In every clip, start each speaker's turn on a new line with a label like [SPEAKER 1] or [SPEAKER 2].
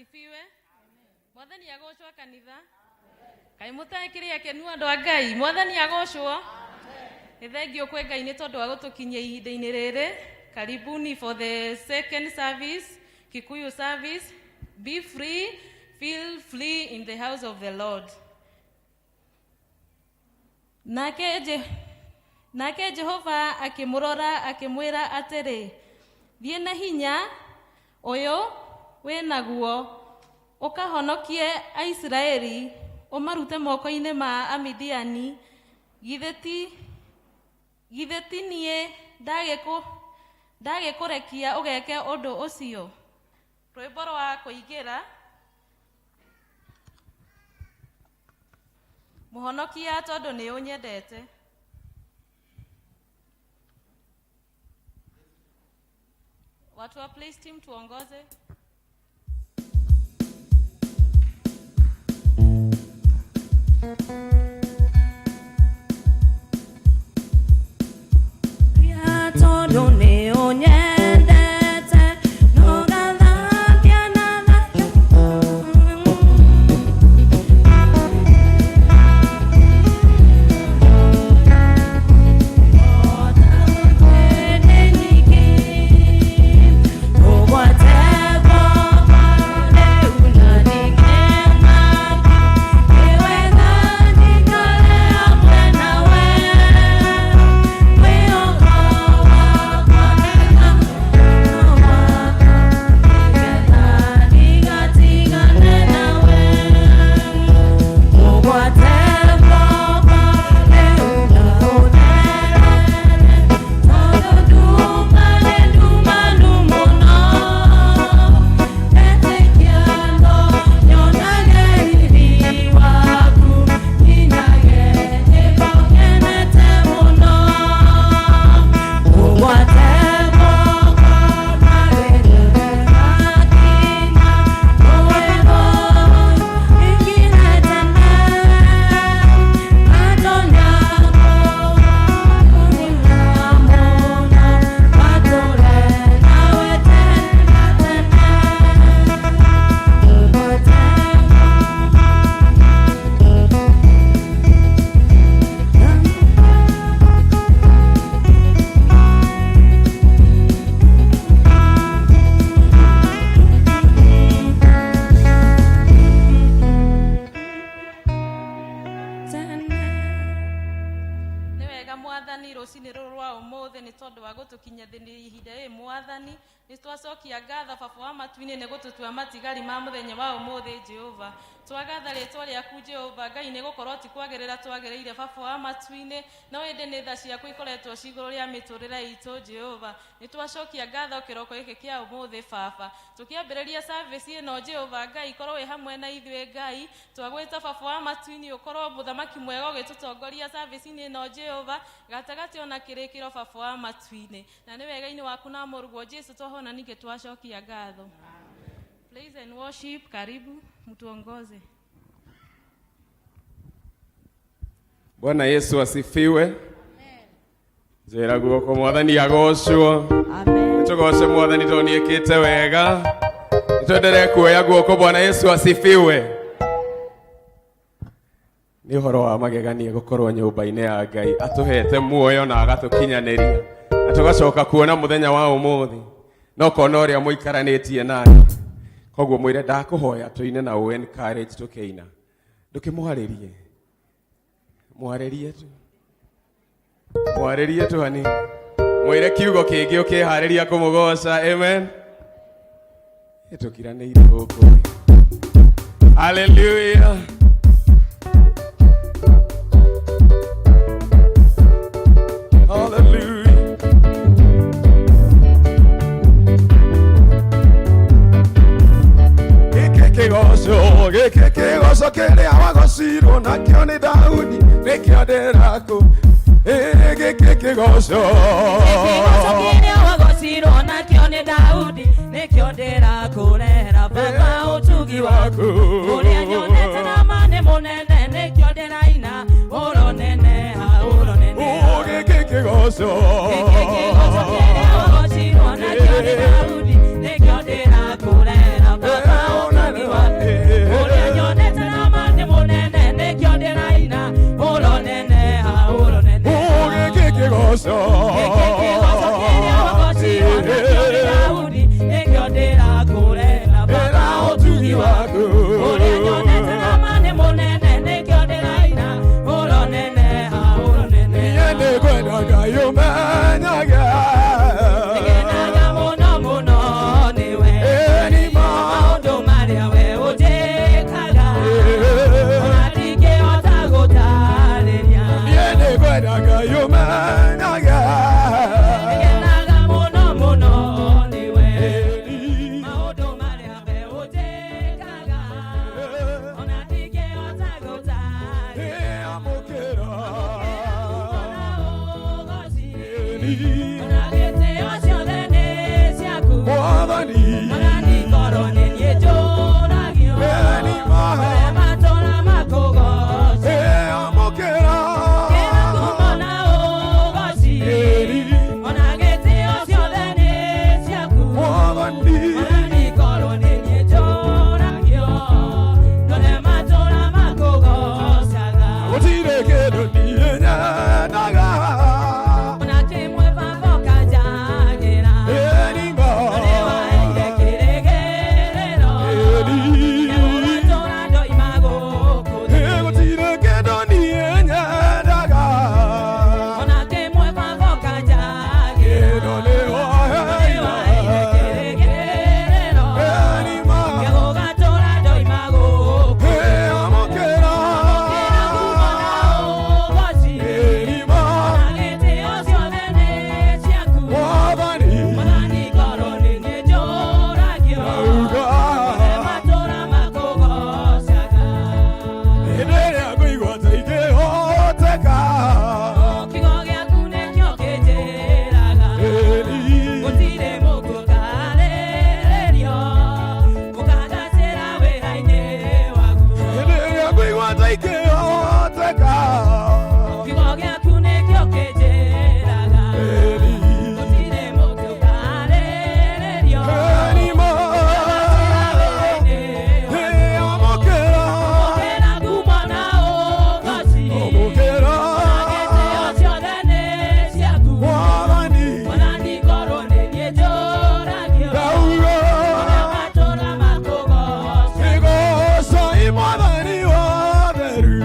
[SPEAKER 1] Asifiwe. Mwathani agocwo kanitha. Kaĩ mũtaĩ akenu andũ a Ngai. Mwathani agocwo. Nĩ thengiũ kwĩ Ngai nĩ tondũ wa gũtũkinyia ihinda-inĩ rĩrĩ. Karibuni for the second service, Kikuyu service. Be free, feel free in the house of the Lord. Nake, Je nake Jehova akĩmũrora akĩmwĩra atĩrĩ, thiĩ na hinya ũyũ wĩ naguo ũkahonokie Aisiraeli ũmarute moko-inĩ ma Amidiani. Githĩ ti niĩ ndagĩkũrekia ũgeke ũndũ ũcio? Rwĩmbo rwa kũingĩra. Mũhonokia tondũ nĩ ũnyendete. Watu wa praise team tuongoze.
[SPEAKER 2] Tondũ nĩ ũnyendete ndũgathambia na
[SPEAKER 1] Nĩ wega Mwathani rũcinĩ rũrũ rwa ũmũthĩ nĩ tondũ wa gũtũkinyia thĩ ihinda rĩrĩ Mwathani. Nĩ twacokia ngatho Baba wa matu-inĩ nĩ gũtũtua matigari ma mũthenya wa ũmũthĩ Jehova. Twagatha rĩtwa rĩaku Jehova Ngai nĩ gũkorwo ti kwagĩrĩra twagĩrĩire Baba wa matu-inĩ, no ĩndĩ nĩ tha ciaku ikoretwo ci igũrũ rĩa mĩtũrĩre itũ Jehova. Nĩ twacokia ngatho kĩroko gĩkĩ kĩa ũmũthĩ Baba. Tũkĩambĩrĩria service ĩno Jehova Ngai korwo wĩ hamwe na ithuĩ Ngai. Twagwĩta Baba wa matu-inĩ ũkorwo mũthamaki mwega ũgĩtũtongoria service-inĩ ĩno Jehova, gatagatĩ ona kĩrĩkĩro Baba wa matu-inĩ. Na nĩ wega-inĩ waku na mũrũguo Jesu twahona ningĩ twacokia ngatho. Praise and worship, karibu mtuongoze.
[SPEAKER 3] Bwana Yesu asifiwe. Njĩra guoko Mwathani agocwo. Nĩtũgoce Mwathani tondũ nĩekĩte wega. Nĩtwenderee kuoya guoko. Bwana Yesu asifiwe. Nĩ ũhoro wa magegania gũkorwo nyũmba-inĩ ya Ngai atũhete muoyo na agatũkinyanĩria na tũgacoka kuona mũthenya wa ũmũthĩ no kona ũrĩa mũikaranĩtie nake. Koguo mwĩre ndakũhoya tũine na ũ encourage tũkĩina. Ndũkĩmwarĩrie, mwarĩrie tu, mwarĩrie tu hanini, mwĩre kiugo kĩngĩ ũkĩharĩria kũmũgoca. Amen. Tũkiranĩire gũkũ. Hallelujah. Hallelujah. Gĩkĩ kĩgoco, gĩkĩ kĩgoco kĩrĩa wagocirwo nakĩo nĩ Daudi, nĩkĩo ndĩrakũ. Ĩ, gĩkĩ kĩgoco.
[SPEAKER 2] Kĩgoco kĩrĩa wagocirwo nakĩo nĩ Daudi, nĩkĩo ndĩrakũrehera Baba, ũtugi waku ũrĩa nyonete na ma nĩ mũnene, nĩkĩo ndĩraina ũroneneha, ũroneneha.
[SPEAKER 3] Ũ, gĩkĩ kĩgoco.
[SPEAKER 2] Gĩkĩ kĩgoco kĩrĩa wagocirwo nakĩo nĩ Daudi, nĩkĩo ndĩrakũrehera Baba, ũtugi
[SPEAKER 3] Ĩni.
[SPEAKER 2] Ona gĩtĩo ciothe nĩ ciaku.
[SPEAKER 3] Mwathani.
[SPEAKER 2] Mwathani korwo nĩ niĩ njũragio.
[SPEAKER 3] Ĩni ma.
[SPEAKER 2] Ndore matũra makũgooce.
[SPEAKER 3] Ĩ, amũkĩra.
[SPEAKER 2] Kĩra ngumo na ũgooci.
[SPEAKER 3] Ĩni.
[SPEAKER 2] Ona gĩtĩo ciothe nĩ ciaku.
[SPEAKER 3] Mwathani.
[SPEAKER 2] Mwathani korwo nĩ niĩ njũragio. Ndore matũra makũgoocaga.
[SPEAKER 3] Gũtirĩ kĩndũ niĩ nyendaga.
[SPEAKER 2] Ona kĩmwe baba ũkanjagĩra.
[SPEAKER 3] Ĩni ma.
[SPEAKER 2] Nĩ waheire kĩrĩgĩrĩro.
[SPEAKER 3] Ĩni.
[SPEAKER 2] Nĩgũgatũra ndoima gũkũ thĩ.
[SPEAKER 3] Ĩ, gũtirĩ kĩndũ niĩ nyendaga.
[SPEAKER 2] Ona kĩmwe baba ũkanjagĩra.
[SPEAKER 3] Kĩndũ nĩ
[SPEAKER 2] Nĩ
[SPEAKER 3] waheire.
[SPEAKER 2] waheire kĩrĩgĩrĩro.
[SPEAKER 3] Ĩni ma.
[SPEAKER 2] Nĩgũgatũra ndoima gũkũ
[SPEAKER 3] Ĩ, amũkĩra.
[SPEAKER 2] Kĩra ngumo na ũgooci.
[SPEAKER 3] Ĩni ma.
[SPEAKER 2] Ona gĩtĩo ciothe nĩ ciaku.
[SPEAKER 3] Mwathani.
[SPEAKER 2] Mwathani korwo nĩ niĩ njũragio.
[SPEAKER 3] Nauga.
[SPEAKER 2] Ndore matũra makũgoocaga.
[SPEAKER 3] Hĩndĩ ĩrĩa ngũigua ta ingĩhoteka.
[SPEAKER 2] Kiugo gĩaku nĩkĩo kĩnjĩraga.
[SPEAKER 3] Ĩni.
[SPEAKER 2] Gũtirĩ mũndũ ũkarĩrĩrio, ũkangacĩra wĩra-inĩ waku.
[SPEAKER 3] Hĩndĩ ĩrĩa ngũigua ta ingĩhoteka.
[SPEAKER 2] Kiugo gĩaku nĩkĩo kĩnjĩraga.
[SPEAKER 3] Ĩni.
[SPEAKER 2] Gũtirĩ mũndũ ũkarĩrĩrio,
[SPEAKER 3] Ĩni ma.
[SPEAKER 2] ũkangacĩra wĩra-inĩ waku.
[SPEAKER 3] Ĩ, amũkĩra.
[SPEAKER 2] Ũkĩra ngumo na ũgooci.
[SPEAKER 3] Amũkĩra.
[SPEAKER 2] Ona gĩtĩo ciothe nĩ ciaku.
[SPEAKER 3] Mwathani.
[SPEAKER 2] Mwathani korwo nĩ niĩ njũragio.
[SPEAKER 3] Ndauga.
[SPEAKER 2] Ũrĩa matũra makũgooca.
[SPEAKER 3] Nĩgocai Mwathani wa theru.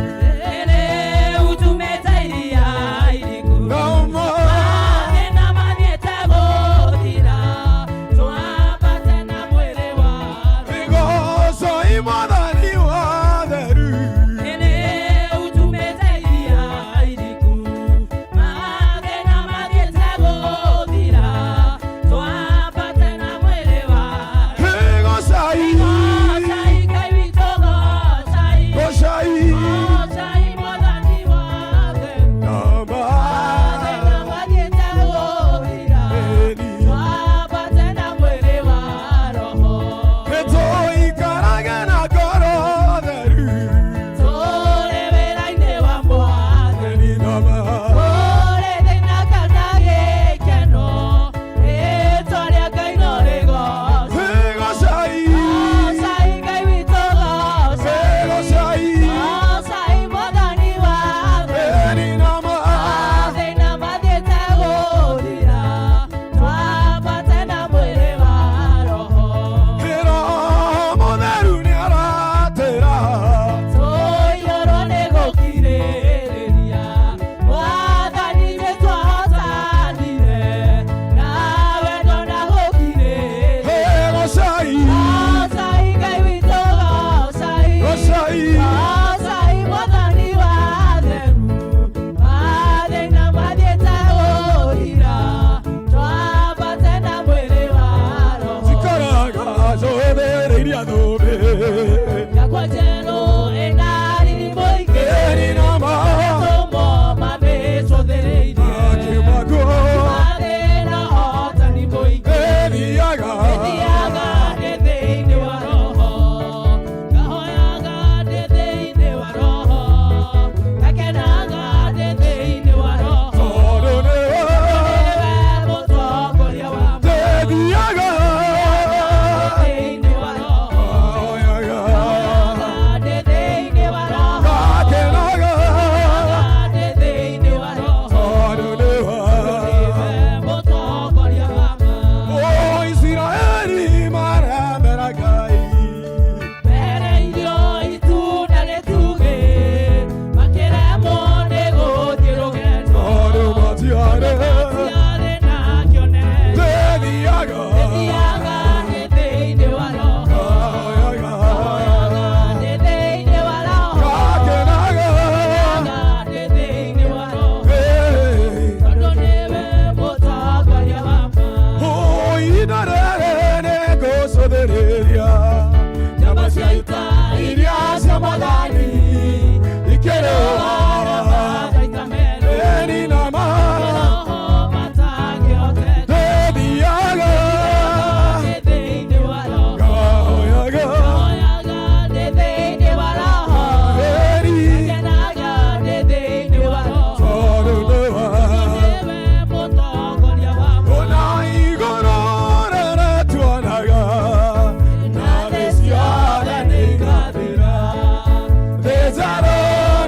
[SPEAKER 3] Nzaro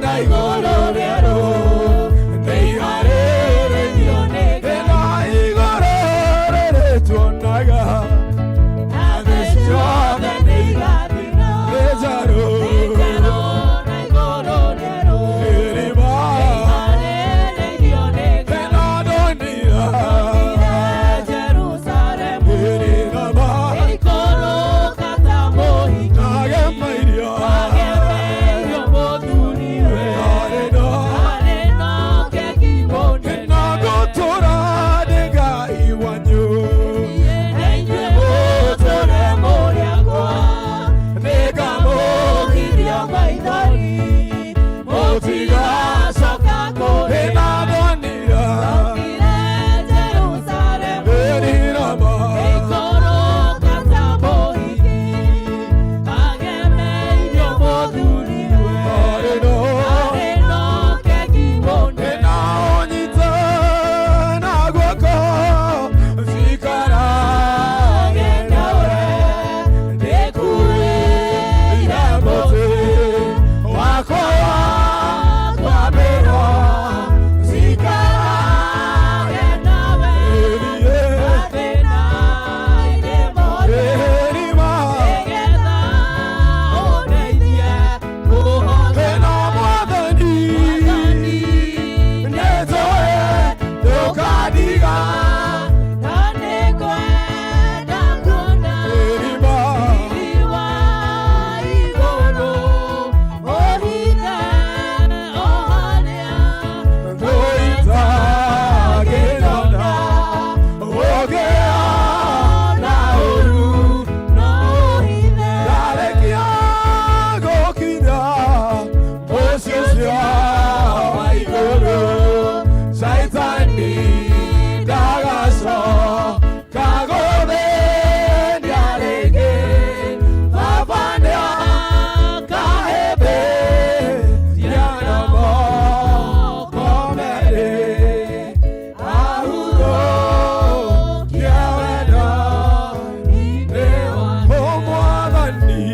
[SPEAKER 3] na igoro rĩerũ nĩiharĩrĩirio nĩ Ngai. Na igoro rĩrĩ tuonaga na thĩ ciothe nĩigathira. Nzaro irima na dunia irima nagemairio arĩ na gũtũra nĩ Ngai wanyu nĩngamũkiria mũtigacoka kũrĩ na dunia irima arĩ na nĩnaũnyita na guoko cikarage nawe ndĩkuĩire mũtĩ wakwa wa kwambĩrwo cikarage ĩrima ĩno mwathani nĩnjũĩ ndũkandiga ĩrima ndũitagĩrona ũngĩona ũru ndarĩkia gũkinya mũciĩ ũcio wa igũrũ caitani ndagacoka gũthĩnia rĩngĩ baba nĩakahĩmbĩria na moko merĩ ahurũkie wendo nĩ Mwathani.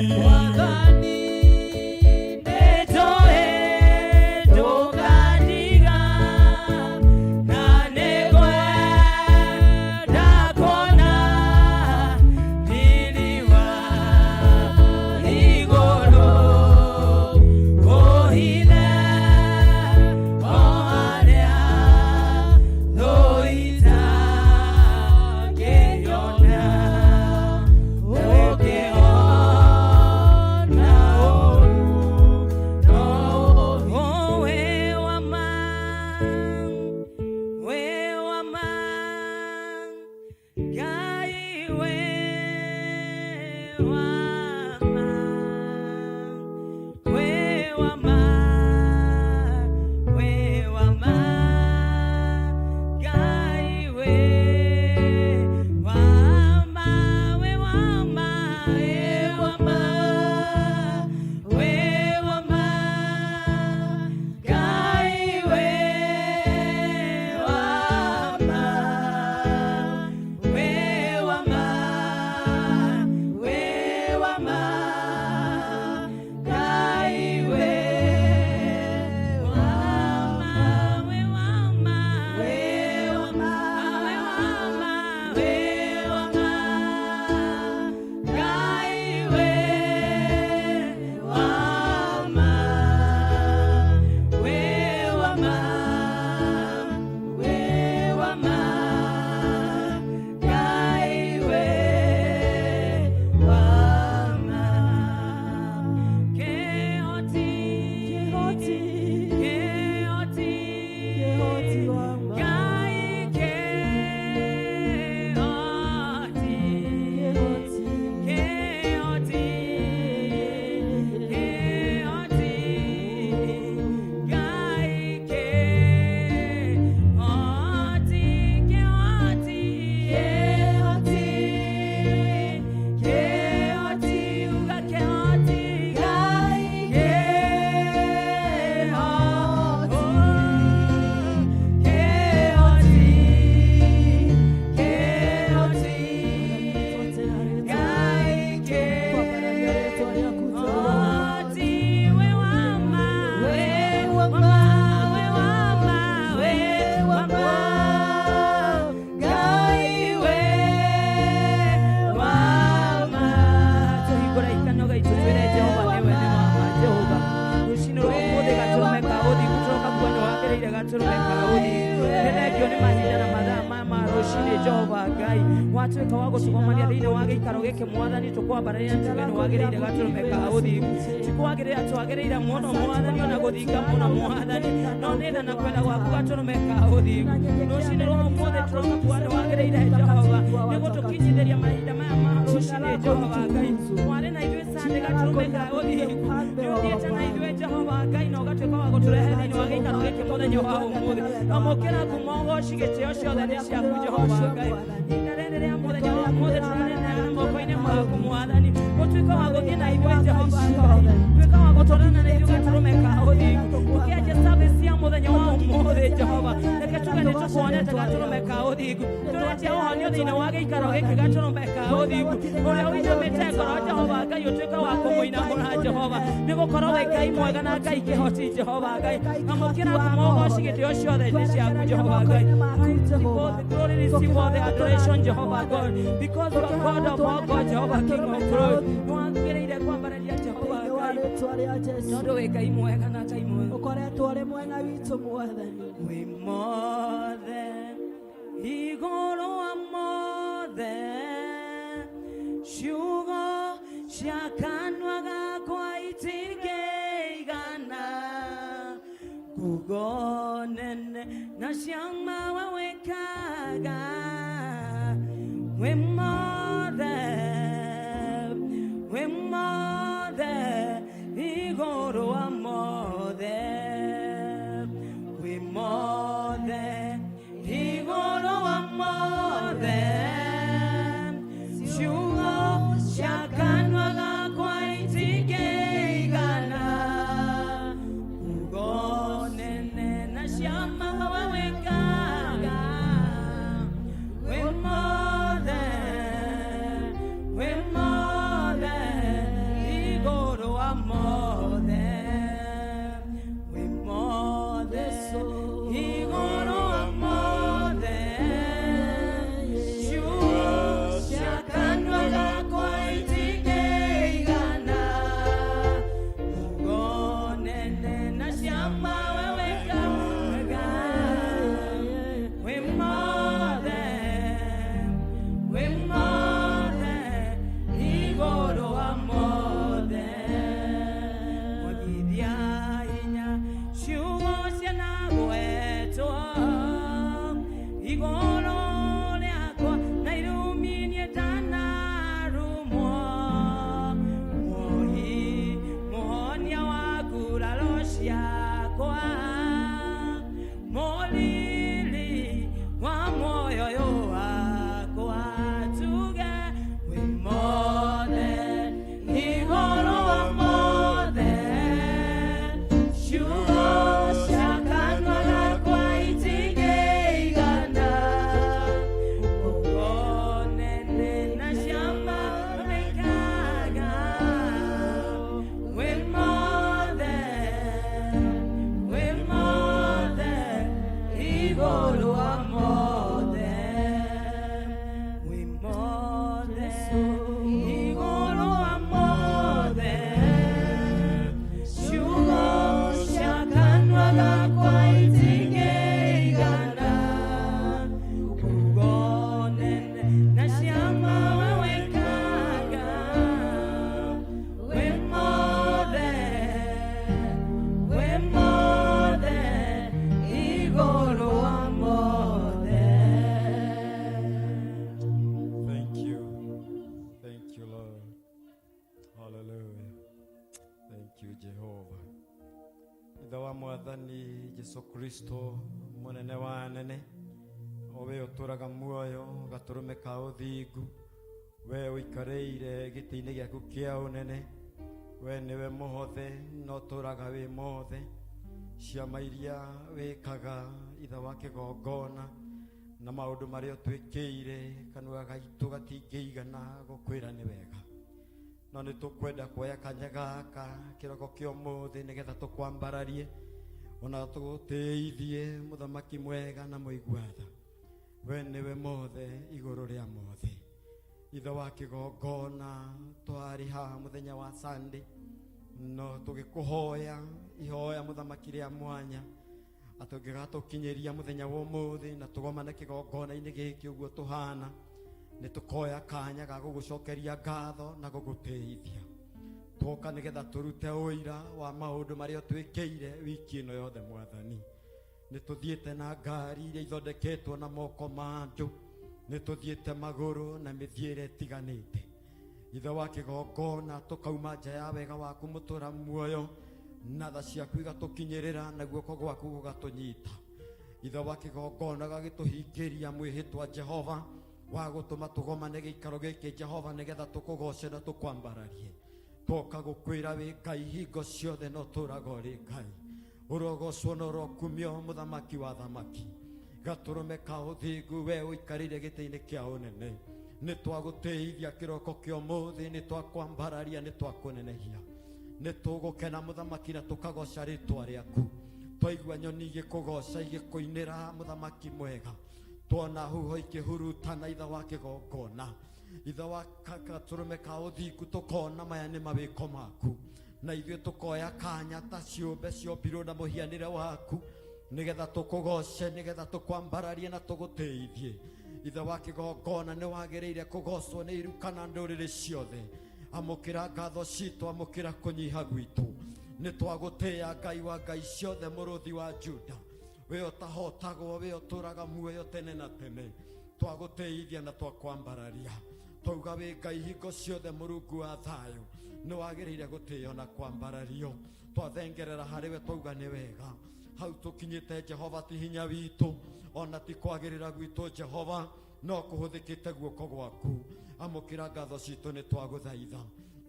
[SPEAKER 2] gatũrũme ka ũthingu. Nĩ thengio nĩ mahinda na mathaa maya ma rũcinĩ Jehova Ngai, watuĩka wa gũtũgomania thĩinĩ wa gĩikaro gĩkĩ Mwathani, tũkwambararia na tuge nĩ wagĩrĩire gatũrũme ka ũthingu. Ti kwagĩrĩra twagĩrĩire mũno Mwathani, ona gũthinga mũno Mwathani, no nĩ tha na kwenda gwaku gatũrũme ka ũthingu. Rũcinĩ rwa ũmũthĩ tũroka kuga nĩ wagĩrĩire Jehova nĩ gũtũkinyithĩria mahinda maya ma rũcinĩ Jehova Ngai. Mwarĩ na ithuĩ Sunday gatũrũme ka ũthingu, nĩ ũthiĩte na ithuĩ Jehova Ngai na ũgatuĩka wa gũtũrehe thĩinĩ wa gĩikaro gĩkĩ mũthenya wa ũmũthĩ. Amũkĩra ngumo, ũgoci, gĩtĩo ciothe nĩ ciaku Jehova Ngai. Ihinda rĩrĩ rĩa mũthenya wa ũmũthĩ tũraneana moko-inĩ maku Mwathani, ũtuĩke wa gũthiĩ na ithuĩ Jehova Ngai, tuĩka wa gũtwarana na ithuĩ gatũrũme ka ũthingu. Tũkĩanjia service ya mũthenya wa ũmũthĩ Jehova, reke tuge nĩ tũkuonete gatũrũme ka ũthingu. Tũretia ũhonio thĩinĩ wa gĩikaro gĩkĩ gatũrũme ka ũthingu. Ũrĩa ũinamĩte ngoro Jehova Ngai, ũtuĩke wa kũmũinamũra Jehova, nĩ gũkorwo wĩ Ngai mwega na Ngai kĩhoti Jehova Ngai. Amũkĩra ngumo, ũgoci, gĩtĩo ciothe nĩ ciaku Jehova Ngai. Both the glory, receive all the adoration, Jehovah God, because you are God of all God, Jehovah King of glory. Nĩwagĩrĩire kwambararia Jehova
[SPEAKER 4] Thĩinĩ wa
[SPEAKER 2] Ngai,
[SPEAKER 4] rĩtwa rĩa Jesu,
[SPEAKER 2] tondũ wĩ Ngai mwega na Ngai mwega.
[SPEAKER 4] Ũkoretwo ũrĩ mwena witũ Mwathani.
[SPEAKER 2] Wĩ mothe igũrũ wa mothe, ciugo cia kanua gakwa itingĩigana ngugo nene na ciama we wĩkaga. Wĩ mothe, wĩ mothe igũrũ wa mothe, wĩ mothe igũrũ wa mothe, ciugo cia kanua gakwa itingĩigana ngugo nene na ciama we wĩkaga. Wĩ mothe, wĩ mothe igũrũ wa mothe, wĩ mothe igũrũ wa mothe, ciugo cia kanua gakwa itingĩigana ngugo nene na ciama we wĩkaga. Wĩ mothe, wĩ mothe igũrũ wa mothe. Mwagithia hinya ciugo cianagwetwo igũrũ rĩakwa na irumi niĩ ndanarumwo, muohi mũhonia wa nguraro ciakwa, mũriri wa muoyo ũyũ wakwa, tuge wĩ mothe igũrũ wa mothe, ciugo cia kanua gakwa itingĩigana ngugo nene na ciama wĩkaga. Wĩ mothe, wĩ mothe igũrũ wa mothe, wĩ mothe igũrũ wa mothe, ciugo cia kanua gakwa itingĩigana ngugo nene na ciama we wĩkaga. Wĩ mothe, wĩ mothe igũrũ wa mothe.
[SPEAKER 5] Thank you. Thank you, Lord. Hallelujah. Thank you, Jehovah. Ithe wa Mwathani Jesu Kristo, mũnene wa anene, o we ũtũraga muoyo gatũrũme ka ũthingu, we ũikarĩire gĩtĩ-inĩ gĩaku kĩa ũnene, we nĩwe mũhothe na ũtũraga wĩ mothe. Ciama iria wĩkaga, Ithe wa kĩgongona, na maũndũ marĩa ũtwĩkĩire, kanua gaitũ gatingĩigana gũkwĩra nĩ wega, no nĩ tũkwenda kuoya kanya gaka kĩroko kĩa ũmũthĩ nĩgetha tũkwambararie ona tũgũtĩithie, mũthamaki mwega na mũigua tha. We nĩwe mothe igũrũ rĩa mothe. Ithe wa kĩgongona, twarĩ haha mũthenya wa Sunday no tũgĩkũhoya ihoya, mũthamaki, rĩa mwanya. Atĩ ũngĩgatũkinyĩria mũthenya wa ũmũthĩ na tũgomane kĩgongona-inĩ gĩkĩ ũguo tũhana, nĩ tũkoya kanya ga gũgũcokeria ngatho na gũgũtĩithia. Twoka nĩgetha tũrute ũira wa maũndũ marĩa ũtwĩkĩire wiki ĩno yothe Mwathani. Nĩ tũthiĩte na ngari iria ithondeketwo na moko ma andũ, nĩ tũthiĩte magũrũ na mĩthiĩre ĩtiganĩte. Ithe wa kĩgongona, tũkauma nja ya wega waku mũtũra muoyo, na tha ciaku igatũkinyĩrĩra na guoko gwaku gũgatũnyita. Ithe wa kĩgongona, gagĩtũhingĩria mwĩhĩtwa Jehova wa gũtũma tũgomane gĩikaro gĩkĩ Jehova, nĩgetha tũkũgoce na tũkwambararie. Twoka gũkwĩra wĩ Ngai hingo ciothe na ũtũraga ũrĩ Ngai. Ũrogocwo na ũrokumio mũthamaki wa thamaki, gatũrũme ka ũthingu, we ũikarĩire gĩtĩ-inĩ kĩa ũnene. Nĩ twagũtĩithia kĩroko kĩa ũmũthĩ, nĩ twakwambararia, nĩ twakũnenehia, nĩ tũgũkena mũthamaki na tũkagoca rĩtwa rĩaku. Twaigua nyoni igĩkũgoca igĩkũinĩra mũthamaki mwega, tuona huho ikĩhurutana ithe wa kĩgongona, ithe wa gatũrũme ka ũthingu, tũkona maya nĩ mawĩko maku, na ithuĩ tũkoya kanya ta ciũmbe ciombirwo na mũhianĩre waku, nĩgetha tũkũgoce, nĩgetha tũkwambararie na tũgũtĩithie. Ithe wa kĩgongona, nĩ wagĩrĩire kũgocwo nĩ iruka na ndũrĩrĩ ciothe. Amũkĩra ngatho citũ, amũkĩra kũnyiha gwitũ. Nĩ twagũtĩĩa Ngai wa ngai ciothe, mũrũthi wa Juda, we ũtahotagwo, we ũtũraga muoyo tene na tene. Twagũtĩithia na twakwambararia, twauga wĩ Ngai hingo ciothe, mũrungu wa thayũ, nĩ wagĩrĩire gũtĩo na kwambarario. Twathengerera harĩ we, twauga nĩ wega hau tũkinyĩte Jehova, ti hinya witũ ona ti kwagĩrĩra gwitũ Jehova, no kũhũthĩkĩte guoko gwaku. Amũkĩra ngatho citũ, nĩ twagũthaitha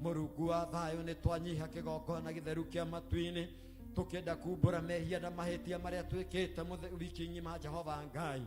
[SPEAKER 5] mũrungu wa thayũ. Nĩ twanyiha kĩgongona gĩtheru kĩa matu-inĩ, tũkĩenda kumbũra mehia na mahĩtia marĩa twĩkĩte wiki ng'ima. Jehova Ngai,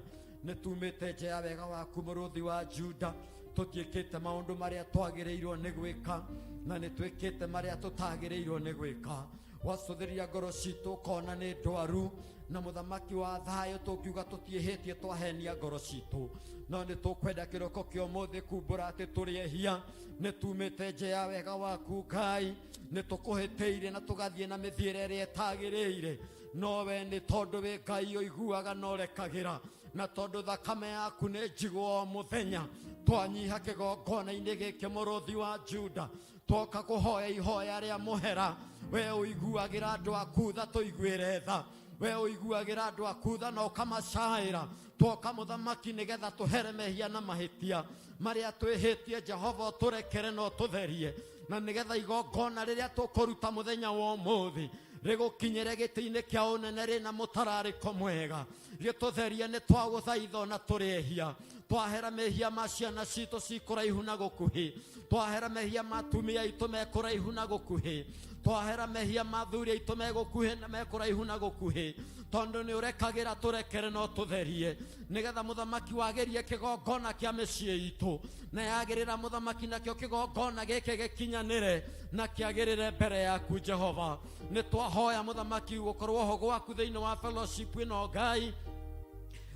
[SPEAKER 5] nĩ tumĩte nja ya wega waku, mũrũthi wa Juda, tũtiĩkĩte maũndũ marĩa twagĩrĩirwo nĩ gwĩka, na nĩ twĩkĩte marĩa tũtagĩrĩirwo nĩ gwĩka. Wacũthĩria ngoro citũ ũkona nĩ ndwaru, na mũthamaki wa thayũ, tũngiuga tũtiĩhĩtie twahenia ngoro citũ, no nĩ tũkwenda kĩroko kĩa ũmũthĩ kumbũra atĩ tũrĩ ehia, nĩ tumĩte nja ya wega waku Ngai, nĩ tũkũhĩtĩire na tũgathiĩ na mĩthiĩre ĩrĩa ĩtagĩrĩire. No we nĩ tondũ wĩ Ngai ũiguaga na ũrekagĩra, na tondũ thakame yaku nĩ njigũ o mũthenya, twanyiha kĩgongona-inĩ gĩkĩ, mũrũthi wa Juda, twoka kũhoya ihoya rĩa mũhera. We ũiguagĩra andũ aku tha, tũiguĩre tha. We ũiguagĩra andũ aku tha na ũkamacaĩra, twoka mũthamaki nĩgetha tũhere mehia na mahĩtia marĩa twĩhĩtie. Jehova, ũtũrekere na ũtũtherie, na nĩgetha igongona rĩrĩa tũkũruta mũthenya wa ũmũthĩ rĩgũkinyĩre gĩtĩ-inĩ kĩa ũnene rĩna mũtararĩko mwega, gĩtũtherie. Nĩ twagũthaitha, ona tũrĩ ehia, twahera mehia ma ciana citũ cikũraihu na gũkuhĩ, twahera mehia ma atumia aitũ mekũraihu na gũkuhĩ, twahera mehia ma athuri aitũ megũkuhĩ na mekũraihu na gũkuhĩ, tondũ nĩ ũrekagĩra, tũrekere no tũtherie, nĩgetha mũthamaki wagĩrie kĩgongona kĩa mĩciĩ itũ, na yagĩrĩra mũthamaki, nakĩo kĩgongona gĩkĩ gĩkinyanĩre na kĩagĩrĩre mbere yaku Jehova. Nĩ twahoya mũthamaki gũkorwo ho gwaku thĩinĩ wa fellowship ĩno Ngai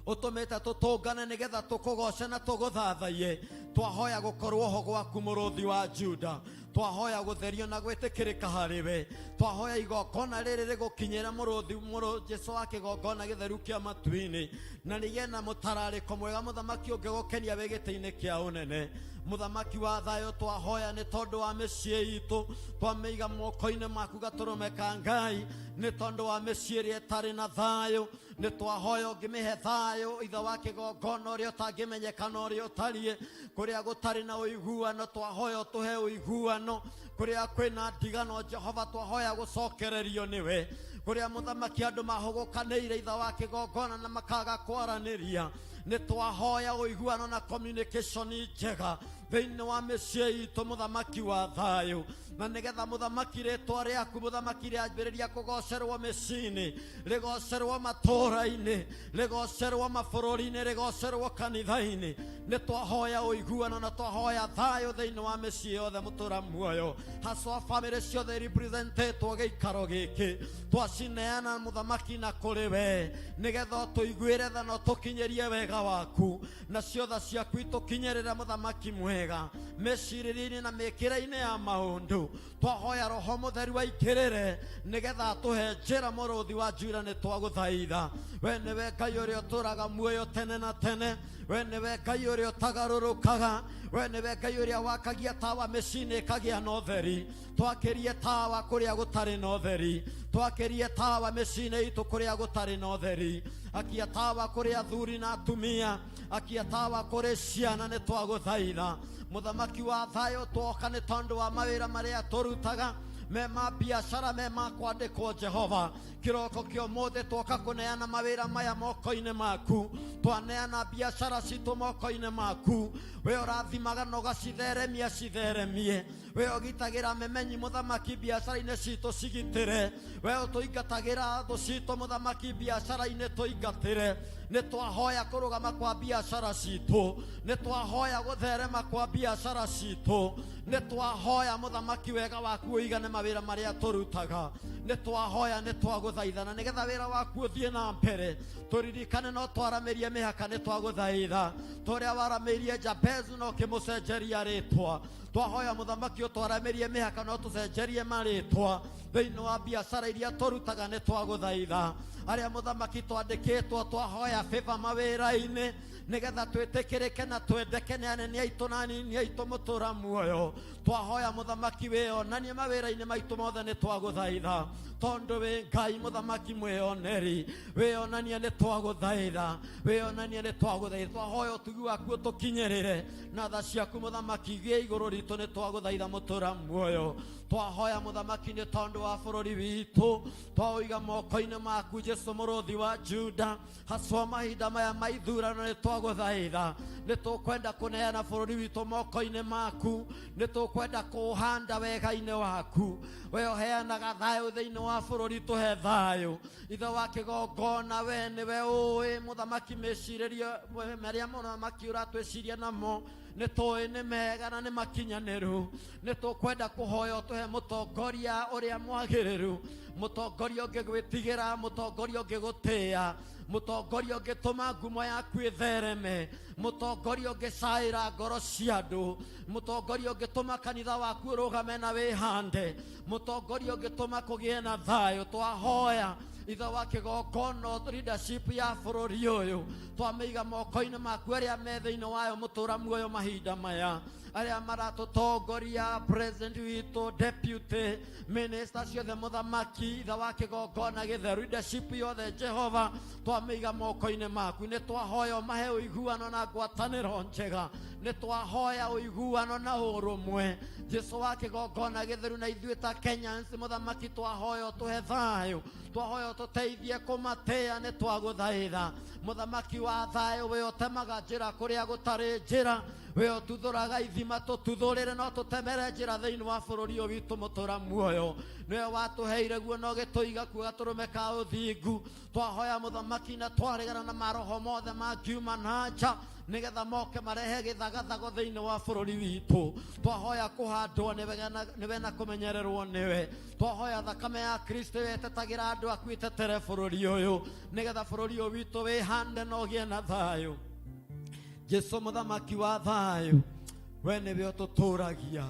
[SPEAKER 5] ũtũmĩte tũtũngane, nĩgetha tũkũgoce na tũgũthathaiye. Twahoya gũkorwo ho gwaku, mũrũthi wa Juda, twahoya gũtherio na gwĩtĩkĩrĩka harĩ we. Twahoya igongona rĩrĩ rĩgũkinyĩra, mũrũthi mũrũ Jesu wa kĩgongona gĩtheru kĩa matu-inĩ, na rĩgĩe na mũtararĩko mwega, mũthamaki ũngĩgũkenia wĩ gĩtĩ-inĩ kĩa ũnene, mũthamaki wa thayũ. Twahoya nĩ tondũ wa mĩciĩ itũ, twamĩiga moko-inĩ maku, gatũrũme ka Ngai, nĩ tondũ wa mĩciĩ ĩrĩa ĩtarĩ na thayũ, nĩ twahoya ũngĩmĩhe thayũ, ithe wa kĩgongona, ũrĩa ũtangĩmenyeka na ũrĩa ũtariĩ. Kũrĩa gũtarĩ na ũiguano, twahoya ũtũhe ũiguano. Kũrĩa kwĩna ndigano, Jehova, twahoya gũcokererio nĩwe. Kũrĩa mũthamaki andũ mahũgũkanĩire, ithe wa kĩgongona, na makaga kwaranĩria, nĩ twahoya ũiguano na communication njega thĩinĩ wa mĩciĩ itũ, mũthamaki wa thayũ, na nĩgetha mũthamaki rĩtwa rĩaku mũthamaki rĩambĩrĩria kũgocerwo mĩciĩ-inĩ, rĩgocerwo matũũra-inĩ, rĩgocerwo mabũrũri-inĩ, rĩgocerwo kanitha-inĩ. Nĩ twahoya ũiguano na twahoya thayũ thĩinĩ wa mĩciĩ yothe mũtũra muoyo, haswa bamĩrĩ ciothe representetwo gĩikaro gĩkĩ. Twacineana mũthamaki na kũrĩ we, nĩgetha ũtũiguĩre tha na ũtũkinyĩrie wega. Wega waku nacio tha ciaku itũkinyĩrĩre, mũthamaki mwega, mĩcirĩrie-inĩ na mĩkĩre-inĩ ya maũndũ. Twahoya Roho Mũtheru aikĩrĩre nĩgetha atũhe njĩra. Mũrũthi wa Juda, nĩ twagũthaitha. We nĩwe Ngai ũrĩa ũtũraga muoyo tene na tene, we nĩwe Ngai ũrĩa ũtagarũrũkaga, we nĩwe Ngai ũrĩa wakagia tawa mĩciĩ-inĩ ĩkagĩa na ũtheri. Twakĩrie tawa kũrĩa gũtarĩ na ũtheri, twakĩrie tawa mĩciĩ-inĩ itũ kũrĩa gũtarĩ na ũtheri. Akia tawa kũrĩ athuri na atumia, akia tawa kũrĩ ciana. Nĩ twagũthaitha, mũthamaki wa thayũ. Twoka nĩ tondũ wa mawĩra marĩa tũrutaga, me ma biacara, me ma kwandĩkwo. Jehova, kĩroko kĩa ũmũthĩ twoka kũneana mawĩra maya moko-inĩ maku. Twaneana biacara citũ moko-inĩ maku. We ũrathimaga na ũgacitheremia, citheremie. We ũgitagĩra memenyi, mũthamaki, biacara-inĩ citũ cigitĩre. We ũtũingatagĩra thũ citũ, mũthamaki, biacara-inĩ tũingatĩre. Nĩ twahoya kũrũgama kwa biacara citũ, nĩ twahoya gũtherema kwa biacara citũ, nĩ twahoya, mũthamaki, wega waku ũigane mawĩra marĩa tũrutaga. Nĩ twahoya, nĩ twagũthaithana nĩgetha wĩra waku ũthiĩ na mbere. Tũririkane no twaramĩrie mĩhaka. Nĩ twagũthaitha tũrĩa waramĩirie Jabezu no kĩmũcenjeria rĩtwa. Twahoya, mũthamaki, ũtwaramĩrie mĩhaka no tũcenjerie marĩtwa thĩinĩ wa biacara iria tũrutaga. Nĩ twagũthaitha arĩa, mũthamaki, twandĩkĩtwo, twahoya favor mawĩra-inĩ nĩgetha twĩtĩkĩrĩke na twendeke nĩ anene aitũ na anini aitũ. Mũtũra muoyo, twahoya, mũthamaki, wĩonanie mawĩra-inĩ maitũ mothe. Nĩ twagũthaitha tondũ wĩ Ngai, mũthamaki mwĩoneri. Wĩonanie, nĩ twagũthaitha. Wĩonanie, nĩ twagũthaitha. Twahoya ũtugi waku ũtũkinyĩrĩre na tha ciaku, mũthamaki, igĩe igũrũ ritũ. Nĩ twagũthaitha, mũtũra muoyo. Twahoya, mũthamaki, nĩ tondũ wa bũrũri witũ, twaũiga moko-inĩ maku. Jesu mũrũthi wa Juda, haswa mahinda maya ma ithurano, nĩ twagũthaitha. Nĩ tũkwenda kũneana bũrũri witũ moko-inĩ maku. Nĩ tũkwenda kũũhanda wega-inĩ waku. We ũheanaga thayũ thĩinĩ wa bũrũri, tũhe thayũ. Ithe wa kĩgongona, we nĩwe ũĩ, mũthamaki, mĩcirĩrio marĩa mũthamaki ũratwĩciria namo. Nĩ tũĩ nĩ mega na nĩ makinyanĩru. Nĩ tũkwenda kũhoya ũtũhe mũtongoria ũrĩa mwagĩrĩru, mũtongoria ũngĩgwĩtigĩra, mũtongoria ũngĩgũtĩĩa, mũtongoria ũngĩtũma ngumo yaku ĩthereme, mũtongoria ũngĩcaĩra ngoro cia andũ, mũtongoria ũngĩtũma kanitha waku ũrũgame na wĩhande, mũtongoria ũngĩtũma kũgĩe na thayũ. Twahoya, ithe wa kĩgongona, leadership ya bũrũri ũyũ twamĩiga moko-inĩ maku, arĩa me thĩinĩ wayo, mũtũra muoyo, mahinda maya arĩa maratũtongoria, president witũ, deputy, minister ciothe, mũthamaki, ithe wa kĩgongona gĩtheru, leadership yothe, Jehova, twamĩiga moko-inĩ maku. Nĩ twahoya ũmahe ũiguano na ngwatanĩro njega. Nĩ twahoya ũiguano na ũrũmwe, Jesu wa kĩgongona gĩtheru. Na ithuĩ ta Kenyans, mũthamaki, twahoya ũtũhe thayũ, twahoya ũtũteithie kũmatĩĩa. Nĩ twagũthaitha, mũthamaki wa thayũ. We ũtemaga njĩra kũrĩa gũtarĩ njĩra, we ũtuthũraga ithima, tũtuthũrĩre no tũtemere njĩra thĩinĩ wa bũrũri ũyũ witũ. Mũtũra muoyo, nĩwe watũheire guo na ũgĩtũiga kuo gatũrũme ka ũthingu. Twahoya, mũthamaki, na twaregana na maroho mothe mangiuma na nja nĩgetha moke marehe gĩthagathago thĩinĩ wa bũrũri witũ. Twahoya kũhandwo nĩwe na kũmenyererwo nĩwe. Twahoya thakame ya Kristo ĩyo ĩtetagĩra andũ aku ĩtetere bũrũri ũyũ nĩgetha bũrũri ũyũ witũ wĩhande na ũgĩe na thayũ. Jesu mũthamaki wa thayũ, we nĩwe ũtũtũragia.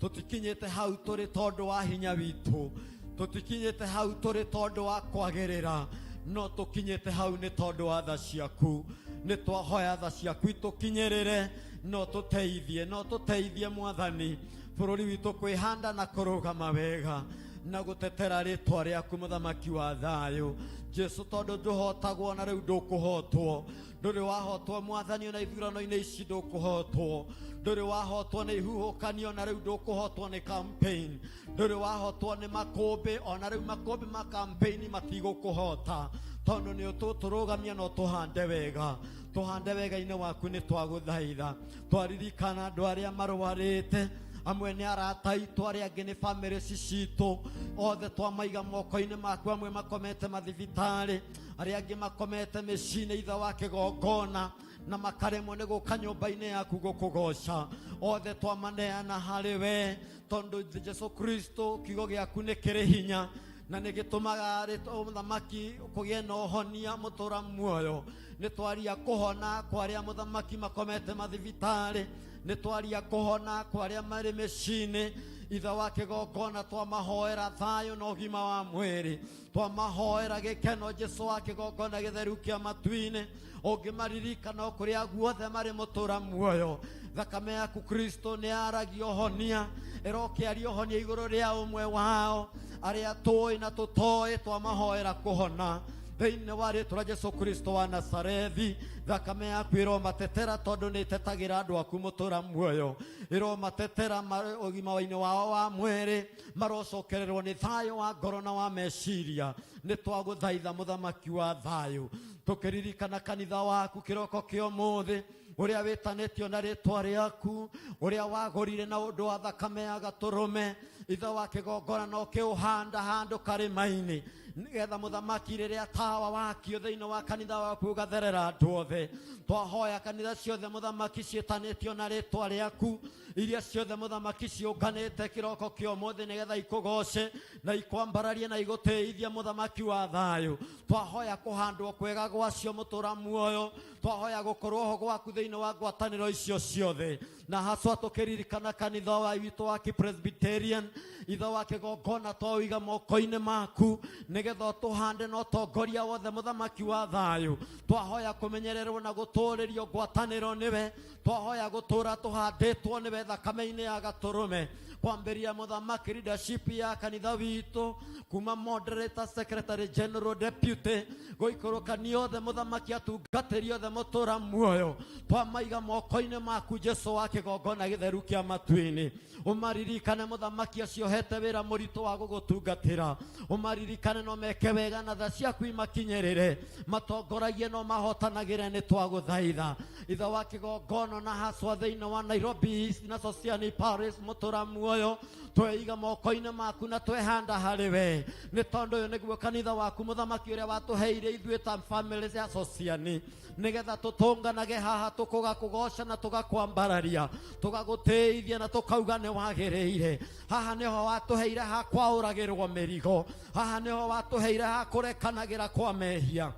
[SPEAKER 5] Tũtikinyĩte hau tũrĩ tondũ wa hinya witũ, tũtikinyĩte hau tũrĩ tondũ wa kwagĩrĩra, no tũkinyĩte hau nĩ tondũ wa tha ciaku. Nĩ twahoya tha ciaku itũkinyĩrĩre, no tũteithie, no tũteithie, mwathani, bũrũri witũ kwĩhanda na kũrũgama wega na gũtetera rĩtwa rĩaku, mũthamaki wa thayũ, Jesu, tondũ ndũhotagwo na rĩu ndũkũhotwo. Ndũrĩ wahotwo, mwathani, ona ithurano-inĩ ici ndũkũhotwo. Ndũrĩ wahotwo nĩ ihuhũkanio, na rĩu ndũkũhotwo nĩ campaign. Ndũrĩ wahotwo nĩ makũmbĩ, ona rĩu makũmbĩ ma campaign matigũkũhota, tondũ nĩ ũtũtũrũgamia na ũtũhande wega, tũhande wega-inĩ waku. Nĩ twagũthaitha. Twaririkana andũ arĩa marwarĩte, amwe nĩ arata aitũ, arĩa angĩ nĩ bamĩrĩ ci citũ, othe twamaiga moko-inĩ maku. Amwe makomete mathibitarĩ, arĩa angĩ makomete mĩciĩ-inĩ, ithe wa kĩgongona, na makaremwo nĩ gũka nyũmba-inĩ yaku gũkũgoca, othe twamaneana harĩ we, tondũ Jesu Kristo, kiugo gĩaku nĩ kĩrĩ hinya. Na nĩ gĩtũmaga rĩtwa mũthamaki kũgĩe na ũhonia mũtũra muoyo. Nĩ twaria kũhona kwa arĩa mũthamaki makomete mathibitarĩ, nĩ twaria kũhona kwa arĩa marĩ mĩciĩ-inĩ. Ithe wa kĩgongona, twamahoera thayũ na ũgima wa mwĩrĩ, twamahoera gĩkeno. Jesu wa kĩgongona gĩtheru kĩa matu-inĩ, ũngĩmaririkana o kũrĩa guothe marĩ mũtũra muoyo, thakame yaku Kristo nĩ yaragia ũhonia, ĩrokĩaria ũhonia igũrũ rĩa ũmwe wao, arĩa tũĩ na tũtoĩ, twamahoera kũhona thĩinĩ wa rĩtwa rĩa Jesu Kristo wa Nazarethi. Thakame yaku ĩromatetera, tondũ nĩ ĩtetagĩra andũ aku mũtũra muoyo. Ĩromatetera ũgima-inĩ wao wa mwĩrĩ, marocokererwo nĩ thayũ wa ngoro na wa meciria. Nĩ twagũthaitha, mũthamaki wa thayũ, tũkĩririkana kanitha waku kĩroko kĩa ũmũthĩ, ũrĩa wĩtanĩtio na rĩtwa rĩaku, ũrĩa wagũrire na ũndũ wa thakame ya gatũrũme, Ithe wa kĩgongona, na ũkĩũhanda handũ karĩma-inĩ, nĩgetha mũthamaki, rĩrĩa tawa wakio thĩinĩ wa kanitha waku, ũgatherera andũ othe. Twahoya kanitha ciothe, mũthamaki, ciĩtanĩtio na rĩtwa rĩaku, iria ciothe, mũthamaki, ciũnganĩte kĩroko kĩa ũmũthĩ nĩgetha ikũgoce na ikwambararie na igũtĩithie, mũthamaki wa thayũ. Twahoya kũhandwo kwega gwacio, mũtũra muoyo. Twahoya gũkorwo ho gwaku thĩinĩ wa ngwatanĩro icio ciothe, na haswa tũkĩririkana kanitha wa witũ wa Kĩpresbyterian. Ithe wa kĩgongona, twaũiga moko-inĩ maku nĩgetha ũtũhande na ũtongoria wothe. Mũthamaki wa thayũ, twahoya kũmenyererwo na gũtũũrĩrio ngwatanĩro nĩwe. Twahoya gũtũũra tũhandĩtwo nĩwe thakame-inĩ ya gatũrũme, kwambĩrĩria, mũthamaki, leadership ya kanitha witũ, kuma moderator, secretary general, deputy, gũikũrũkania othe, mũthamaki, atungatĩri othe, mũtũra muoyo, twamaiga moko-inĩ maku. Jesu wa kĩgongona gĩtheru kĩa matu-inĩ, ũmaririkane, mũthamaki, acio hete wĩra mũritũ wa gũgũtungatĩra. Ũmaririkane no meke wega, na tha ciaku imakinyĩrĩre, matongoragie no mahotanagĩre. Nĩ twagũthaitha, Ithe wa kĩgongona, na haswa thĩinĩ wa Nairobi East na Sosiani Parish, mũtũra muoyo, tweiga moko-inĩ maku na twehanda harĩ we, nĩ tondũ ũyũ nĩguo kanitha waku, mũthamaki, ũrĩa watũheire ithuĩ ta family ya Sosiani, nĩgetha tũtũnganage haha, tũkũgakũgoca na tũgakwambararia, tũgagũtĩithia na tũkauga nĩ wagĩrĩire. Haha nĩho watũheire ha kwaũragĩrwo mĩrigo, haha nĩho watũheire ha kũrekanagĩra kwa mehia,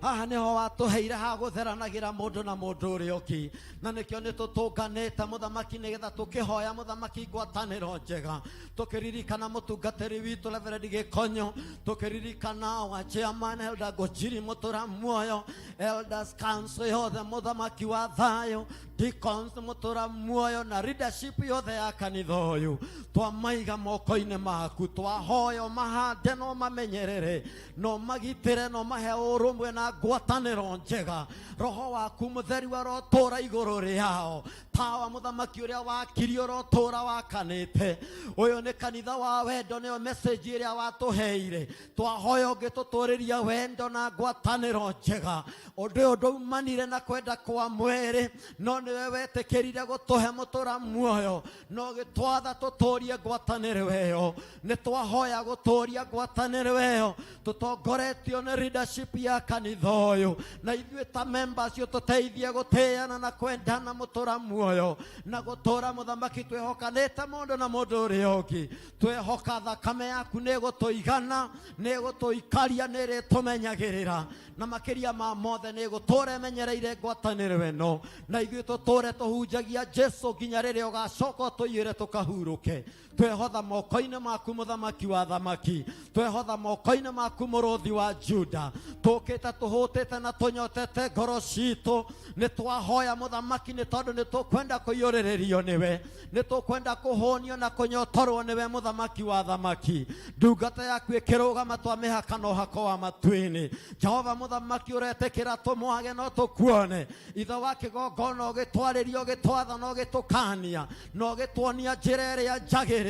[SPEAKER 5] haha nĩho watũheire ha gũtheranagĩra mũndũ na mũndũ ũrĩa ũngĩ. Na nĩkĩo nĩ tũtũnganĩte, mũthamaki, nĩgetha tũkĩhoya, mũthamaki, ngwatanĩro njega, tũkĩririkana mũtungatĩri witũ Reverend Gĩkonyo, tũkĩririkana wa chairman Elder Ngũnjiri, mũtũra muoyo, elders council yothe, mũthamaki wa thayũ, deacons, mũtũra muoyo, na leadership yothe ya kanitha ũyũ. Twamaiga moko-inĩ maku, twahoya mahande no mamenyerere no magitĩre no mahe ũrũmwe na ngwatanĩro njega. Roho waku mũtheru arotũra igũrũ rĩao. Tawa, mũthamaki, ũrĩa wakirio ũrotũra wakanĩte. Ũyũ nĩ kanitha wa wendo, nĩyo message ĩrĩa watũheire. Twahoya ũngĩtũtũrĩria wendo na ngwatanĩro njega. Ũndũ ũyũ ndaumanire na kwenda kwa mwĩrĩ, no nĩwe wetĩkĩrire gũtũhe, mũtũra muoyo, no gĩtwatha tũtũrie ngwatanĩro ĩyo. Nĩ twahoya gũtũria ngwatanĩro ĩyo, tũtongoretio nĩ leadership ya kanitha ũyũ, na ithuĩ ta members ũtũteithie gũtĩana na kwendana, mũtũra muoyo, na gũtũra, mũthamaki, twĩhokanĩte mũndũ na mũndũ ũrĩa ũngĩ. Twehoka thakame yaku nĩ ĩgũtũigana, nĩ ĩgũtũikaria, nĩ ĩrĩtũmenyagĩrĩra, na makĩria ma mothe nĩ ĩgũtũra ĩmenyereire ngwatanĩro ĩno, na ithuĩ tũtũre tũhunjagia Jesu nginya rĩrĩa ũgacoka ũtũiyĩre tũkahurũke. Twehotha moko-inĩ maku, mũthamaki wa thamaki. Twehotha moko-inĩ maku, mũrũthi wa Juda. Tũkĩte tũhũtĩte na tũnyotete ngoro citũ. Nĩ twahoya, mũthamaki, nĩ tondũ nĩ tũkwenda kũiyũrĩrĩrio nĩwe, nĩ tũkwenda kũhũnio na kũnyotorwo nĩwe, mũthamaki wa thamaki. Ndungata yaku ĩkĩrũgama, twamĩhaka na ũhako wa matu-inĩ. Jehova mũthamaki, ũretĩkĩra tũmwage no tũkuone. Ithe wa kĩgongona, ũgĩtwarĩria, ũgĩtwatha na ũgĩtũkania na ũgĩtuonia njĩra ĩrĩa njagĩrĩru.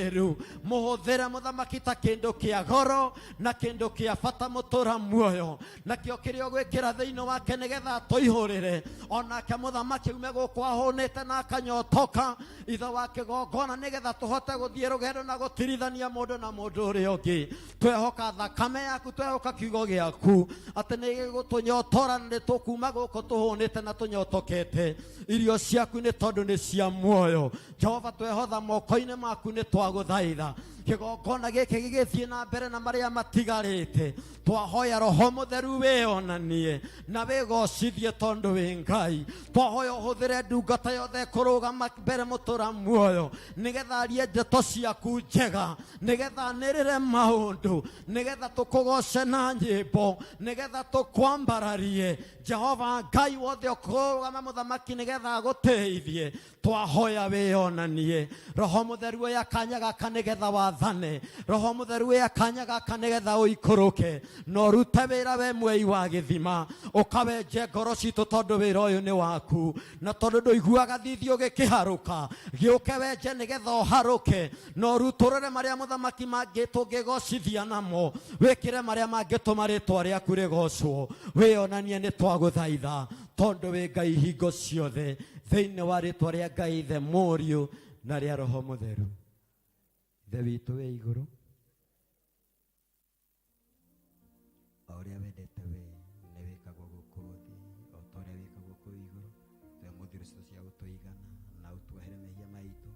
[SPEAKER 5] Mũhũthĩre, mũthamaki, ta kĩndũ kĩa goro na kĩndũ kĩa bata, mũtũra muoyo, nakĩo kĩrĩa ũgwĩkĩra thĩinĩ wake nĩgetha atũihũrĩre, onake, mũthamaki, ume gũkũ ahũnĩte na akanyotoka, Ithe wa kĩgongona, nĩgetha tũhote gũthiĩ rũgendo na gũtirithania mũndũ na mũndũ ũrĩa ũngĩ. Twehoka thakame yaku, twehoka kiugo gĩaku atĩ nĩ gĩgũtũnyotora, na nĩ tũkuma gũkũ tũhũnĩte na tũnyotokete irio ciaku, nĩ tondũ nĩ cia muoyo. Jehova, twehotha moko-inĩ maku. Nĩ twagũthaitha. Kĩgongona gĩkĩ gĩgĩthiĩ na mbere na marĩa matigarĩte, twahoya Roho Mũtheru wĩonanie na wĩgocithie tondũ wĩ Ngai. Twahoya ũhũthĩre ndungata yothe kũrũgama mbere mũtũra muoyo, nĩgetha arie ndeto ciaku njega, nĩgetha anĩrĩre maũndũ, nĩgetha tũkũgoce na nyĩmbo, nĩgetha tũkwambararie. Jehova Ngai wothe ũkũrũgama mũthamaki nĩgetha agũtĩithie, twahoya wĩonanie. Roho Mũtheru oya kanya gaka nĩgetha wathane. Roho Mũtheru oya kanya gaka nĩgetha ũikũrũke na ũrute wĩra we mwei wa gĩthima, ũkawenje ngoro citũ tondũ wĩra ũyũ nĩ waku, na tondũ ndũiguaga thithi ũgĩkĩharũka, gĩũke wenje nĩgetha ũharũke na ũrutũrũre marĩa mũthamaki mangĩ tũngĩgocithia namo, wĩkĩre marĩa mangĩtũma rĩtwa rĩaku rĩgocwo. Wĩonanie, nĩ twagũthaitha tondũ wĩ Ngai hingo ciothe, thĩinĩ wa rĩtwa rĩa Ngai Ithe, Mũriũ na rĩa Roho Mũtheru. Ithe witũ wĩ igũrũ, o ũrĩa wendete we nĩ wĩkagwo gũkũ thĩ o ta ũrĩa wĩkagwo kũu igũrũ. Tũhe mũthiro citũ cia gũtũigana, na ũtuohere mehia maitũ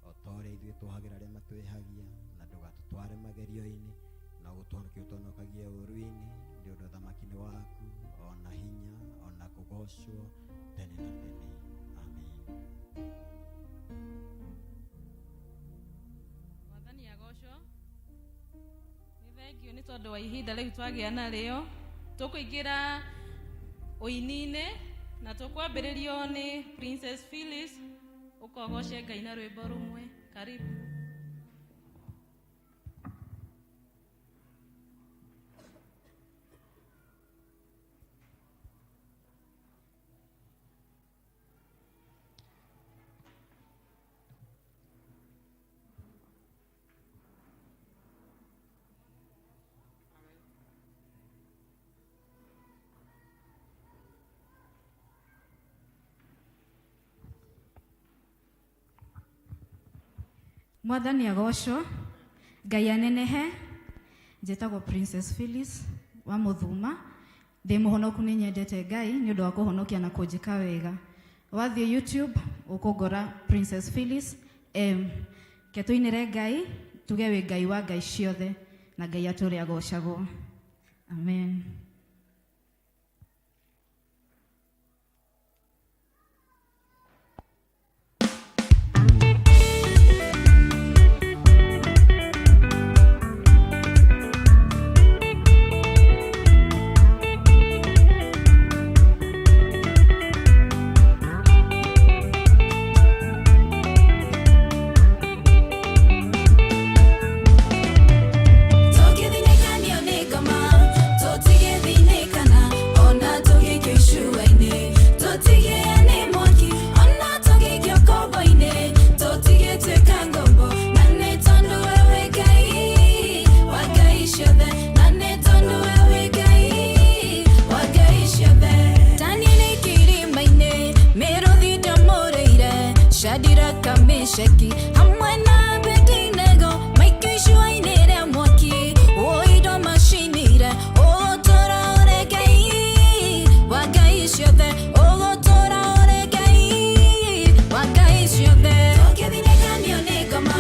[SPEAKER 5] o ta ũrĩa ithuĩ tuohagĩra arĩa matwĩhagia, na ndũgatũtware magerio-inĩ, na ũtũhonokie ũtũhonokagie ũũru-inĩ, nĩ ũndũ ũthamaki nĩ waku, ona hinya, ona kũgocwo tene na tene. Amen.
[SPEAKER 1] Mwathani agocwo. Nĩ thengiũ nĩ tondũ wa ihinda rĩu twagĩa narĩo. Tũkũingĩra ũini-inĩ na tũkwambĩrĩrio nĩ Princess Phyllis, ũkogoce Ngai na rwĩmbo rũmwe. Karibu.
[SPEAKER 6] Mwathani agocwo, Ngai anenehe. Njĩtagwo Princess Phyllis wa Mũthuma. Ndĩ mũhonoku, nĩ nyendete Ngai nĩ ũndũ wa kũhonokia na kũnjĩka wega. Wathiĩ YouTube ũkũngora Princess Phyllis M. Ke tũinĩre Ngai, tuge wĩ Ngai wa ngai ciothe, na Ngai atũre agocagwo. Amen.
[SPEAKER 7] Tũngĩthinĩkanio nĩ ngoma, tũtigĩthinĩkana, ona tũgĩikio icua-inĩ, tũtigĩe nĩ mwaki, ona tũgĩikio ngombo-inĩ, tũtigĩtuĩka ngombo, na nĩ tondũ we wĩ Ngai wa ngai ciothe, na nĩ tondũ we wĩ Ngai wa ngai ciothe. Danieli kĩrĩma-inĩ, mĩrũthi ndĩamũrĩire, Shadiraka, Meshaki hamwe na Abedinego maikio icua-inĩ rĩa mwaki, ũindo macinire, ũgũtũra ũrĩ Ngai wa ngai ciothe, ũgũtũra ũrĩ Ngai wa ngai ciothe. Tũngĩthinĩkanio nĩ ngoma,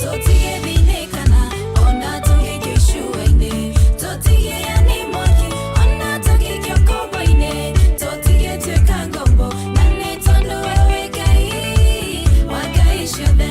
[SPEAKER 7] tũtigĩthinĩkana, ona tũgĩikio icua-inĩ, tũtigĩe nĩ mwaki, ona tũgĩikio ngombo-inĩ, tũtigĩtuĩka ngombo, na nĩ tondũ we wĩ Ngai wa ngai ciothe.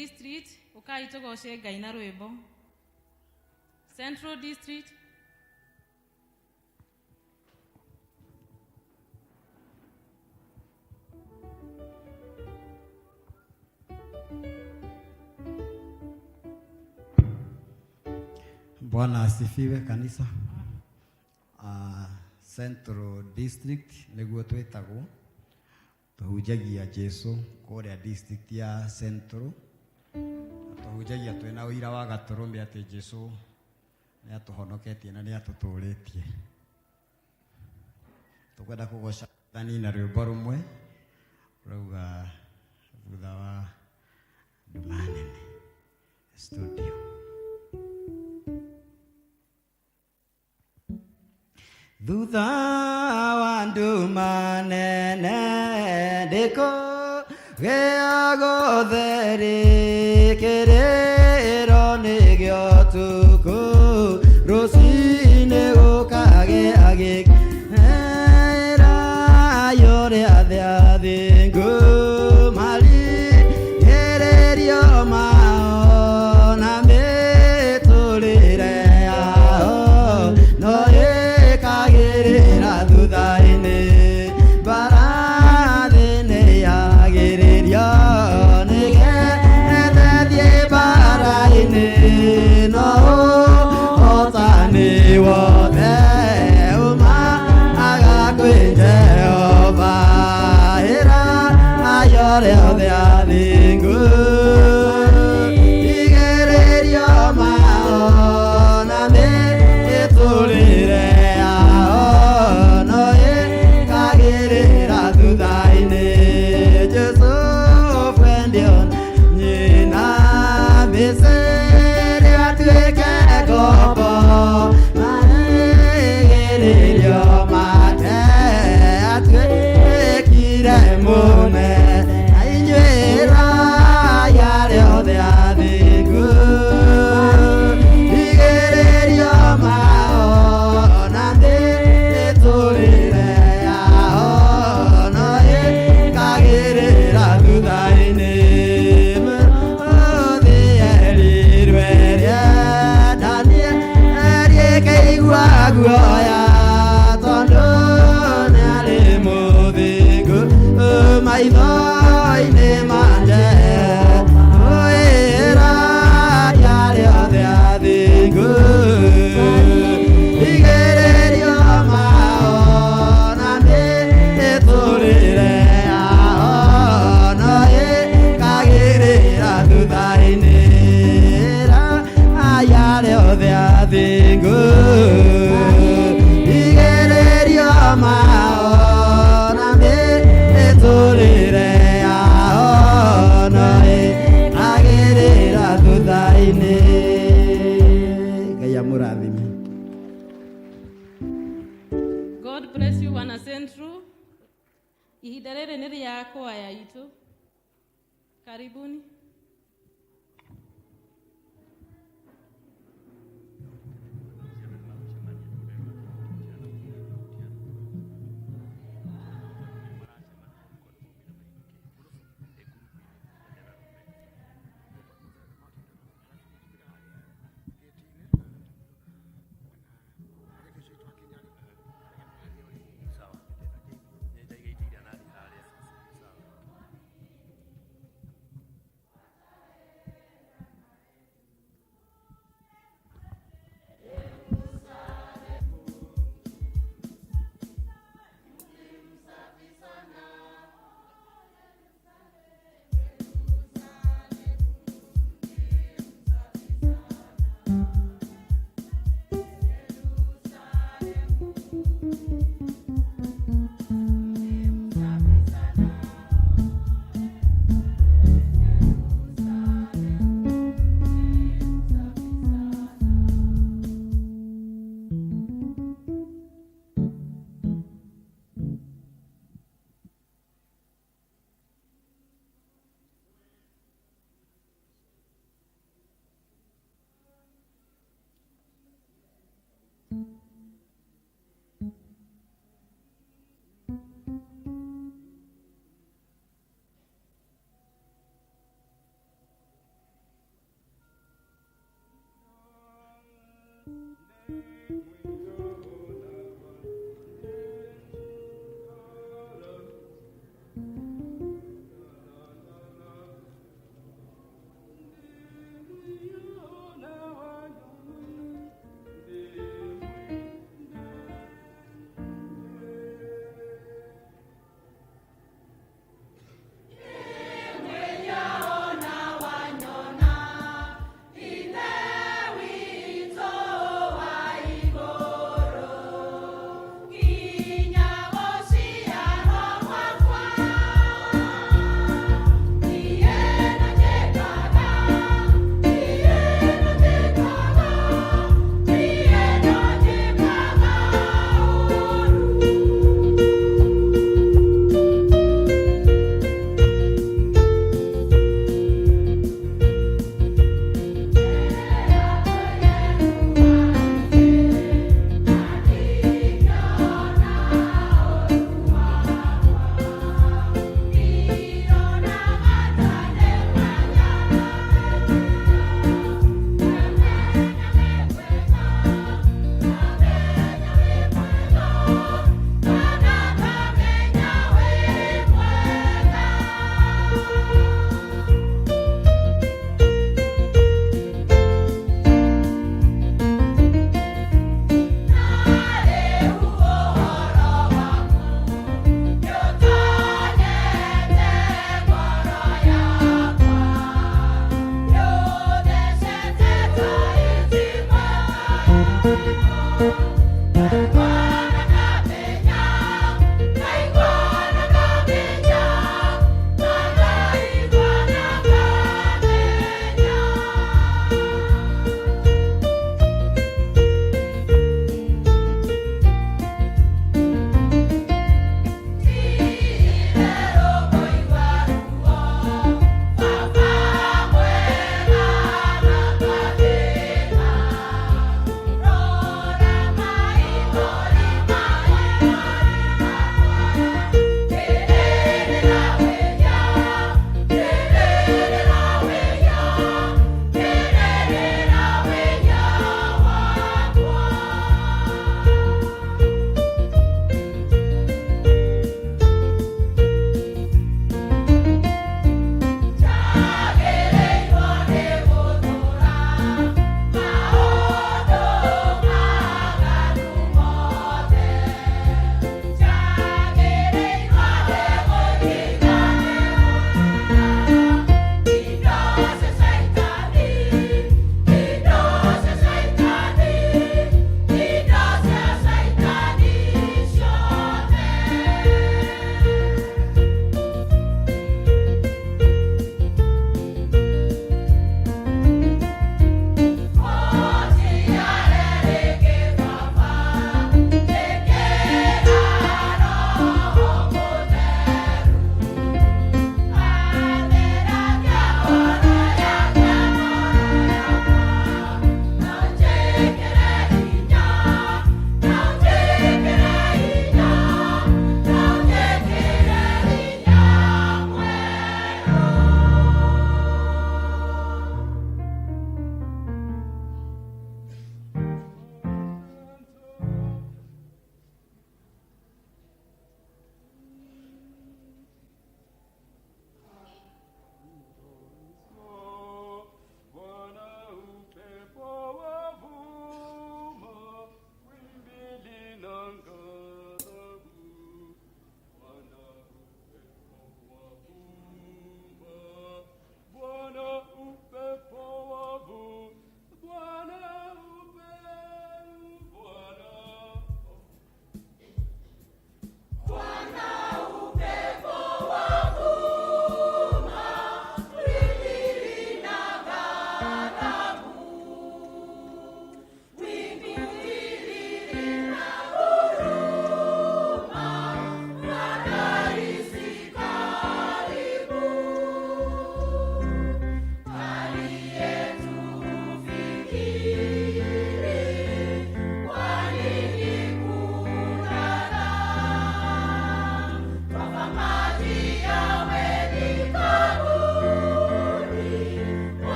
[SPEAKER 1] District, ũkai tũgoce Ngai na rwĩmbo. Central District.
[SPEAKER 5] Bwana asifiwe kanisa. Central District niguo twitagwo, tuhunjagia Jesu kuria district ya Central, tuhunjagia twina ũira wa gatũrũme atĩ Jesu nĩ atũhonoketie na nĩ atũtũrĩtie. Tũkwenda kũgoca Mwathani na rwĩmbo rũmwe rauga thutha wa nduma nene studio. Thutha wa nduma nene ndĩkũgĩa gũtheri, kĩrĩro nĩ gĩa ũtukũ, rũcinĩ gũkagĩa gĩkĩra ũrĩa thĩ athingu marigĩrĩrio mao na mĩtũrĩre yao no ĩkagĩrĩra thutha-inĩ, mbarathi nĩyagĩrĩrio nĩgetha ĩthiĩ mbara-inĩ, no ũhotani wothe umaga kwĩ Jehova, ĩra ayo rĩothe athingu igĩrĩrio mao na mĩtũrĩre yao no ĩkagĩrĩra thutha-inĩ. Jesũ fwendio nyina Misiri atuĩke ngombo, marigĩrĩrio make atuĩkire mũnene, na inyuĩ raya rĩothe athingu igĩrĩrio mao na mĩtũrĩre yao no ĩkagĩrĩra thutha-inĩ. Mũthĩ erirwe rĩendanie ĩkĩigua guoya, tondũ nĩarĩ mũthingu maitho-inĩ ma Jehova, ĩra rĩothe athingu igĩrĩrio mao na mĩtũrĩre yao no ĩkagĩrĩra thutha-inĩ. Ĩra aya rĩothe athingu igĩrĩrio mao na mĩtũrĩre yao no ĩkagĩrĩra thutha-inĩ. Ngai amũrathime.
[SPEAKER 1] God bless you wana Central. Ihinda rĩrĩ nĩ rĩa kwaya itũ. Karibuni.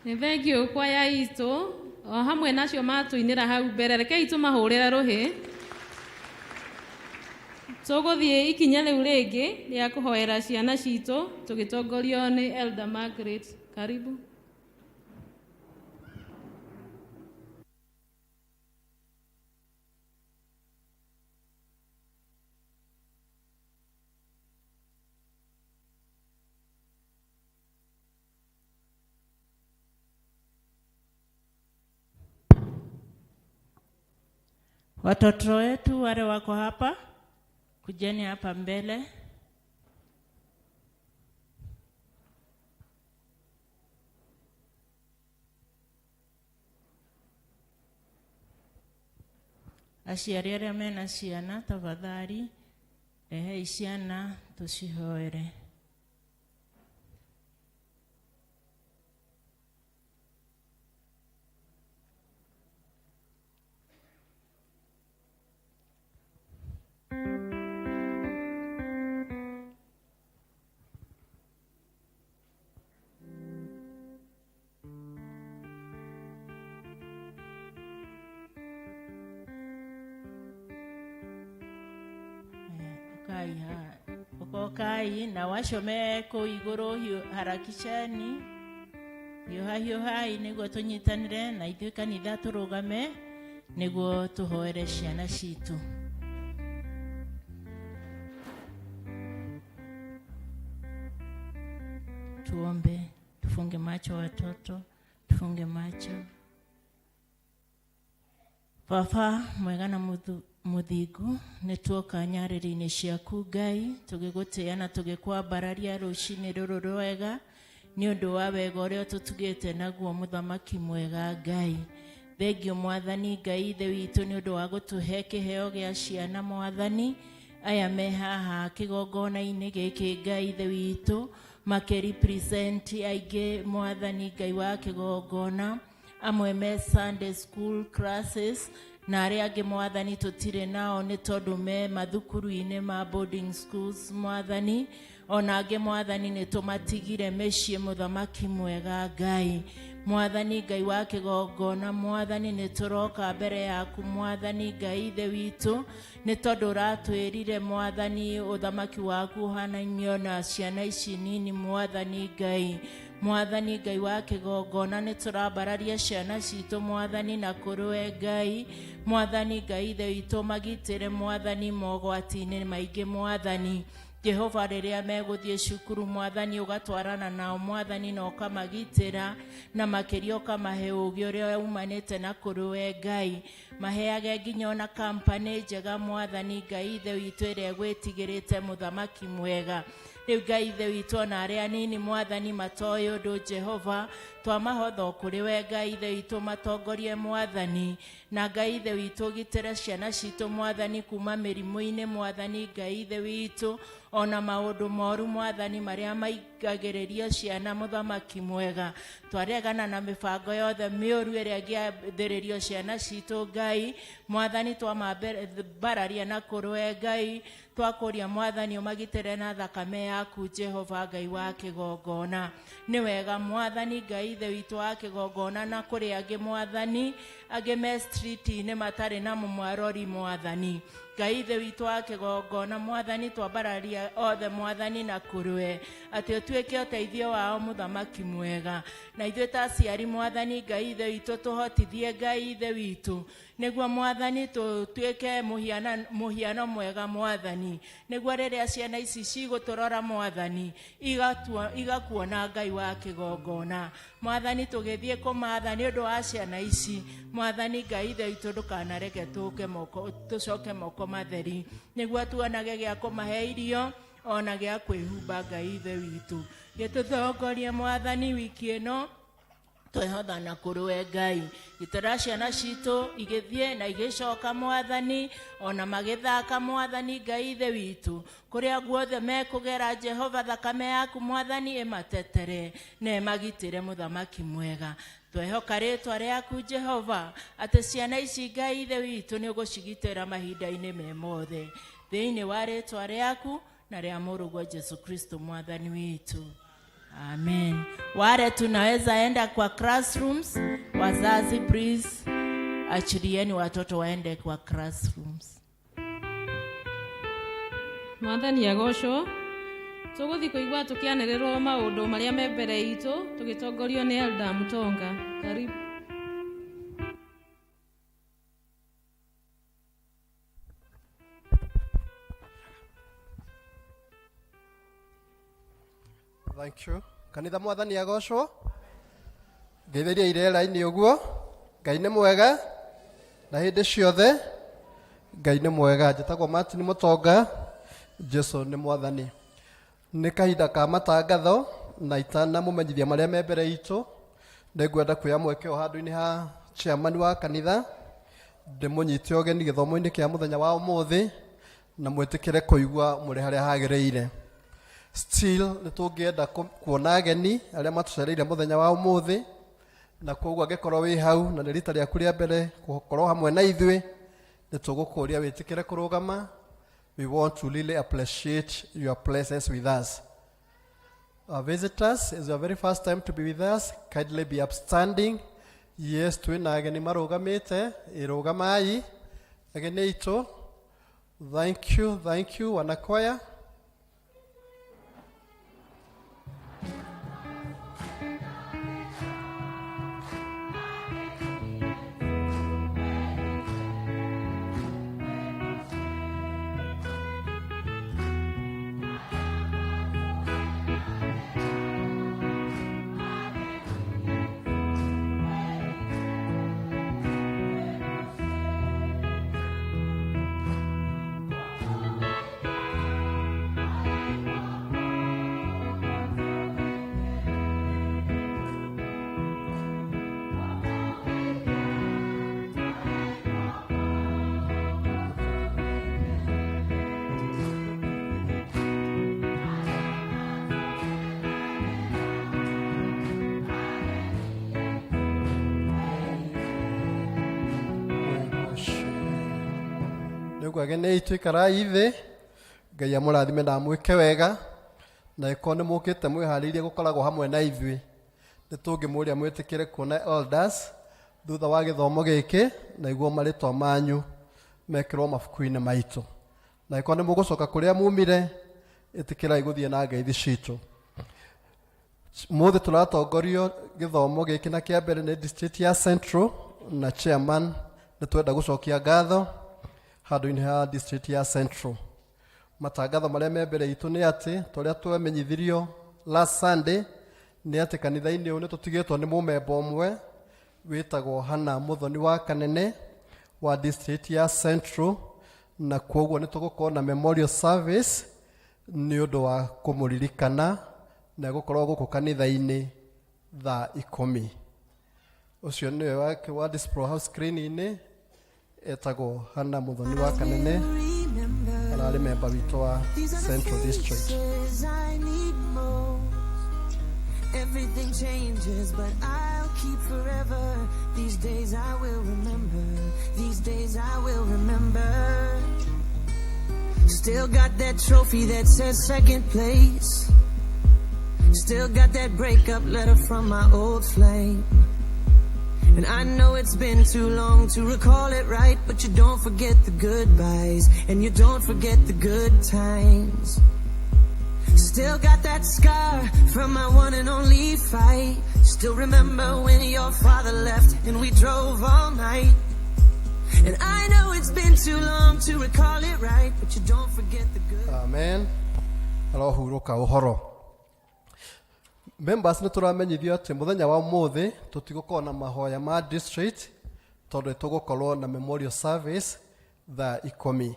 [SPEAKER 1] Nĩ thengiũ kwaya itũ o hamwe nacio matũinĩra hau mbere, rekei tũmahũrĩre rũhĩ. Tũgũthiĩ ikinya rĩu rĩngĩ rĩa kũhoera ciana citũ tũgĩtongorio nĩ Elder Margaret. Karibu.
[SPEAKER 8] Watoto wetu wale wako hapa, kujeni hapa mbele. Aciari arĩa mena ciana, tafadhali rehei ciana tũcihoere. Ukai haha, ukokai na wacio me kũu igũrũ harakisheni hiũha hiũhai nĩguo tũnyitanĩre na ithuĩ kanitha tũrũgame nĩguo tũhoere ciana citũ. Tuombe, tufunge macho watoto, tufunge macho. Baba mwega na mũthingu, nĩ tuoka nyarĩrĩ-inĩ ciaku Ngai, tũgĩgũtĩĩa na tũgĩkwambararia rũcinĩ rũrũ rwega nĩ ũndũ wa wega ũrĩa ũtũtugĩte naguo mũthamaki mwega Ngai. Thengio Mwathani Ngai Ithe witũ nĩ ũndũ wa gũtũhe kĩheo gĩa ciana Mwathani, aya me haha kĩgongona-inĩ gĩkĩ Ngai Ithe witũ makĩrepresent aingĩ Mwathani Ngai wa kĩgongona, amwe me Sunday school classes na arĩa angĩ Mwathani tũtirĩ nao nĩ tondũ me mathukuru-inĩ ma boarding schools Mwathani, ona angĩ Mwathani nĩ tũmatigire mĩciĩ mũthamaki mwega Ngai. Mwathani Ngai wa kĩgongona, Mwathani nĩ tũroka mbere yaku Mwathani Ngai Ithe witũ nĩ tondũ ũratwĩrire Mwathani ũthamaki waku ũhanainio na ciana ici nini Mwathani Ngai. Mwathani Ngai wa kĩgongona nĩ tũrambararia ciana citũ Mwathani na kũrĩ Ngai. Mwathani Ngai Ithe witũ magitĩre Mwathani mogwati-inĩ maingĩ Mwathani. Jehova rĩrĩa megũthiĩ cukuru Mwathani ũgatwarana nao Mwathani na ũkamagitĩra na makĩria ũkamahe ũũgĩ ũrĩa umanĩte na kũrĩ we Ngai. Maheage nginya ona kampani njega Mwathani Ngai Ithe witũ ĩrĩa ĩgwĩtigĩrĩte mũthamaki mwega. Rĩu Ngai Ithe witũ ona arĩa anini Mwathani matoĩ ũndũ Jehova twamahotha kũrĩ we Ngai Ithe witũ matongorie Mwathani na Ngai Ithe witũ ũgitĩre ciana citũ Mwathani kuma mĩrimũ-inĩ Mwathani Ngai Ithe witũ ona maũndũ moru Mwathani marĩa maingagĩrĩrio ciana mũthamaki mwega. Twaregana na mĩbango yothe mĩũru ĩrĩa ĩngĩathĩrĩrio ciana citũ Ngai Mwathani, twamambararia na kũrĩ we Ngai, twakũria Mwathani ũmagitĩre na thakame yaku Jehova Ngai wa kĩgongona. Nĩ wega Mwathani Ngai Ithe witũ wa kĩgongona na kũrĩ angĩ Mwathani angĩ me street-inĩ matarĩ na mũmarori Mwathani Ngai Ithe witũ wa kĩgongona Mwathani twambararia othe Mwathani na kũrĩ we atĩ ũtuĩke ũteithio wao mũthamaki mwega. Na ithuĩ ta aciari Mwathani Ngai Ithe witũ tũhotithie Ngai Ithe witũ nĩguo Mwathani tũtuĩke mũhiano mwega Mwathani, nĩguo rĩrĩa ciana ici cigũtũrora Mwathani igakuona Ngai wa kĩgongona. Mwathani tũgĩthiĩ kũmatha nĩ ũndũ wa ciana ici Mwathani Ngai Ithe witũ ndũkanareke tũke moko tũcoke moko matheri, nĩguo tuonage gĩa kũmahe irio ona gĩa kwĩhumba Ngai Ithe witũ. Gĩtũtongorie Mwathani wiki ĩno twehothana kũrĩ we Ngai, gitĩra ciana citũ igĩthiĩ na igĩcoka Mwathani ona magĩthaka Mwathani Ngai Ithe witũ kũrĩa guothe mekũgera Jehova thakame yaku Mwathani ĩmatetere na ĩmagitĩre mũthamaki mwega. Twehoka rĩtwa rĩaku Jehova atĩ ciana ici Ngai Ithe witũ nĩ ũgũcigitĩra mahinda-inĩ me mothe thĩinĩ wa rĩtwa rĩaku na rĩa mũrũguo Jesu Kristo Mwathani witũ. Amen. Wale tunaweza enda kwa classrooms, wazazi please achilieni watoto waende kwa classrooms.
[SPEAKER 1] Mwathani agocwo. Tũgũthiĩ kũigua tũkĩanĩrĩrwo maũndũ marĩa me mbere itũ tũgĩtongorio nĩ Elda Mutonga. Karibu.
[SPEAKER 9] Thank you. Kanitha mwathani agocwo. Ngeithĩria irera-inĩ ũguo. Ngai nĩ mwega na hĩndĩ ciothe. Ngai nĩ mwega. Njĩtagwo Martin Mũtonga. Jesu nĩ mwathani. Nĩ kahinda ka matangatho na itanamũmenyithia marĩa me mbere itũ, nĩngwenda kuoya mweke o handũ-inĩ ha chairman wa kanitha ndĩmũnyite ũgeni gĩthomo-inĩ kĩa mũthenya wa ũmũthĩ na mwĩtĩkĩre kũigua mũrĩ harĩa hagĩrĩire. Still nĩ tũngĩenda kuona ageni arĩa matũcereire mũthenya wa ũmũthĩ, na koguo angĩkorwo wĩ hau na nĩ rita rĩaku rĩa mbere gũkorwo hamwe na ithuĩ, nĩ tũgũkũria wĩtĩkĩre kũrũgama. We want to really appreciate your presence with us. Our visitors, it's your very first time to be with us, kindly be upstanding. Yes, twĩna ageni marũgamĩte, ĩrũgamai ageni aitũ. Thank you, thank you, wanakwaya. Nĩguo ageni aitũ ikarai thĩ. Ngai amũrathime na amwĩke wega, na ĩkorwo nĩ mũkĩte mwĩharĩirie gũkoragwo hamwe na ithuĩ, nĩ tũngĩmũria mwĩtĩkĩre kuona elders thutha wa gĩthomo gĩkĩ, na iguo marĩtwa manyu mekĩrwo mabuku-inĩ maitũ. Na ĩkorwo nĩ mũgũcoka kũrĩa mumire, ĩtĩkĩrai gũthiĩ na ngeithi citũ. Mũthĩ tũratongorio gĩthomo gĩkĩ na kĩa mbere nĩ district ya Central, na chairman nĩ twenda gũcokia ngatho handũ-inĩ ha district ya Central. Matangatho marĩa me mbere itũ nĩ atĩ tũrĩa twemenyithirio last Sunday nĩ atĩ kanitha-inĩ ũyũ nĩ tũtigĩtwo nĩ mũmemba ũmwe wĩtagwo Hannah Mũthoni wa Kanene wa district ya Central, na kwoguo nĩ tũgũkorwo na memorial service nĩ ũndũ wa kũmũririkana, na gũkorwo gũkũ kanitha-inĩ thaa 10. Ũcio nĩwe wa display house screen-inĩ, etagwo Hannah Mũthoni wa Kanene, ararĩ memba witũ wa Central District.
[SPEAKER 10] Everything changes, but I'll keep forever. These days I will remember. These days I will remember. Still got that trophy that says second place. Still got that breakup letter from my old flame. And I know it's been too long to recall it right, but you don't forget the goodbyes, and you don't forget the good times. Still got that scar from my one and only fight. Still remember when your father left and we drove all night. And I know it's been too long to recall it right, but you don't forget the good.
[SPEAKER 9] Amen. Arohurũka ũhoro. Members, nĩ tũramenyithio atĩ mũthenya wa ũmũthĩ tũtigũkorwo na mahoya ma district tondũ tũgũkorwo na memorial service thaa 10.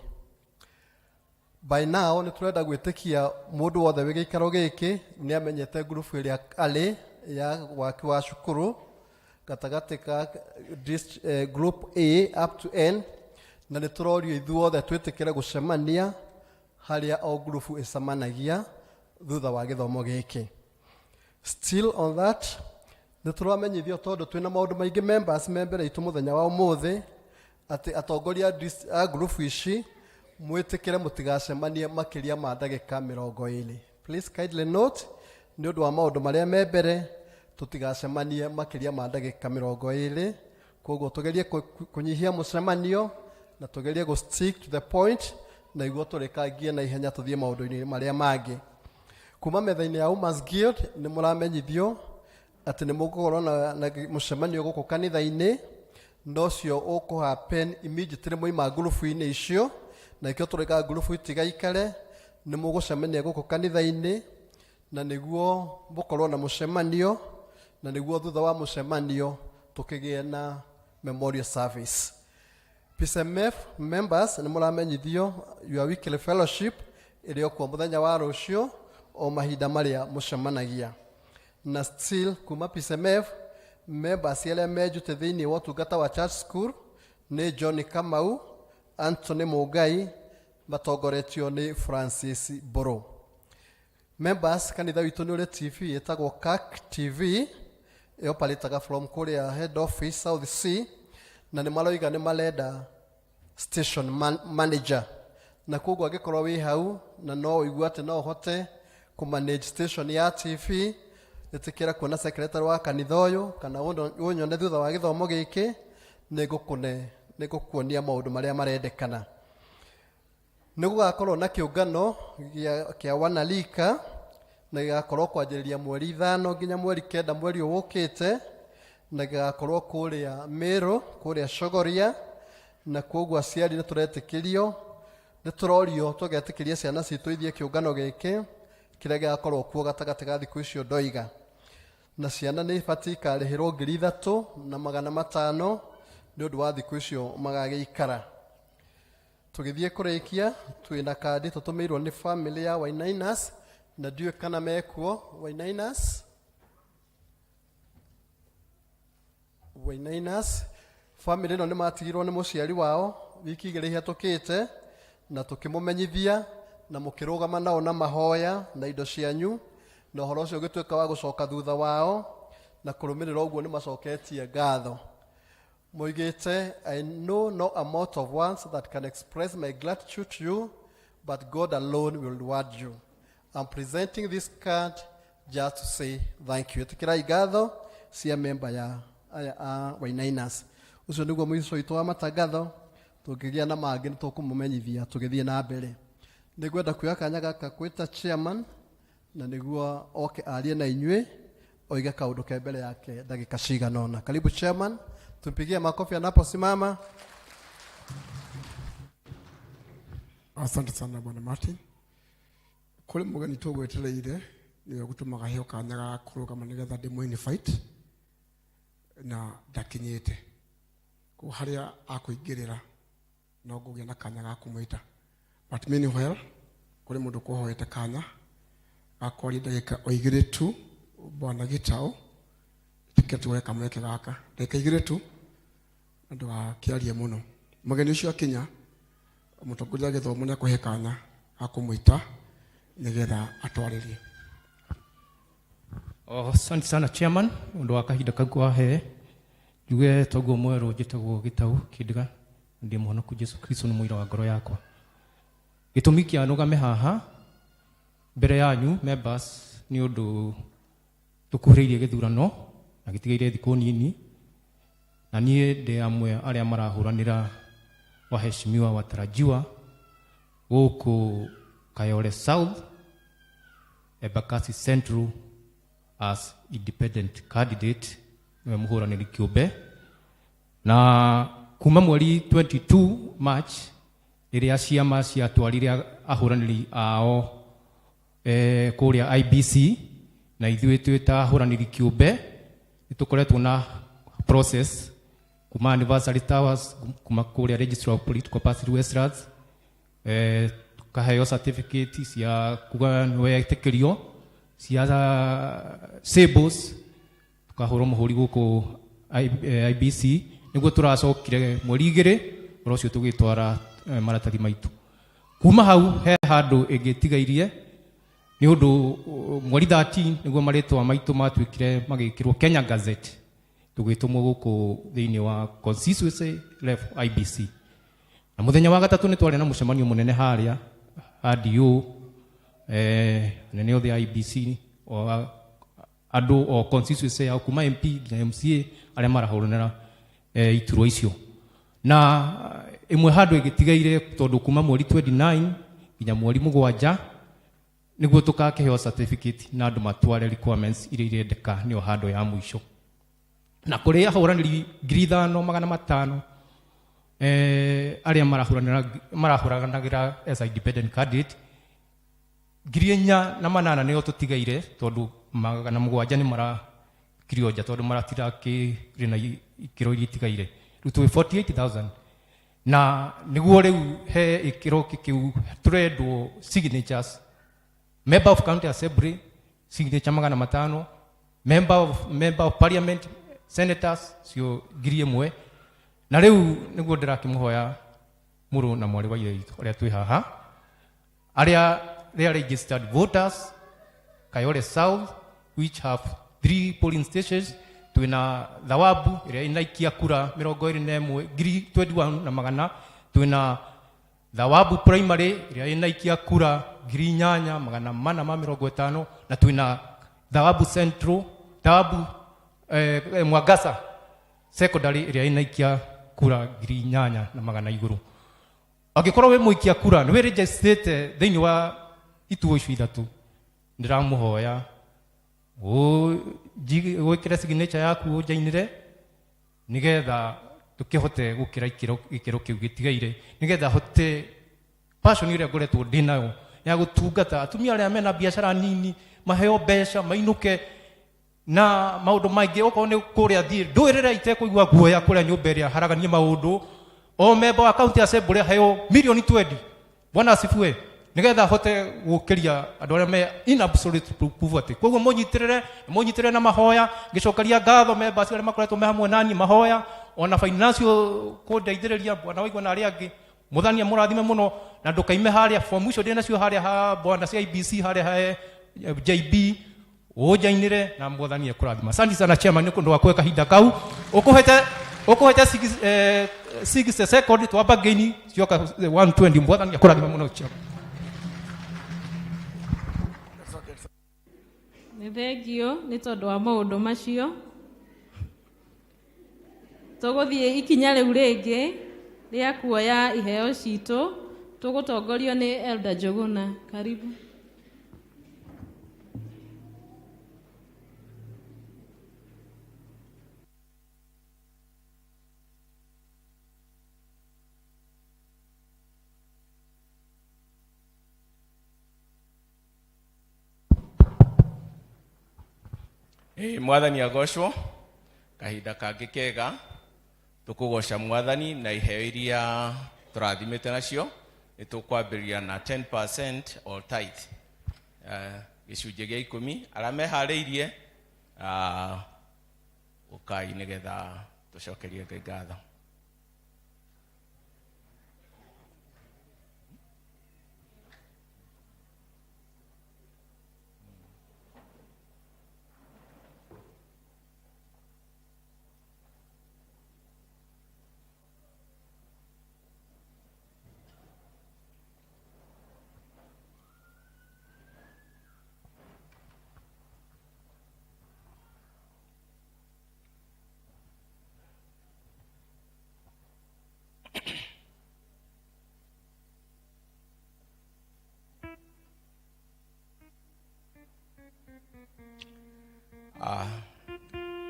[SPEAKER 9] By now nĩ tũrenda gwĩtĩkia mũndũ wothe wĩ gĩikaro gĩkĩ nĩ amenyete ngurubu ĩrĩa arĩ ya waki wa cukuru gatagatĩ ka group A up to N, na nĩ tũrorio ithuothe twĩtĩkĩre gũcemania harĩa o ngurubu ĩcemanagia thutha wa gĩthomo gĩkĩ. Still on that, nĩ tũramenyithio tondũ twĩna maũndũ maingĩ members me mbere itũ mũthenya wa ũmũthĩ atĩ atongoria a ngurubu ici mwĩtĩkĩre mũtigacemanie makĩria ma ndagĩka 20. Please kindly note, Nĩ ũndũ wa maũndũ marĩa me mbere, tũtigacemanie makĩria ma ndagĩka 20. Koguo tũgerie kũnyihia mũcemanio na tũgerie gũ stick to the point, na iguo tũrĩkangie na ihenya tũthiĩ maũndũ-inĩ marĩa mangĩ. Kuma metha-inĩ ya Women's Guild nĩ mũramenyithio atĩ nĩ mũgũkorwo na mũcemanio gũkũ kanitha-inĩ, na ũcio ũkũ happen immediately mwaima ngurubu-inĩ icio, na ikĩo tũrĩka ngurubu itigaikare. Nĩ mũgũcemania gũkũ kanitha-inĩ na nĩguo mũkorwo na mũcemanio, na nĩguo thutha wa mũcemanio tũkĩgĩe na memorial service. PCMF members nĩ mũramenyithio your weekly fellowship ĩrĩ okuo mũthenya wa rũciũ o mahinda marĩa mũcemanagia. Na still kuma PCMF members arĩa menjute thĩinĩ wa ũtungata wa church school nĩ John Kamau, Anthony Mungai, matongoretio nĩ Francis Mburu. Members, kanitha witũ nĩ ũrĩ TV ĩtagwo CAC TV, ĩoparĩtaga from kũrĩa head office South C, na nĩ maroiga nĩ marenda station manager, na koguo angĩkorwo wĩ hau na no ũigue atĩ no ũhote kũ manage station ya TV, ĩtĩkĩra kuona secretary wa kanitha ũyũ kana ũnyone thutha wa gĩthomo gĩkĩ, nĩngũkuonia maũndũ marĩa marendekana. Nĩ gũgakorwo na kĩũngano kĩa wanalika, na gĩgakorwo kwanjĩrĩria mweri 5 nginya mweri 9 mweri ũyũ ũkĩte, na gĩgakorwo kũrĩa Meru, kũrĩa Chogoria. Na koguo aciari nĩ tũretĩkĩrio, nĩ tũrorio tũgetĩkĩria ciana citũ ithiĩ kĩũngano gĩkĩ kĩrĩa gĩgakorwo kuo gatagatĩ ga thikũ icio ndoiga. Na ciana nĩ ibatiĩ ikarĩhĩrwo 3500 nĩ ũndũ wa thikũ icio magagĩikara. Tũgĩthiĩ kũrĩkia, twĩna kandi tũtũmĩirwo nĩ family ya Wainainas, na ndiũĩ kana mekuo. Wainainas, Wainainas family ĩno nĩ matigirwo nĩ mũciari wao wiki 2 ihĩtũkĩte, na tũkĩmũmenyithia na mũkĩrũgama nao na mahoya na indo cianyu, na ũhoro ũcio ũgĩtuĩka wa gũcoka thutha wao, na kũrũmĩrĩra ũguo nĩ macoketie ngatho. Moigĩte, "I know no amount of words that can express my gratitude to you, but God alone will reward you. I'm presenting this card just to say thank you." Ĩtĩkĩrai ngatho cia memba ya aya a Wainainas. Ũcio nĩguo mũico witũ wa matangatho. Tũngĩgĩa na mangĩ nĩ tũkũmũmenyithia tũgĩthiĩ na mbere. Nĩngwenda kuoya kanya gaka gwĩta chairman na nĩguo oke arie na inyuĩ, oige kaũndũ ke mbere yake ndagĩka cigana ũna. Karibu chairman, tumpigie makofi anaposimama.
[SPEAKER 11] Asante sana, Bwana Martin. Kũrĩ mũgeni tũgwetereire, nĩwe gũtũmaga heo kanya ga kũrũgama nĩgetha ndĩmũ invite, na ndakinyĩte. Koguo harĩa akũingĩrĩra no ngũgĩa na kanya ga kũmwĩta. But meanwhile, kũrĩ mũndũ kũhoete kanya ga kwaria ndagĩka o 2 tu, Bwana Gĩtaũ. Ĩtĩkĩra tuoe kamweke gaka ndagĩka 2 tu na ndũgakĩarie mũno. Mũgeni ũcio akinya, mũtongoria wa gĩthomo nĩ akũhe kanya ga kũmwĩta nĩgetha atwarĩrie.
[SPEAKER 12] Oh, asante sana chairman, ũndũ wa kahinda kau wahe. Njuge toguo mwerũ, njĩtagwo Gĩtau Kĩndiga, ndĩ mũhonoku. Jesu Kristo nĩ mũira wa ngoro yakwa. Gĩtũmi kĩa nũgame haha mbere yanyu members nĩ ũndũ tũkuhĩrĩirie gĩthurano na gĩtigaire thikũ nini, na niĩ ndĩ amwe arĩa marahũranĩra waheshimiwa watarajiwa gũkũ Kayole South, Embakasi Central as independent candidate, nĩwe mũhũranĩri kĩũmbe. Na kuma mweri 22 March, rĩrĩa ciama ciatwarire ahũranĩri ao kũrĩa IBC, na ithuĩ twĩ ta ahũranĩri kĩũmbe nĩ tũkoretwo na process kuma Anniversary Towers, kuma kũrĩa Registrar of Political Parties Westlands, tukaheo certificate cia kuga nĩwetĩkĩrio cia symbols, tukahũrwo mũhũri gũkũ IBC, nĩguo tũracokire mweri 2 ũhoro ũcio tũgĩtwara maratathi maitũ. Kuma hau he handũ ĩngĩtigairie, nĩ ũndũ mweri 13 nĩguo marĩtwa maitũ matuĩkire magĩkĩrwo Kenya Gazette, tũgĩtũmwo gũkũ thĩinĩ wa constituency level IBC. Na mũthenya wa gatatũ nĩ twarĩ na mũcemanio mũnene harĩa RDO, anene othe a IBC. o andũ o constituency yao kuma MP nginya MCA arĩa marahũranĩra iturwa icio na ĩmwe handũ ĩgĩtigaire tondũ kuma mweri 29 nginya mweri mũgwanja nĩguo tũgakĩheo certificate na andũ matware requirements iria irendeka nĩyo handũ ya mũico na kũrĩ ahũranĩri 5,500 arĩa marahũranagĩra as a independent candidate 4,800 nĩo tũtigaire tondũ 700 nĩ marakirio nja tondũ maratirakĩrĩ na ikĩro iria itigaire rĩu twĩ 48,000 na nĩguo rĩu he ikĩro kĩu tũrendwo signatures member of county assembly signature 500, member of parliament senators cio 1,000 na rĩu nĩguo ndĩrakĩmũhoya mũrũ na mwarĩ wa ithe witũ arĩa twĩ haha arĩa they are registered voters Kayole South which have 3 polling stations twina Thawabu ĩrĩa inaikia kura 21 ngiri 21 na magana twina Thawabu Primary ĩrĩa inaikia kura 8,450 na twina Thawabu Central Thawabu Mwangasa Secondary ĩrĩa inaikia kura 8,100 igũrũ. Angĩkorwo wĩ mũikia kura nĩ wĩregistrĩte thĩinĩ wa ituo icio ithatũ ndĩramũhoya wĩkĩre signature yaku ũnjainĩre nĩgetha tũkĩhote gũkĩra gĩkĩro kĩu gĩtigaire nĩgetha hote passion ĩrĩa ngoretwo ndĩ nayo ya gũtungata atumia arĩa mena biacara nini maheo mbeca mainũke na maũndũ maingĩ okorwo nĩ kũrĩa thiĩ ndũĩrĩre itekũigua guoya kũrĩa nyũmba ĩrĩa haraganie maũndũ o member wa county assembly aheo milioni 20 bwana asifiwe nigetha hote gũkĩria andũ arĩa me in absolute poverty koguo mũnyitĩrĩre na mahoya ngĩcokeria ngatho members arĩa makoretwo me hamwe nani mahoya ona financial kũndeithĩrĩria bwana waigua na arĩa angĩ mũthania mũrathime mũno na ndũkaime harĩa form icio ndĩ nacio harĩa ha bwana CIBC harĩa ha JB ũnjainĩre na mwathani ekũrathima. Asante sana chairman nĩ ũndũ wa kũhe kahinda kau ũkũhete 60 second twamba gain cioka 120 mwathani ekũrathima mũno chairman.
[SPEAKER 1] Nĩ thengio nĩ tondũ wa maũndũ macio tũgũthiĩ ikinya rĩu rĩngĩ rĩa kuoya iheo citũ tũgũtongorio nĩ Elder Njuguna. Karibu.
[SPEAKER 3] Mwathani agocwo kahinda kangĩ kega tũkũgoca mwathani na iheo iria tũrathimĩte nacio nĩ tũkwambĩrĩria na 10% or tithe gĩcunjĩ gĩa 10 arĩa meharĩirie ũkai nĩgetha tũcokerie Ngai ngatho.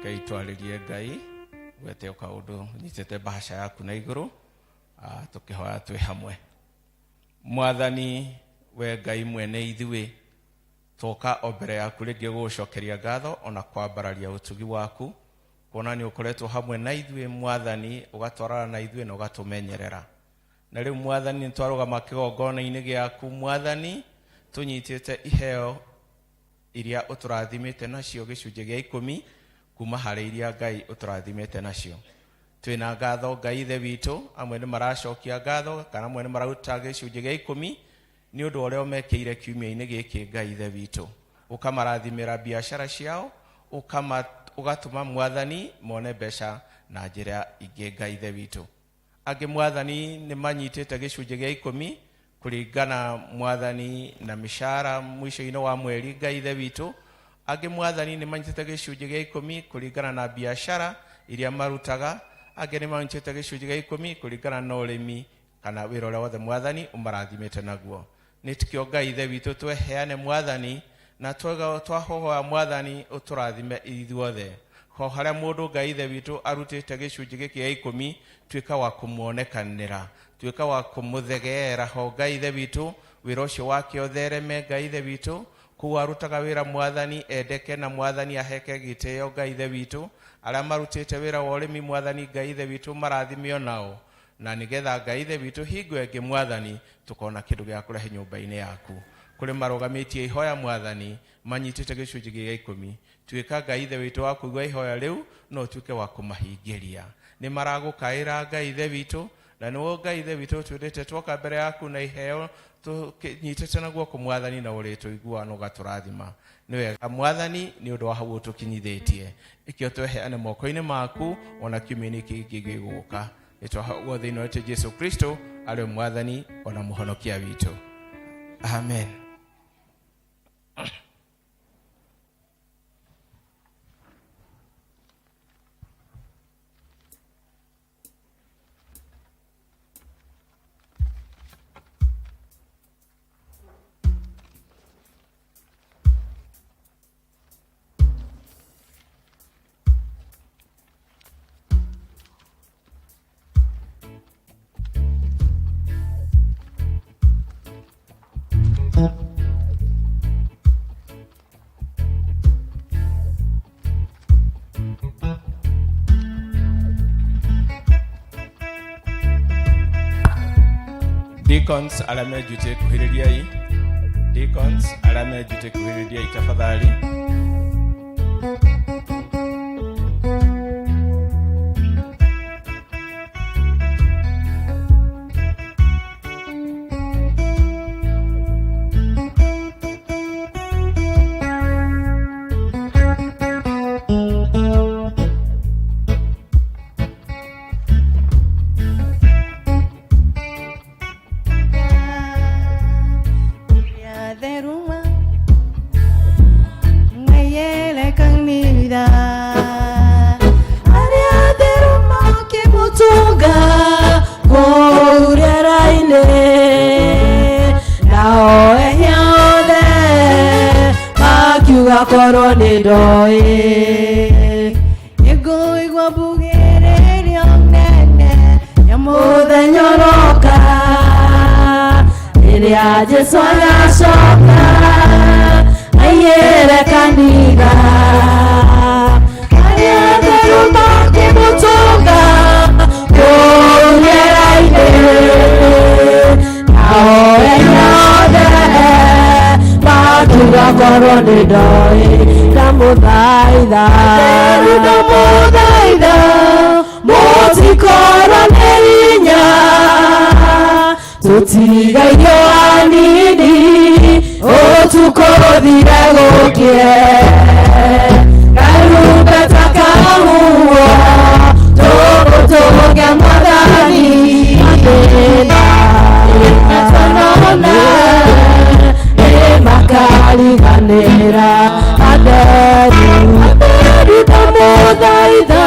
[SPEAKER 3] Ngai twarĩrie Ngai wete o kaũndũ nyitĩte bahasha yaku na igũrũ tũkĩhoya twĩ hamwe. Mwathani we Ngai mwene ithuĩ twoka o mbere yaku rĩngĩ gũgũcokeria ngatho ona kwambararia ũtugi waku kuona nĩ ũkoretwo hamwe na ithuĩ Mwathani ũgatwarana na ithuĩ na ũgatũmenyerera na rĩu Mwathani nĩ twarũgama kĩgongona-inĩ gĩaku Mwathani tũnyitĩte iheo iria ũtũrathimĩte nacio gĩcunjĩ gĩa 10 kuma harĩ iria Ngai ũtũrathimĩte nacio twĩna ngatho Ngai ithe witũ amwe nĩ maracokia ngatho kana amwe nĩ mararuta gĩcunjĩ gĩa 10 nĩ ũndũ ũrĩa ũmekĩire kiumia-inĩ gĩkĩ Ngai ithe witũ ũkamarathimĩra biacara ciao ũgatũma Mwathani mone mbeca na njĩra ingĩ Ngai ithe witũ angĩ Mwathani nĩ manyitĩte gĩcunjĩ gĩa 10 kũringana Mwathani na mĩcara mũico-inĩ wa mweri Ngai ithe witũ
[SPEAKER 13] Angĩ Mwathani nĩ manyitĩte gĩcunjĩ gĩa 10 kũringana na biacara iria marutaga, angĩ nĩ manyitĩte gĩcunjĩ gĩa 10 kũringana na ũrĩmi kana wĩra ũrĩa wothe Mwathani ũmarathimĩte naguo. Nĩ tikĩo Ngai Ithe witũ tweheane Mwathani na twahohoa Mwathani ũtũrathime ithuothe. Ho harĩa mũndũ Ngai Ithe witũ arutĩte gĩcunjĩ gĩkĩ gĩa 10, tuĩka wa kũmuonekanĩra, tuĩka wa kũmũthegeera ho Ngai Ithe witũ, wĩra ũcio wake ũthereme Ngai Ithe witũ, kũu arutaga wĩra Mwathani endeke na Mwathani aheke gĩtĩo Ngai Ithe witũ. Arĩa marutĩte wĩra wa ũrĩmi Mwathani Ngai Ithe witũ marathime onao, na nĩgetha Ngai Ithe witũ hingo ĩngĩ Mwathani tũkona kĩndũ gĩa kũrehe nyũmba-inĩ yaku. Kũrĩ marũgamĩtie ihoya Mwathani manyitĩte gĩcunjĩ gĩa 10, tuĩka Ngai Ithe witũ wa kũigua ihoya rĩu no ũtuĩke wa kũmahingĩria. Nĩ maragũkaĩra Ngai Ithe witũ, na nĩwe Ngai Ithe witũ ũtwĩrĩte twoka mbere yaku na iheo tũnyitĩte na guoko Mwathani, na ũrĩtũigua na ũgatũrathima. Nĩ wega Mwathani nĩ ũndũ wa hau ũtũkinyithĩtie, ĩkĩo tweheane moko-inĩ maku ona kiumia-inĩ kĩngĩ gĩgũka. Nĩ twahoya thĩinĩ wa Jesu Kristo arĩ Mwathani ona mũhonokia witũ. Amen. Deacons arĩa menjutĩte kuhĩrĩriai, deacons arĩa menjutĩte kuhĩrĩriai tafadhali.
[SPEAKER 2] Korwo nĩ ndoĩ nĩngũigua mbugĩrĩrio nene ya mũthenya ũroka, rĩrĩa Jesũ agacoka aiyĩre kanitha. Arĩa atheru makĩmũtũnga kũu rĩera-inĩ, nao ehia othe makiuga korwo nĩ ndoĩ ndamũthaitha, ndamũthaitha mũtikorwo nĩ hinya, tũtigairio anini ũtukũ ũthire gũkĩe, karumbeta kahuhwo tũgũtũnge Mwathani mathĩna tonona makariganĩra. Atheru atheru ndamũthaitha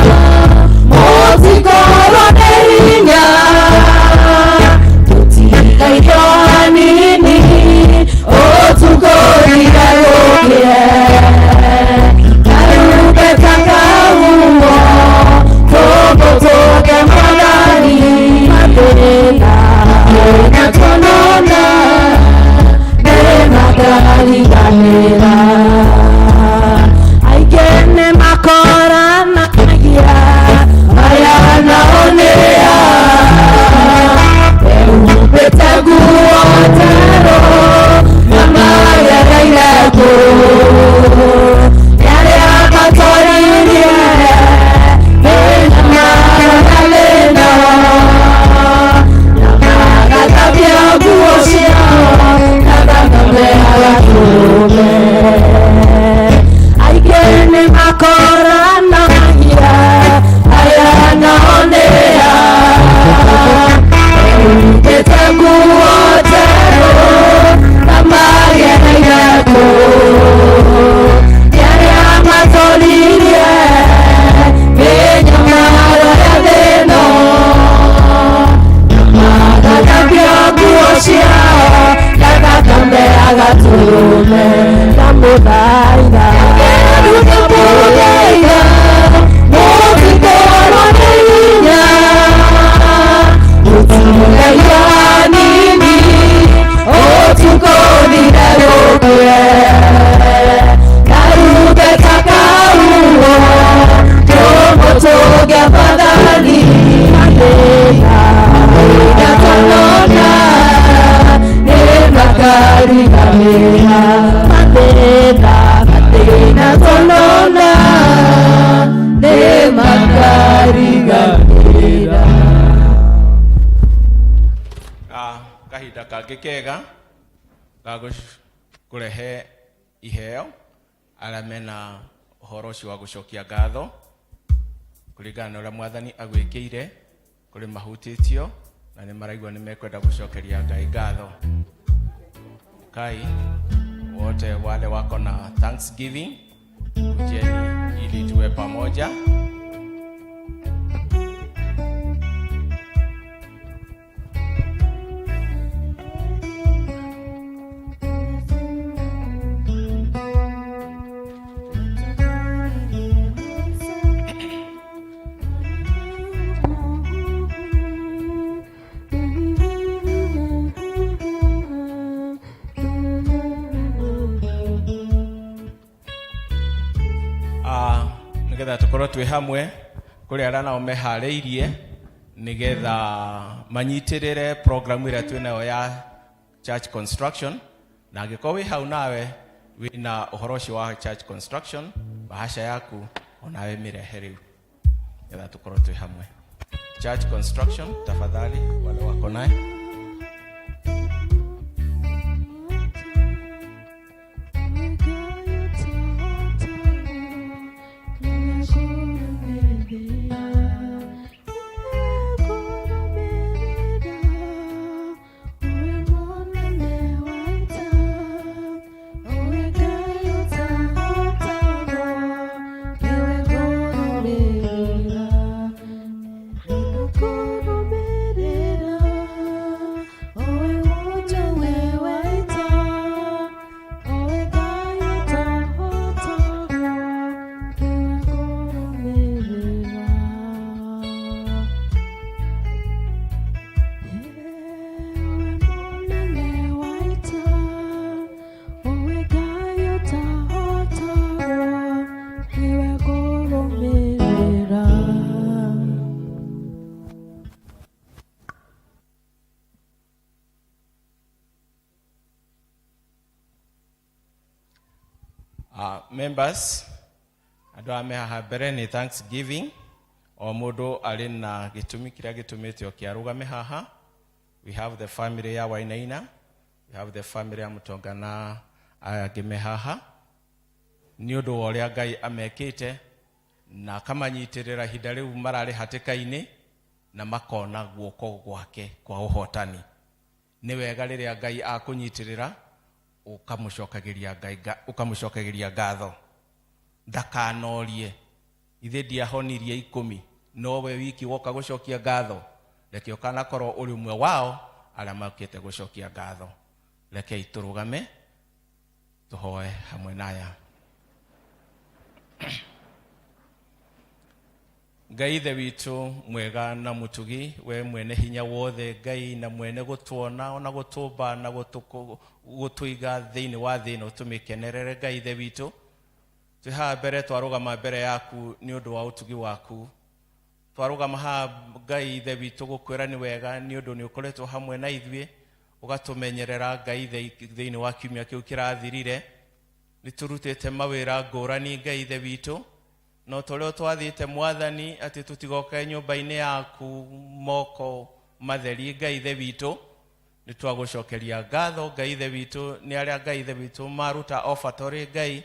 [SPEAKER 2] mũtikorwo nĩ hinya, tũtigairio hanini ũtukũ ũthire gũkĩe, karumbeta kahuhwo tũgũtũnge Mwathani mathĩna tonona makariganĩra. Aingĩ nĩ makoranagia aya nao nĩ a Ndĩmũthaitha Ndĩmũthaitha Mũtikorwo nĩ hinya Gũtigagia nini Ũtukũ thire gũkĩe Karumbeta kauo Tũmũtũnge Mwathani Mathĩna Mathĩna twanona Nĩ makariganĩra Mathĩna mathĩna twanona Nĩ makariganĩra
[SPEAKER 13] Ah, kahinda kangĩ kega ga kũrehe iheo arĩa mena ũhoro ũcio wa gũcokia ngatho kũringana na ũrĩa mwathani agwĩkĩire kũrĩ mahutĩtio na nĩ maraigua nĩ mekwenda gũcokeria ngai ngatho kai wote wale wako na thanksgiving kujeni ili tuwe pamoja Ah, nigetha tukorwo twĩ hamwe kũrĩ arĩa nao meharĩirie nigetha manyitĩrĩre programu ĩrĩa twĩ nayo ya church construction na angĩkorwo wĩ hau nawe wĩna ũhoro ũcio wa church construction bahasha yaku onawe mĩrehe rĩu nigetha tukorwo twĩ hamwe church construction tafadhali wale wako naye Members andå aya me haha mbere nĩ thanksgiving o mũndũ arĩ na gĩtũmi kĩrĩa gĩtũmĩte oke arũgame haha we have the family ya wainaina we have the family ya mũtonga na aya angĩ me haha nĩ ũndũ wa ũrĩa ngai amekĩte na akamanyitĩrĩra ihinda rĩu mararĩ hatĩka-inĩ na makona guoko gwake kwa ũhotani nĩ wega rĩrĩa ngai akũnyitĩrĩra ũkamũcokagĩria ngai ũkamũcokagĩria ngatho ndakanorie ithe ndiahonirie ikũmi nowe wiki woka gũcokia ngatho reke ũkanakorwo ũrĩ ũmwe wao arĩa mokĩte gũcokia ngatho rekei tũrũgame tũhoe hamwe naya ngai ithe witũ mwega na mũtugi we mwene hinya wothe ngai na mwene gũtuona ona gũtũmba na gũtũiga thĩinĩ wa thĩ ĩno tũmĩkenerere ngai ithe witũ twĩ haha mbere twarũgama mbere yaku nĩ ũndũ wa ũtugi waku twarũgama haha ngai ithe witũ gũkwĩra nĩ wega nĩ ũndũ nĩ ũkoretwo hamwe na ithuĩ ũgatũmenyerera ngai ithe thĩinĩ wa kiumia kĩu kĩrathirire nĩ tũrutĩte mawĩra ngũrani ngai ithe witũ no ta ũrĩa twathĩte mwathani atĩ tũtigoke nyũmba-inĩ yaku moko matheri ngai ithe witũ nĩ twagũcokeria ngatho ngai ithe witũ nĩ arĩa ngai ithe witũ maruta offertory ngai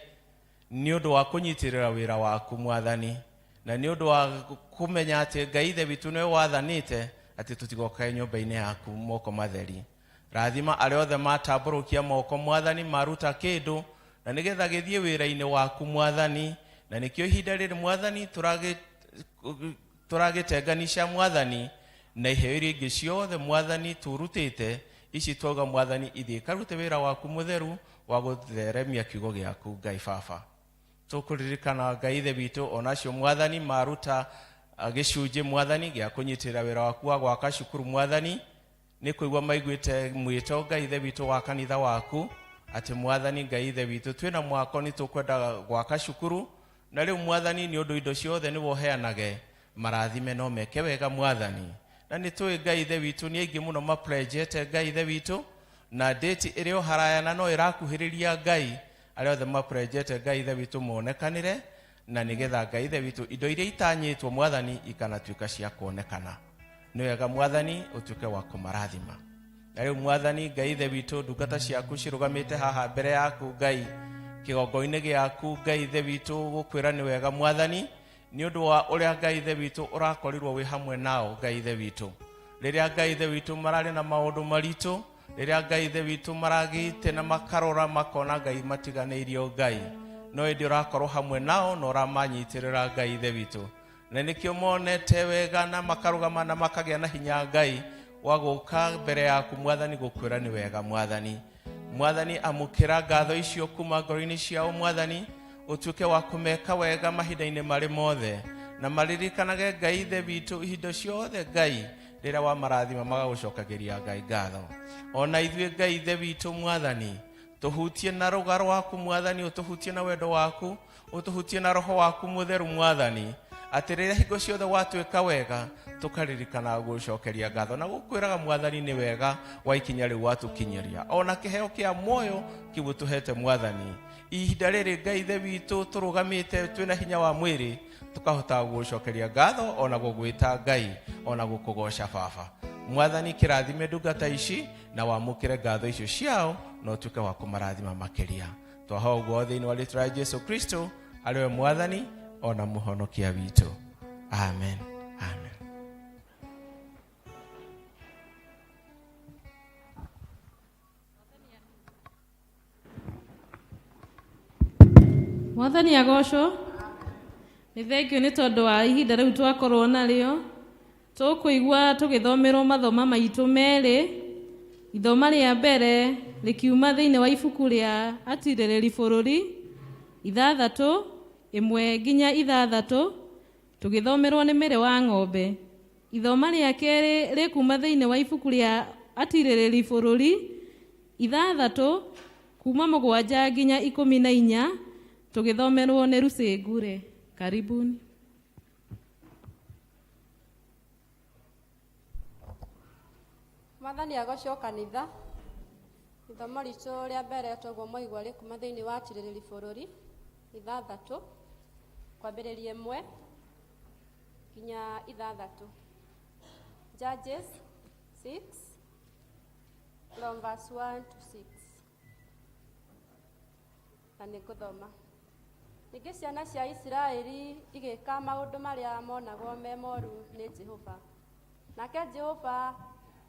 [SPEAKER 13] nĩ ũndũ wa kũnyitĩrĩra wĩra waku mwathani na nĩ ũndũ wa kũmenya atĩ ngai ithe witũ nĩwe wathanĩte atĩ tũtigokae nyũmba-inĩ yaku moko matheri rathima arĩa othe matambũrũkia moko mwathani maruta kĩndũ na nĩgetha gĩthiĩ wĩra-inĩ waku mwathani na nĩkĩo ihinda rĩrĩ mwathani tũragĩtenganisha mwathani na iheo iria ingĩ ciothe mwathani tũrutĩte ici twauga mwathani ithiĩ karute wĩra waku mũtheru wa Wa gũtheremia kiugo gĩaku Ngai Baba. Tũkũririkana Ngai Ithe witũ onacio Mwathani maruta gĩcunjĩ Mwathani gĩa kũnyitĩrĩra wĩra waku wa gwaka cukuru Mwathani. Nĩ kũigua maiguĩte mwĩto Ngai Ithe witũ wa kanitha waku atĩ Mwathani Ngai Ithe witũ twĩna mwako nĩ tũkwenda gwaka cukuru, na rĩu Mwathani nĩ ũndũ indo ciothe nĩwe ũheanage, marathime no meke wega Mwathani. Na nĩ tũĩ Ngai Ithe witũ nĩ aingĩ mũno maplenjete Ngai Ithe witũ, na date ĩrĩ o haraya na no ĩrakuhĩrĩria Ngai, arĩa othe maplenjete Ngai Ithe witũ monekanĩre, na nĩgetha Ngai Ithe witũ indo iria itanyĩtwo Mwathani ikanatuĩka cia kuonekana. Nĩ wega Mwathani ũtuĩke wa kũmarathima. Na rĩu Mwathani Ngai Ithe witũ, ndungata ciaku cirũgamĩte haha mbere yaku Ngai, kĩgongo-inĩ gĩaku Ngai Ithe witũ, gũkwĩra nĩ wega Mwathani, nĩ ũndũ wa ũrĩa Ngai Ithe witũ ũrakorirwo wĩ hamwe nao Ngai Ithe witũ. Rĩrĩa Ngai Ithe witũ mararĩ na maũndũ maritũ, rĩrĩa Ngai Ithe witũ maragĩte na makarora makona Ngai matiganĩirio Ngai, no ĩndĩ ũrakorwo hamwe nao na ũramanyitĩrĩra Ngai Ithe witũ. Na nĩkĩo monete wega na makarũgama na makagĩa na hinya Ngai wa gũka mbere yaku Mwathani gũkwĩra nĩ wega Mwathani. Mwathani amũkĩra ngatho icio kuma ngoro-inĩ ciao Mwathani, ũtuĩke wa kũmeka wega mahinda-inĩ marĩ mothe, na maririkanage Ngai Ithe witũ ihinda ciothe Ngai rĩrĩa wamarathima magagũcokagĩria Ngai ngatho. Ona ithuĩ Ngai Ithe witũ Mwathani, tũhutie na rũga rwaku Mwathani, ũtũhutie na wendo waku, ũtũhutie na roho waku mũtheru Mwathani, atĩ rĩrĩa hingo ciothe watuĩka wega tũkaririkana gũcokeria ngatho na gũkwĩraga Mwathani nĩ wega wa ikinya rĩu watũkinyĩria, ona kĩheo kĩa muoyo kĩu ũtũhete Mwathani. Ihinda rĩrĩ Ngai Ithe witũ tũrũgamĩte twĩna hinya wa mwĩrĩ, tũkahota gũcokeria ngatho ona gũgwĩta Ngai ona gũkũgoca Baba. Mwathani kĩrathime ndungata ici na wamũkĩre ngatho icio ciao na ũtuĩke wa kũmarathima makĩria. Twahoa ũguo thĩinĩ wa rĩtwa rĩa Jesu Kristo arĩ we Mwathani ona mũhonokia witũ. Amen. Amen.
[SPEAKER 1] Mwathani agocwo. Nĩ thengio nĩ tondũ wa ihinda rĩu twakorwo narĩo. Tũkũigua tũgĩthomerwo mathoma maitũ merĩ. Ithoma rĩa mbere rĩkiuma thĩinĩ wa ibuku rĩa Atirĩrĩri Bũrũri 6 1 nginya 6, tũgĩthomerwo nĩ Mĩrĩ wa Ng'ombe. Ithoma rĩa kerĩ rĩkuma thĩinĩ wa ibuku rĩa Atirĩrĩri Bũrũri 6 kuma 7 nginya 14, tũgĩthomerwo nĩ Lucy Ngure. Karibuni.
[SPEAKER 14] Mwathani agocwo kanitha. Ithomo ritũ rĩa mbere toguo mwaigua rĩkuma thĩinĩ wa Atirĩrĩri Bũrũri 6 kwambĩrĩria 1 nginya 6. Judges 6 from verse 1 to 6. Na nĩ ngũthoma. Ningĩ ciana cia Isiraeli igĩka maũndũ marĩa monagwo me moru nĩ Jehova. Nake Jehova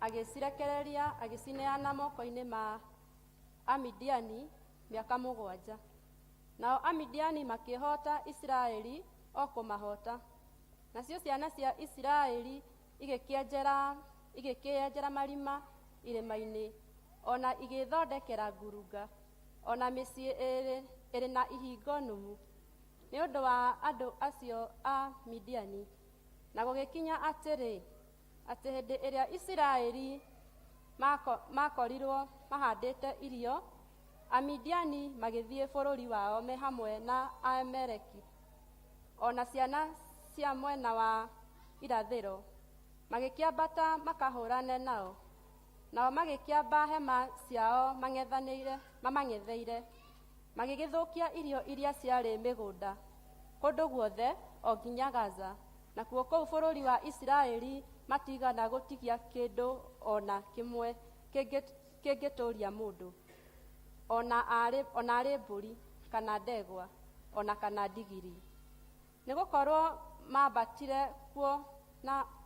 [SPEAKER 14] agĩcirekereria agĩcineana moko-inĩ ma Amidiani mĩaka 7. Nao Amidiani makĩhoota Isiraeli o kũmahoota. Nacio ciana cia Isiraeli igĩkĩenjera marima irĩma-inĩ, ona igĩthondekera ngurunga, ona mĩciĩ ĩrĩ na ihingo nũmu, nĩ ũndũ wa andũ acio a Midiani. Na gũgĩkinya atĩrĩ, atĩ hĩndĩ ĩrĩa Isiraeli makorirwo mahandĩte irio, Amidiani magĩthiĩ bũrũri wao me hamwe na Aamaleki ona ciana cia mwena wa irathĩro, magĩkĩambata makahũrane nao. Nao magĩkĩamba hema ciao mamang'etheire, magĩgĩthũkia irio iria ciarĩ mĩgũnda kũndũ guothe o nginya Gaza. Nakuo kũu bũrũri wa Isiraeli matigana gũtigia kĩndũ o na kĩmwe kĩngĩtũũria mũndũ, ona arĩ mbũri kana ndegwa ona kana ndigiri. Nĩ gũkorwo maambatire kuo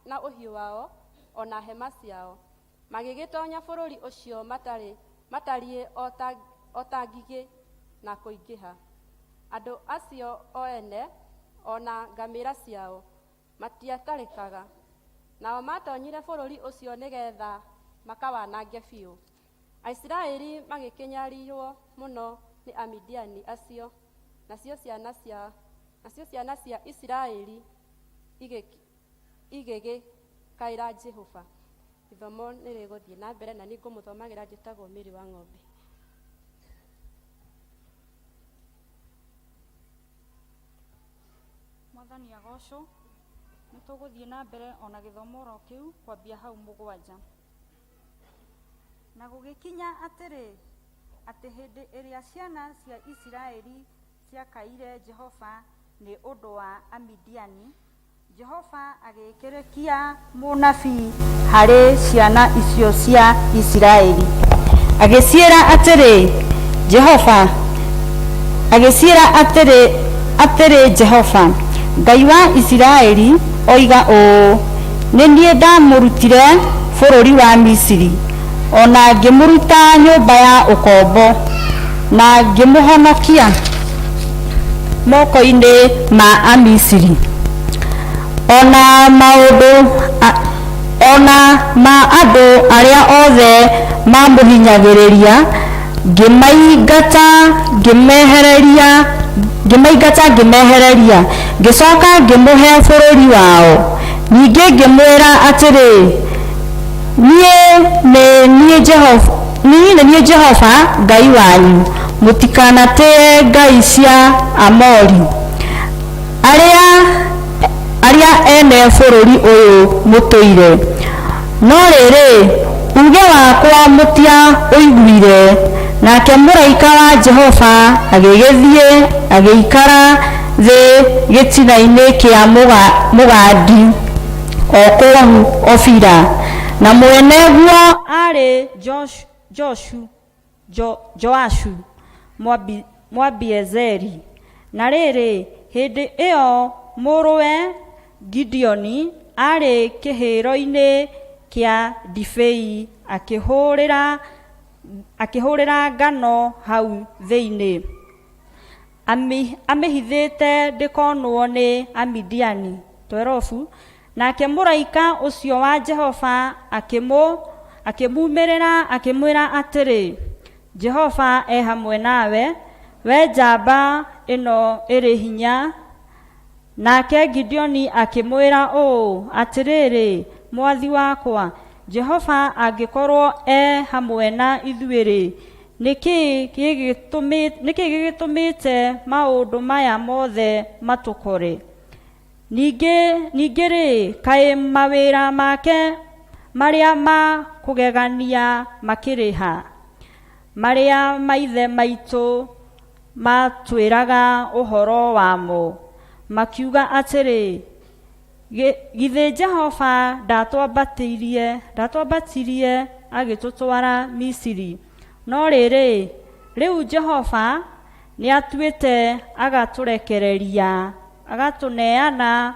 [SPEAKER 14] na ũhiũ wao ona hema ciao, magĩgĩtonya bũrũri ũcio matariĩ o ta ngigĩ na kũingĩha. Andũ acio o ene ona ngamĩra ciao matiatarĩkaga. Nao maatonyire bũrũri ũcio nĩgeetha makawanange biũ. Aisiraeli magĩkĩnyarirwo mũno nĩ Amidiani acio, nacio ciana cia Isiraeli igĩgĩkaĩra Jehova. Ithomo nĩ rĩgũthiĩ na mbere na nĩ ngũmũthomagĩra. Njĩtagwo Mary wa Ng'ombe.
[SPEAKER 15] Mwathani agocwo. Nĩ tũgũthiĩ na mbere ona gĩthomo oro kĩu, kwambia hau 7. Na gũgĩkinya atĩrĩ, atĩ hĩndĩ ĩrĩa ciana cia Isiraeli ciakaire Jehova nĩ ũndũ wa Amidiani, Jehova agĩkĩrĩkia mũnabii harĩ ciana icio cia Isiraeli, agĩciĩra atĩrĩ, Jehova agĩciĩra atĩrĩ, Jehova Ngai wa Isiraeli oiga ũũ, nĩ niĩ ndamũrutire bũrũri wa Misiri, ona ngĩmũruta nyũmba ya ũkombo, na ngĩmũhonokia moko-inĩ ma Amisiri, ona maũndũ ona ma andũ arĩa othe mamũhinyagĩrĩria, ngĩmaingata ngĩmehereria, ngĩcoka ngĩmũhe bũrũri wao. Ningĩ ngĩmwĩra atĩrĩ, niĩ nĩ niĩ Jehova Ngai wanyu, mũtikanatĩe ngai cia Amori arĩa ene bũrũri ũyũ mũtũire. No rĩrĩ, uge wakwa mũtiaũiguire. Nake mũraika wa Jehova agĩgĩthiĩ agĩikara thĩ gĩtina-inĩ kĩa mũgandi o kũu Ofira, na mwene guo aarĩ Joashu Mwabiezeri. Na rĩrĩ, hĩndĩ ĩyo mũrũwe Gideoni aarĩ kĩhĩro-inĩ kĩa ndibei akĩhũrĩra ngano hau thĩinĩ, amĩhithĩte ndĩkonwo nĩ Amidiani. 12 Nake mũraika ũcio wa Jehova akĩmumĩrĩra akĩmwĩra atĩrĩ, Jehova e hamwe nawe, we njamba ĩno ĩrĩ hinya. Nake Gideoni akĩmwĩra ũũ, atĩrĩrĩ, mwathi wakwa, Jehova angĩkorwo e hamwe na ithuĩ-rĩ, nĩkĩ gĩgĩtũmĩte maũndũ maya mothe matũkore? Ningĩ-rĩ, kaĩ mawĩra make marĩa ma kũgegania makĩrĩ ha, marĩa maithe maitũ matwĩraga ũhoro wamo, makiuga atĩrĩ, githĩ Jehova ndatwambatirie agĩtũtwara Misiri? No rĩrĩ, rĩu Jehova nĩatuĩte agatũrekereria agatũneana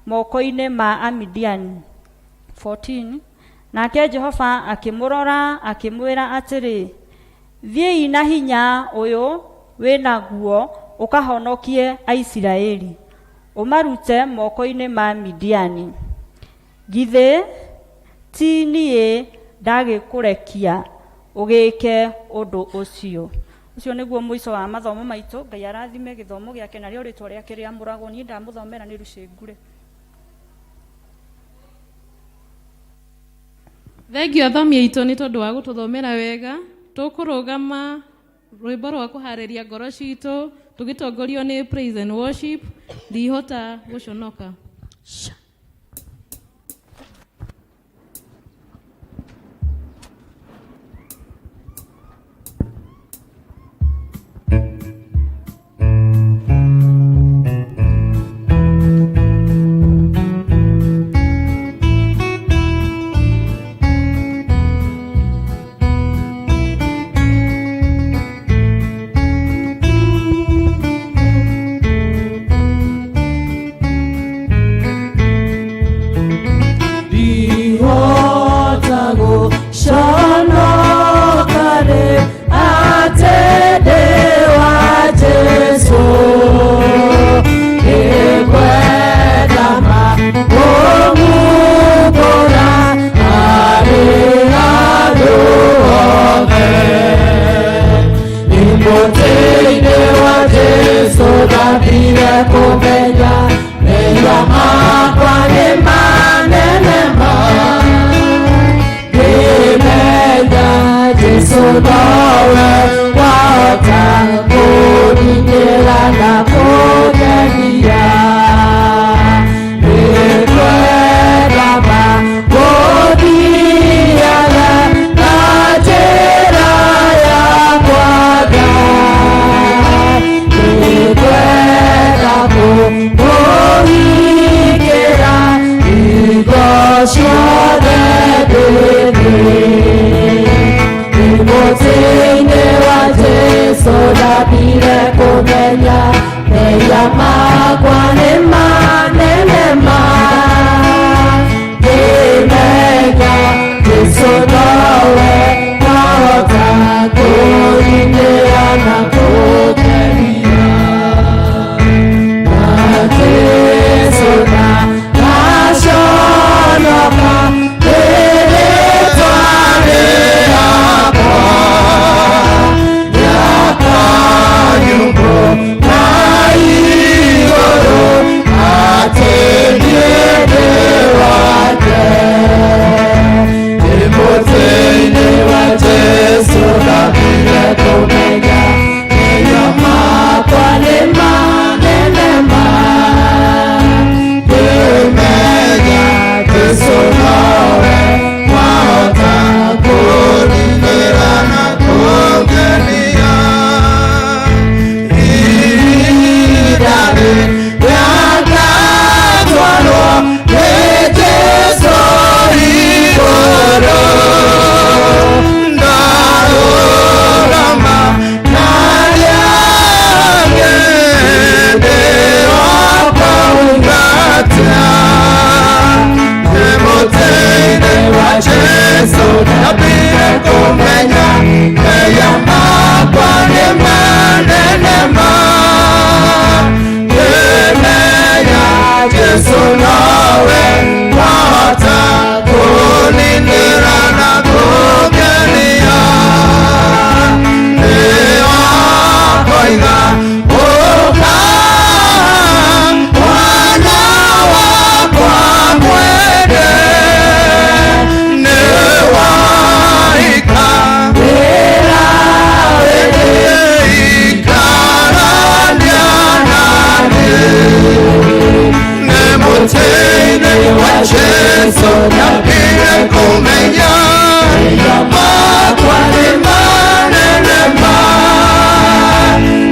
[SPEAKER 15] moko-inĩ ma Amidiani. 14 Nake Jehova akĩmũrora akĩmwĩra atĩrĩ, thiĩi na hinya ũyũ wĩnaguo ũkahonokie Aisiraeli, ũmarute moko-inĩ ma Midiani. Githĩ ti niĩ ndagĩkũrekia ũgĩke ũndũ ũcio? Ũcio nĩguo mũico wa mathomo maitũ. Ngai arathime gĩthomo gĩake narĩo rĩtwa rĩake rĩamũragwo. Niĩ ndamũthomera nĩ Rucĩngure.
[SPEAKER 1] Thengio athomi aitũ nĩ tondũ wa gũtũthomera wega. Tũkũrũgama rwĩmbo rwa kũharĩria ngoro citũ tũgĩtongorio nĩ praise and worship. Ndihota gũconoka.
[SPEAKER 2] Ndambire kũmenya mehia makwa nĩ manene ma. Ngĩmenya Jesũ nowe wahota kũningĩra na kũngenia. Nĩngwenda ma gũthiaga na njĩra ya kwa Ngai. Nĩngwenda kũmũhingĩra hingo ciothe ndĩ thĩ. Mũtĩ-inĩ wa Jesũ ndambire kũmenya mehia makwa nĩ manene ma. Ngĩmenya Jesũ nowe wahota kũningĩra na kũngenia. Na Jesũ ndaconoka nĩ rĩĩtwa rĩakwa. Nyũmba na igũrũ atĩ niĩ ndĩ wake. Ndĩ mũtĩ-inĩ wa Jesũ ndambire kũmenya mehia makwa nĩ manene ma. Ngĩmenya Jesũ nowe wahota kũningĩra na kũngenia. Ihinda rĩrĩa ngatwarwo nĩ Jesũ igũrũ, ndarũgama na arĩa angĩ ndĩrokaungatia. Ndĩ mũtĩ-inĩ wa Jesũ ndambire kũmenya mehia makwa nĩ manene ma. Ngĩmenya Jesũ nowe wahota kũningĩra na kũngenia. Nĩwakoiga ũka mwana wakwa mwende, nĩwaika ikarania naniĩ. Nĩ mũtĩ-inĩ wa Jesũ ndambire kũmenya mehia makwa nĩ manene ma.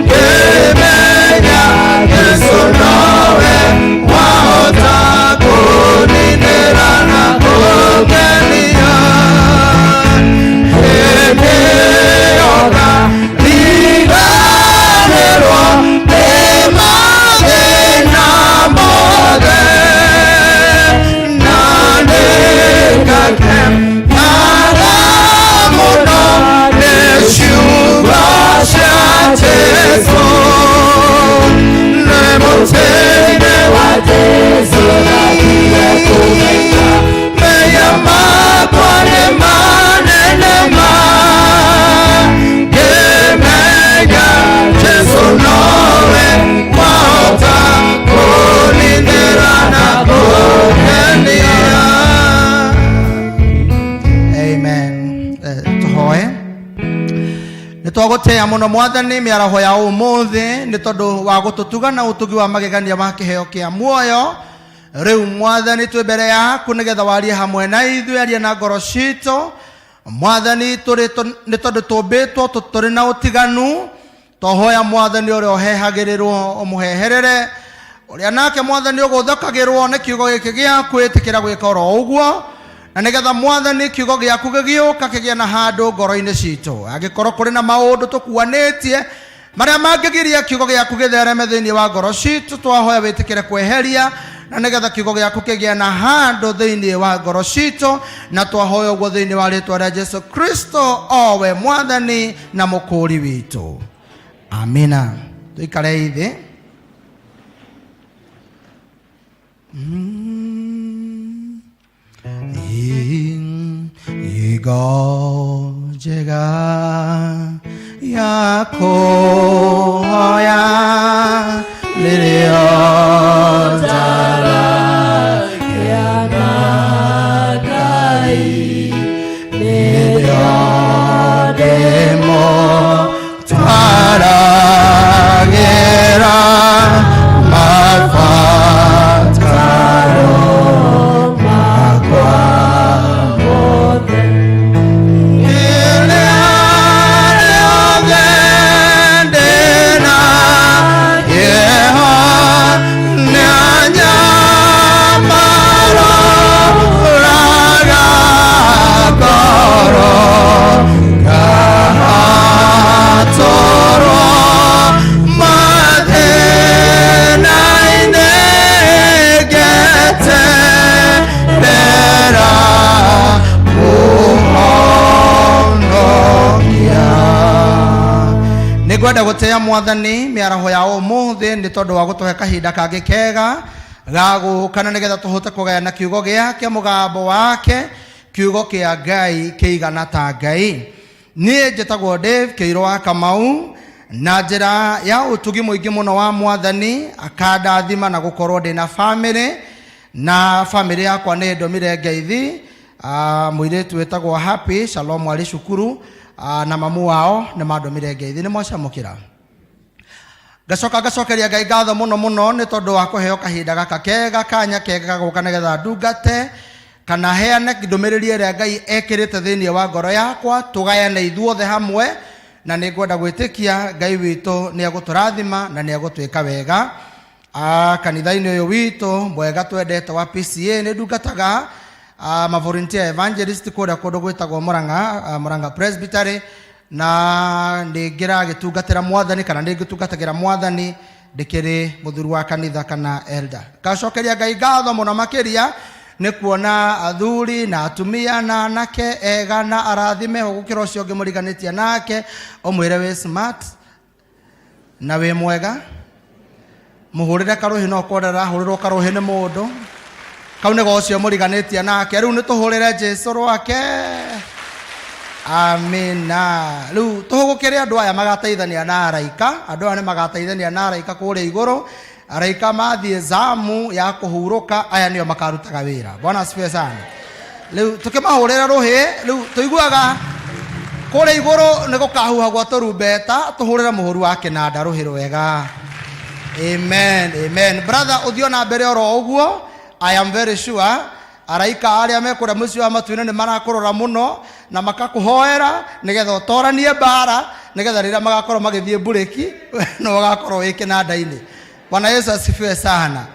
[SPEAKER 2] Ngĩmenya Jesũ nowe wahota kũninĩra na kũngenia. Hĩndĩ ĩyo ngariganĩrwo nĩ mathĩna mothe, na nĩngakenaga mũno nĩ ciugo cia Jesũ. Nĩ mũtĩ-inĩ wa Jesũ ndambire kũmenya mehia makwa nĩ manene ma. Ngĩmenya Jesũ nowe wahota kũningĩra na kũngenia.
[SPEAKER 16] Amen. Tũhoe. Nĩ twagũtĩĩa mũno Mwathani mĩaraho ya ũmũthĩ nĩ tondũ wa gũtũtuga na ũtugi wa magegania wa kĩheo kĩa muoyo. Rĩu Mwathani twĩ mbere yaku nĩgetha warie hamwe na ithuĩ, arie na ngoro citũ. Mwathani tũrĩ nĩ tondũ tũmbĩtwo tũrĩ na ũtiganu. Twahoya Mwathani ũrĩa ũhehagĩrĩrwo ũmũheherere, ũrĩa nake Mwathani ũgũthokagĩrwo nĩ kiugo gĩkĩ gĩaku ĩtĩkĩra gwĩka oro ũguo, na nĩgetha Mwathani kiugo gĩaku gĩgĩũka kĩgĩe na handũ ngoro-inĩ citũ. Angĩkorwo kũrĩ na maũndũ tũkuanĩtie marĩa mangĩgiria kiugo gĩaku gĩthereme thĩinĩ wa ngoro citũ, twahoya wĩtĩkĩre kweheria, na nĩgetha kiugo gĩaku kĩgĩe na handũ thĩinĩ wa ngoro citũ, na twahoya ũguo thĩinĩ wa rĩtwa rĩa Jesu Kristo owe Mwathani na mũkũũri witũ. Amina. Tũikare thĩ. Igo njega ya kũhoya. Nĩrĩo njaragĩa na Ngai, nĩrĩo ndĩmũtwaragĩra mabataro makwa mothe. Rĩrĩa rĩothe ndĩna kĩeha, nĩanyamaroraga ngoro, ngahatũrwo mathĩna-inĩ, ngeterera kũhonokia. Nĩngwenda gũtĩĩa mwathani mĩaraho ya ũmũthĩ nĩ tondũ wa gũtũhe kahinda kangĩ kega ga gũũkana nĩgetha tũhote kũgayana kiugo gĩake, mũgambo wake, kiugo kĩa Ngai kĩigana ta Ngai. Niĩ njĩtagwo Dave Kĩirũ wa Kamau, na njĩra ya ũtugi mũingĩ mũno wa mwathani akandathima na gũkorwo ndĩna bamĩrĩ, na bamĩrĩ yakwa nĩ ndũmire ngeithi. Mũirĩtu wĩtagwo Happy Shalom arĩ cukuru, na mamu wao nĩ mandũmire ngeithi, nĩ mwacamũkĩra. Ngacoka ngacokeria Ngai ngatho mũno mũno nĩ tondũ wa kũheo kahinda gaka kega, kanya kega gagũka nĩgetha ndungate kana heane ndũmĩrĩri ĩrĩa Ngai ekĩrĩte thĩinĩ wa ngoro yakwa, tũgayane ithuothe hamwe, na nĩ ngwenda gwĩtĩkia Ngai witũ nĩ egũtũrathima na nĩ egũtwĩka wega. Kanitha-inĩ ũyũ witũ mwega twendete wa PCA nĩ ndungataga ma volunteer evangelist kũrĩa kũndũ gwĩtagwo Murang'a, Murang'a Presbytery, na nĩ ngĩragĩtungatĩra mwathani kana nĩ ngĩtungatagĩra mwathani ndĩkĩrĩ mũthuri wa kanitha kana elder. Ngacokeria Ngai ngatho mũno makĩria nĩ kuona athuri na atumia na anake ega na arathime ho gũkĩra ũcio ũngĩ mũriganĩtie nake, ũmwĩre wĩ smart na wĩ mwega, mũhũrĩre karũhĩ, no ũkorwo ndarahũrĩrwo karũhĩ nĩ mũndũ kau nĩgo ũcio mũriganĩtie nake. Rĩu nĩ tũhũrĩre Jesu rwake, amina. Rĩu tũhũgũkĩre andũ aya magateithania na araika, andũ aya nĩ magateithania na araika kũrĩa igũrũ. Araika mathiĩ zamu ya kũhurũka, aya nĩo makarutaga wĩra. Bwana asifiwe sana. Rĩu tũkĩmahũrĩra rũhĩ, rĩu tũiguaga kũrĩa igũrũ nĩ gũkahuhagwo tũrumbeta, tũhũrĩre mũhũri wa kĩnanda rũhĩ rwega. Amen, amen. Brother, ũthiĩ na mbere oro ũguo. I am very sure araika arĩa me kũrĩa mũciĩ wa matu-inĩ nĩ marakũrora mũno na makakũhoera nĩgetha ũtoranie mbara, nĩgetha rĩrĩa magakorwo magĩthiĩ mburĩki no ũgakorwo wĩ kĩnanda-inĩ. Bwana Yesu asifiwe sana.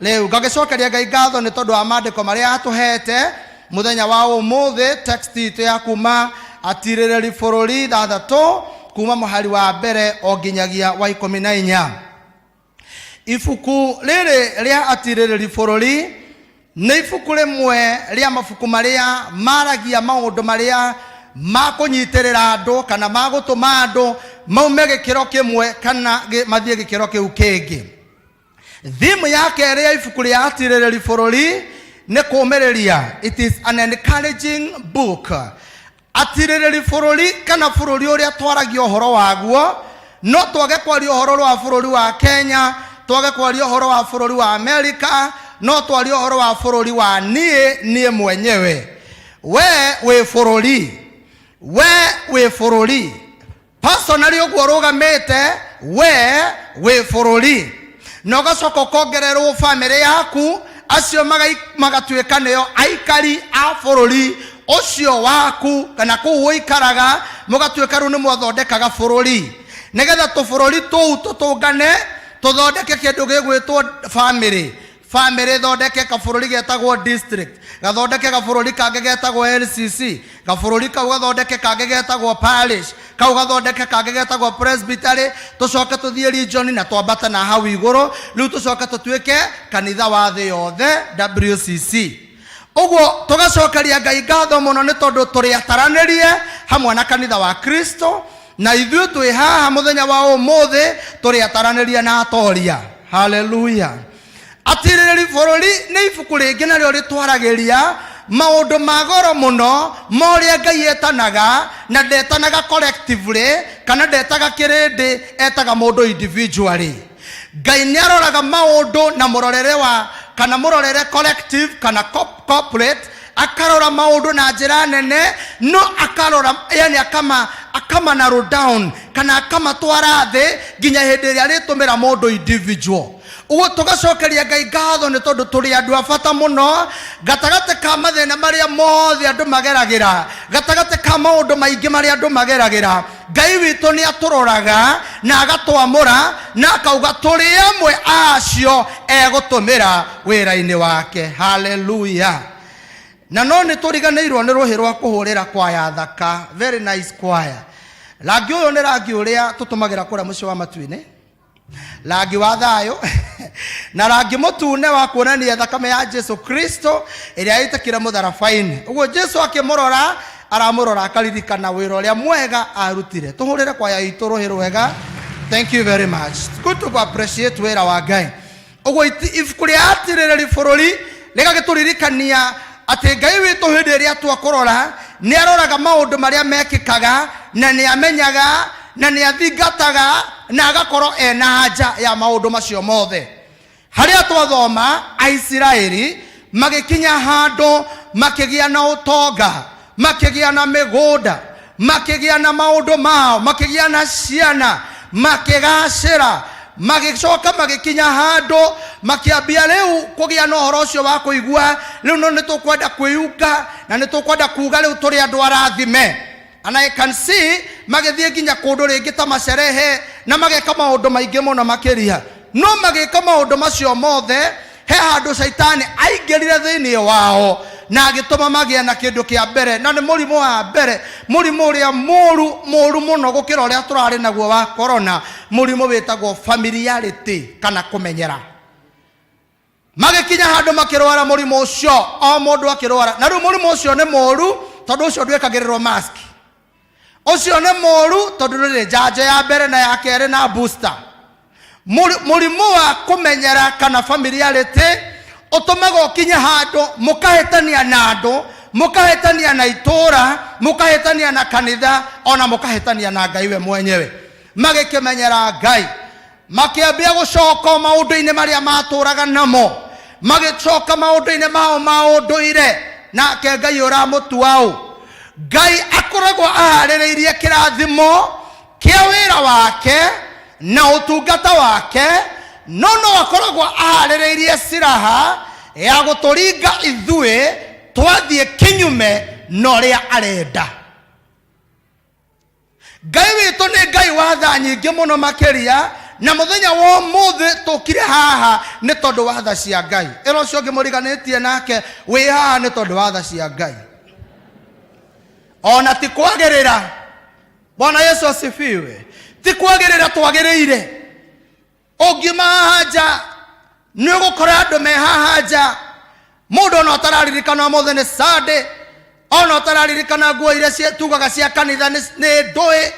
[SPEAKER 16] Rĩu ngagĩcokeria Ngai ngatho nĩ tondũ wa maandĩko marĩa atũhete mũthenya wa ũmũthĩ. Text itũ ya kuma atirĩrĩri bũrũri 6 kuma mũhari wa mbere o nginyagia wa 14. Ibuku rĩrĩ rĩa atirĩrĩri bũrũri nĩ ibuku rĩmwe rĩa mabuku marĩa maragia maũndũ marĩa ma kũnyitĩrĩra andũ kana ma gũtũma andũ maume gĩkĩro kĩmwe kana mathiĩ gĩkĩro kĩu kĩngĩ. Thimu ya kerĩ ya ibuku rĩa atirĩrĩri bũrũri nĩ kũũmĩrĩria. It is an encouraging book. Atirĩrĩri bũrũri kana bũrũri ũrĩa twaragia ũhoro waguo, no twage kwaria ũhoro wa bũrũri wa Kenya, twage kwaria ũhoro wa bũrũri wa Amerika, no twarie ũhoro wa bũrũri wa niĩ, niĩ mwenyewe. We wĩ bũrũri, we wĩ bũrũri personally ũguo ũrũgamĩte, we wĩ bũrũri, na ũgacoka ũkongererwo bamĩrĩ yaku, acio magatuĩka nĩo aikari a bũrũri ũcio waku kana kũu ũikaraga, mũgatuĩka rĩu nĩ mwathondekaga bũrũri, nĩgetha tũbũrũri tũu tũtũngane tũthondeke kĩndũ gĩgwĩtwo bamĩrĩ. Bamĩrĩ ĩthondeke kabũrũri getagwo district, gathondeke kabũrũri kangĩ getagwo LCC, kabũrũri kau gathondeke kangĩ getagwo parish, kau gathondeke kangĩ getagwo presbytery, tũcoke tũthiĩ region na twambate na hau igũrũ, rĩu tũcoke tũtuĩke kanitha wa thĩ yothe WCC. Ũguo tũgacokeria Ngai ngatho mũno nĩ tondũ tũrĩ ataranĩrie hamwe na kanitha wa Kristo, na ithuĩ twĩ haha mũthenya wa ũmũthĩ tũrĩ ataranĩrie na atoria. Haleluya. Atirĩrĩri bũrũri nĩ ibuku rĩngĩ narĩo rĩtwaragĩria maũndũ ma goro mũno ma ũrĩa Ngai etanaga, na ndetanaga collectively kana ndetaga kĩrĩndĩ, etaga mũndũ individually. Ngai nĩ aroraga maũndũ na mũrorere wa kana mũrorere collective kana corporate, akarora maũndũ na njĩra nene, no akarora yani akama akama narrow down kana akamatwara thĩ nginya hĩndĩ ĩrĩa arĩtũmĩra mũndũ individual. Ũguo tũgacokeria Ngai ngatho nĩ tondũ tũrĩ andũ a bata mũno gatagatĩ ka mathĩna marĩa mothe andũ mageragĩra, gatagatĩ ka maũndũ maingĩ marĩa andũ mageragĩra. Ngai witũ nĩ atũroraga na agatwamũra na akauga tũrĩ amwe a acio egũtũmĩra wĩra-inĩ wake. Haleluya! Na no nĩ tũriganĩirwo nĩ rũhĩ rwa kũhũrĩra kwaya thaka, very nice choir. Rangi ũyũ nĩ rangi ũrĩa tũtũmagĩra kũrĩa mũciĩ wa matu-inĩ, rangi wa thayũ na rangi mũtune wa kuonania thakame ya Jesu Kristo ĩrĩa yaitĩkire mũtharaba-inĩ. Ũguo Jesu akĩmũrora, aramũrora akaririkana wĩra ũrĩa mwega arutire. Tũhũrĩre kwaya itũ rũhĩ rwega. Thank you very much. It's good to appreciate wĩra wa Ngai. Ũguo ibuku rĩa Atirĩrĩri Bũrũri rĩgagĩtũririkania atĩ Ngai witũ hĩndĩ ĩrĩa atua kũrora nĩ aroraga maũndũ marĩa mekĩkaga, na nĩ amenyaga, na nĩ athingataga, na agakorwo ena anja ya maũndũ macio mothe. Harĩa twathoma Aisiraeli magĩkinya handũ makĩgĩa na ũtonga, makĩgĩa na mĩgũnda, makĩgĩa na maũndũ mao, makĩgĩa na ciana, makĩgacĩra, magĩcoka magĩkinya handũ makĩambia rĩu kũgĩa na ũhoro ũcio wa kũigua rĩu no nĩ tũkwenda kwĩyunga na nĩ tũkwenda kuga rĩu tũrĩ andũ arathime. And I can see magĩthiĩ nginya kũndũ rĩngĩ ta macerehe na mageka maũndũ maingĩ mũno makĩria. No magĩka maũndũ macio mothe, he handũ caitani aingĩrire thĩinĩ wao na agĩtũma magĩe na kĩndũ kĩa mbere, na nĩ mũrimũ wa mbere, mũrimũ ũrĩa mũru mũru mũno gũkĩra ũrĩa tũrarĩ naguo wa corona, mũrimũ wĩtagwo familiarity kana kũmenyera. Magĩkinya handũ makĩrwara mũrimũ ũcio, o mũndũ akĩrwara. Na rĩu mũrimũ ũcio nĩ mũru tondũ ũcio ndwĩkagĩrĩrwo mask, ũcio nĩ mũru tondũ ndũrĩ njanjo ya mbere na ya kerĩ na booster. Mũrimũ wa kũmenyera kana familiarity ũtũmaga ũkinye handũ mũkahĩtania na andũ, mũkahĩtania na itũũra, mũkahĩtania na kanitha, ona mũkahĩtania na Ngai we mwenyewe. Magĩkĩmenyera Ngai, makĩambia gũcoka maũndũ-inĩ marĩa matũraga namo, magĩcoka maũndũ-inĩ mao ma ũndũire. Nake Ngai ũramũtua ũ? Ngai akoragwo aharĩrĩirie kĩrathimo kĩa wĩra wake na ũtungata wake, no no akoragwo aharĩrĩirie silaha ya gũtũringa ithuĩ twathiĩ kinyume na ũrĩa arenda. Ngai witũ nĩ Ngai wa tha nyingĩ mũno makĩria, na mũthenya wa ũmũthĩ tũkire haha nĩ tondũ wa tha cia Ngai. Ĩra ũcio ũngĩ mũriganĩtie nake, wĩ haha nĩ tondũ wa tha cia Ngai, ona ti kwagĩrĩra. Bwana Yesu asifiwe. Ti kwagĩrĩra twagĩrĩire. Ũngiuma haha nja nĩ ũgũkora andũ me haha nja, mũndũ ona ũtararirikana ũmũthĩ nĩ Sunday, ona ũtararirikana nguo iria tugaga cia kanitha nĩ ndũĩ,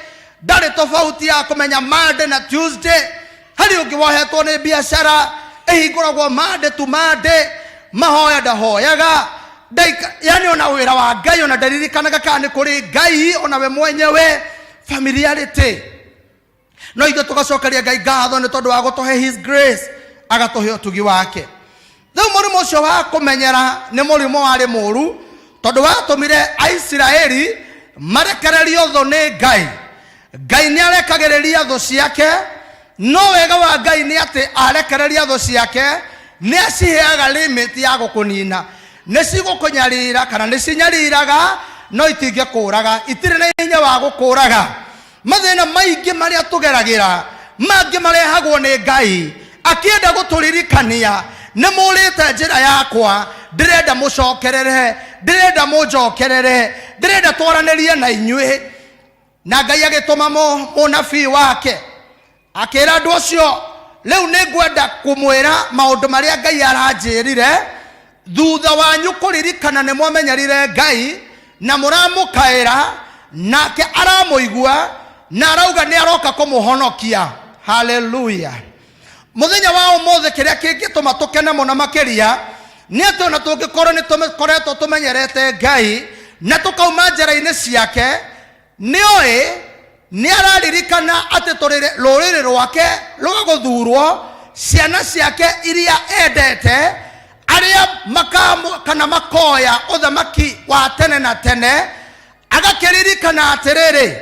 [SPEAKER 16] ndarĩ tofauti ya kũmenya Monday na Tuesday. Harĩ ũngĩ wohetwo nĩ biacara ĩhingũragwo Monday to Monday, mahoya ndahoyaga, yani ona wĩra wa Ngai ona ndaririkanaga kana nĩ kũrĩ Ngai ona we mwenyewe, familiarity. No ithuĩ tũgacokeria Ngai ngatho nĩ tondũ wa gũtũhe his grace, agatũhe ũtugi wake. Rĩu mũrimũ ũcio wa kũmenyera nĩ mũrimũ warĩ mũru tondũ watũmire Aisiraeli marekererio thũ nĩ Ngai. Ngai nĩ arekagĩrĩria thũ ciake, no wega wa Ngai nĩ atĩ arekereria thũ ciake nĩ aciheaga limit ya gũkũnina. Nĩ cigũkũnyarira kana nĩ cinyariraga, no itingĩkũraga, itirĩ na hinya wa gũkũraga. Mathĩna maingĩ marĩa tũgeragĩra mangĩ marehagwo nĩ Ngai akĩenda gũtũririkania, nĩ mũrĩte njĩra yakwa, ndĩrenda mũcokerere, ndĩrenda mũnjokerere, ndĩrenda twaranĩrie na inyuĩ. Na Ngai agĩtũma mũnabii wake akĩra andũ acio, rĩu nĩ ngwenda kũmwĩra maũndũ marĩa Ngai aranjĩrire thutha wanyu kũririkana nĩ mwamenyerire Ngai na mũramũkaĩra, nake aramũigua na arauga nĩ aroka kũmũhonokia. Haleluya! Mũthenya wa ũmũthĩ kĩrĩa kĩngĩtũma tũkene mũno makĩria nĩ atĩ ona tũngĩkorwo nĩ tũkoretwo tũmenyerete Ngai na tũkauma njĩra-inĩ ciake, nĩoĩ nĩ araririkana atĩ tũrĩ rũrĩrĩ rwake rwa gũthurwo, Ciana ciake iria endete, arĩa makamu kana makoya ũthamaki wa tene na tene. Agakĩririkana atĩrĩrĩ,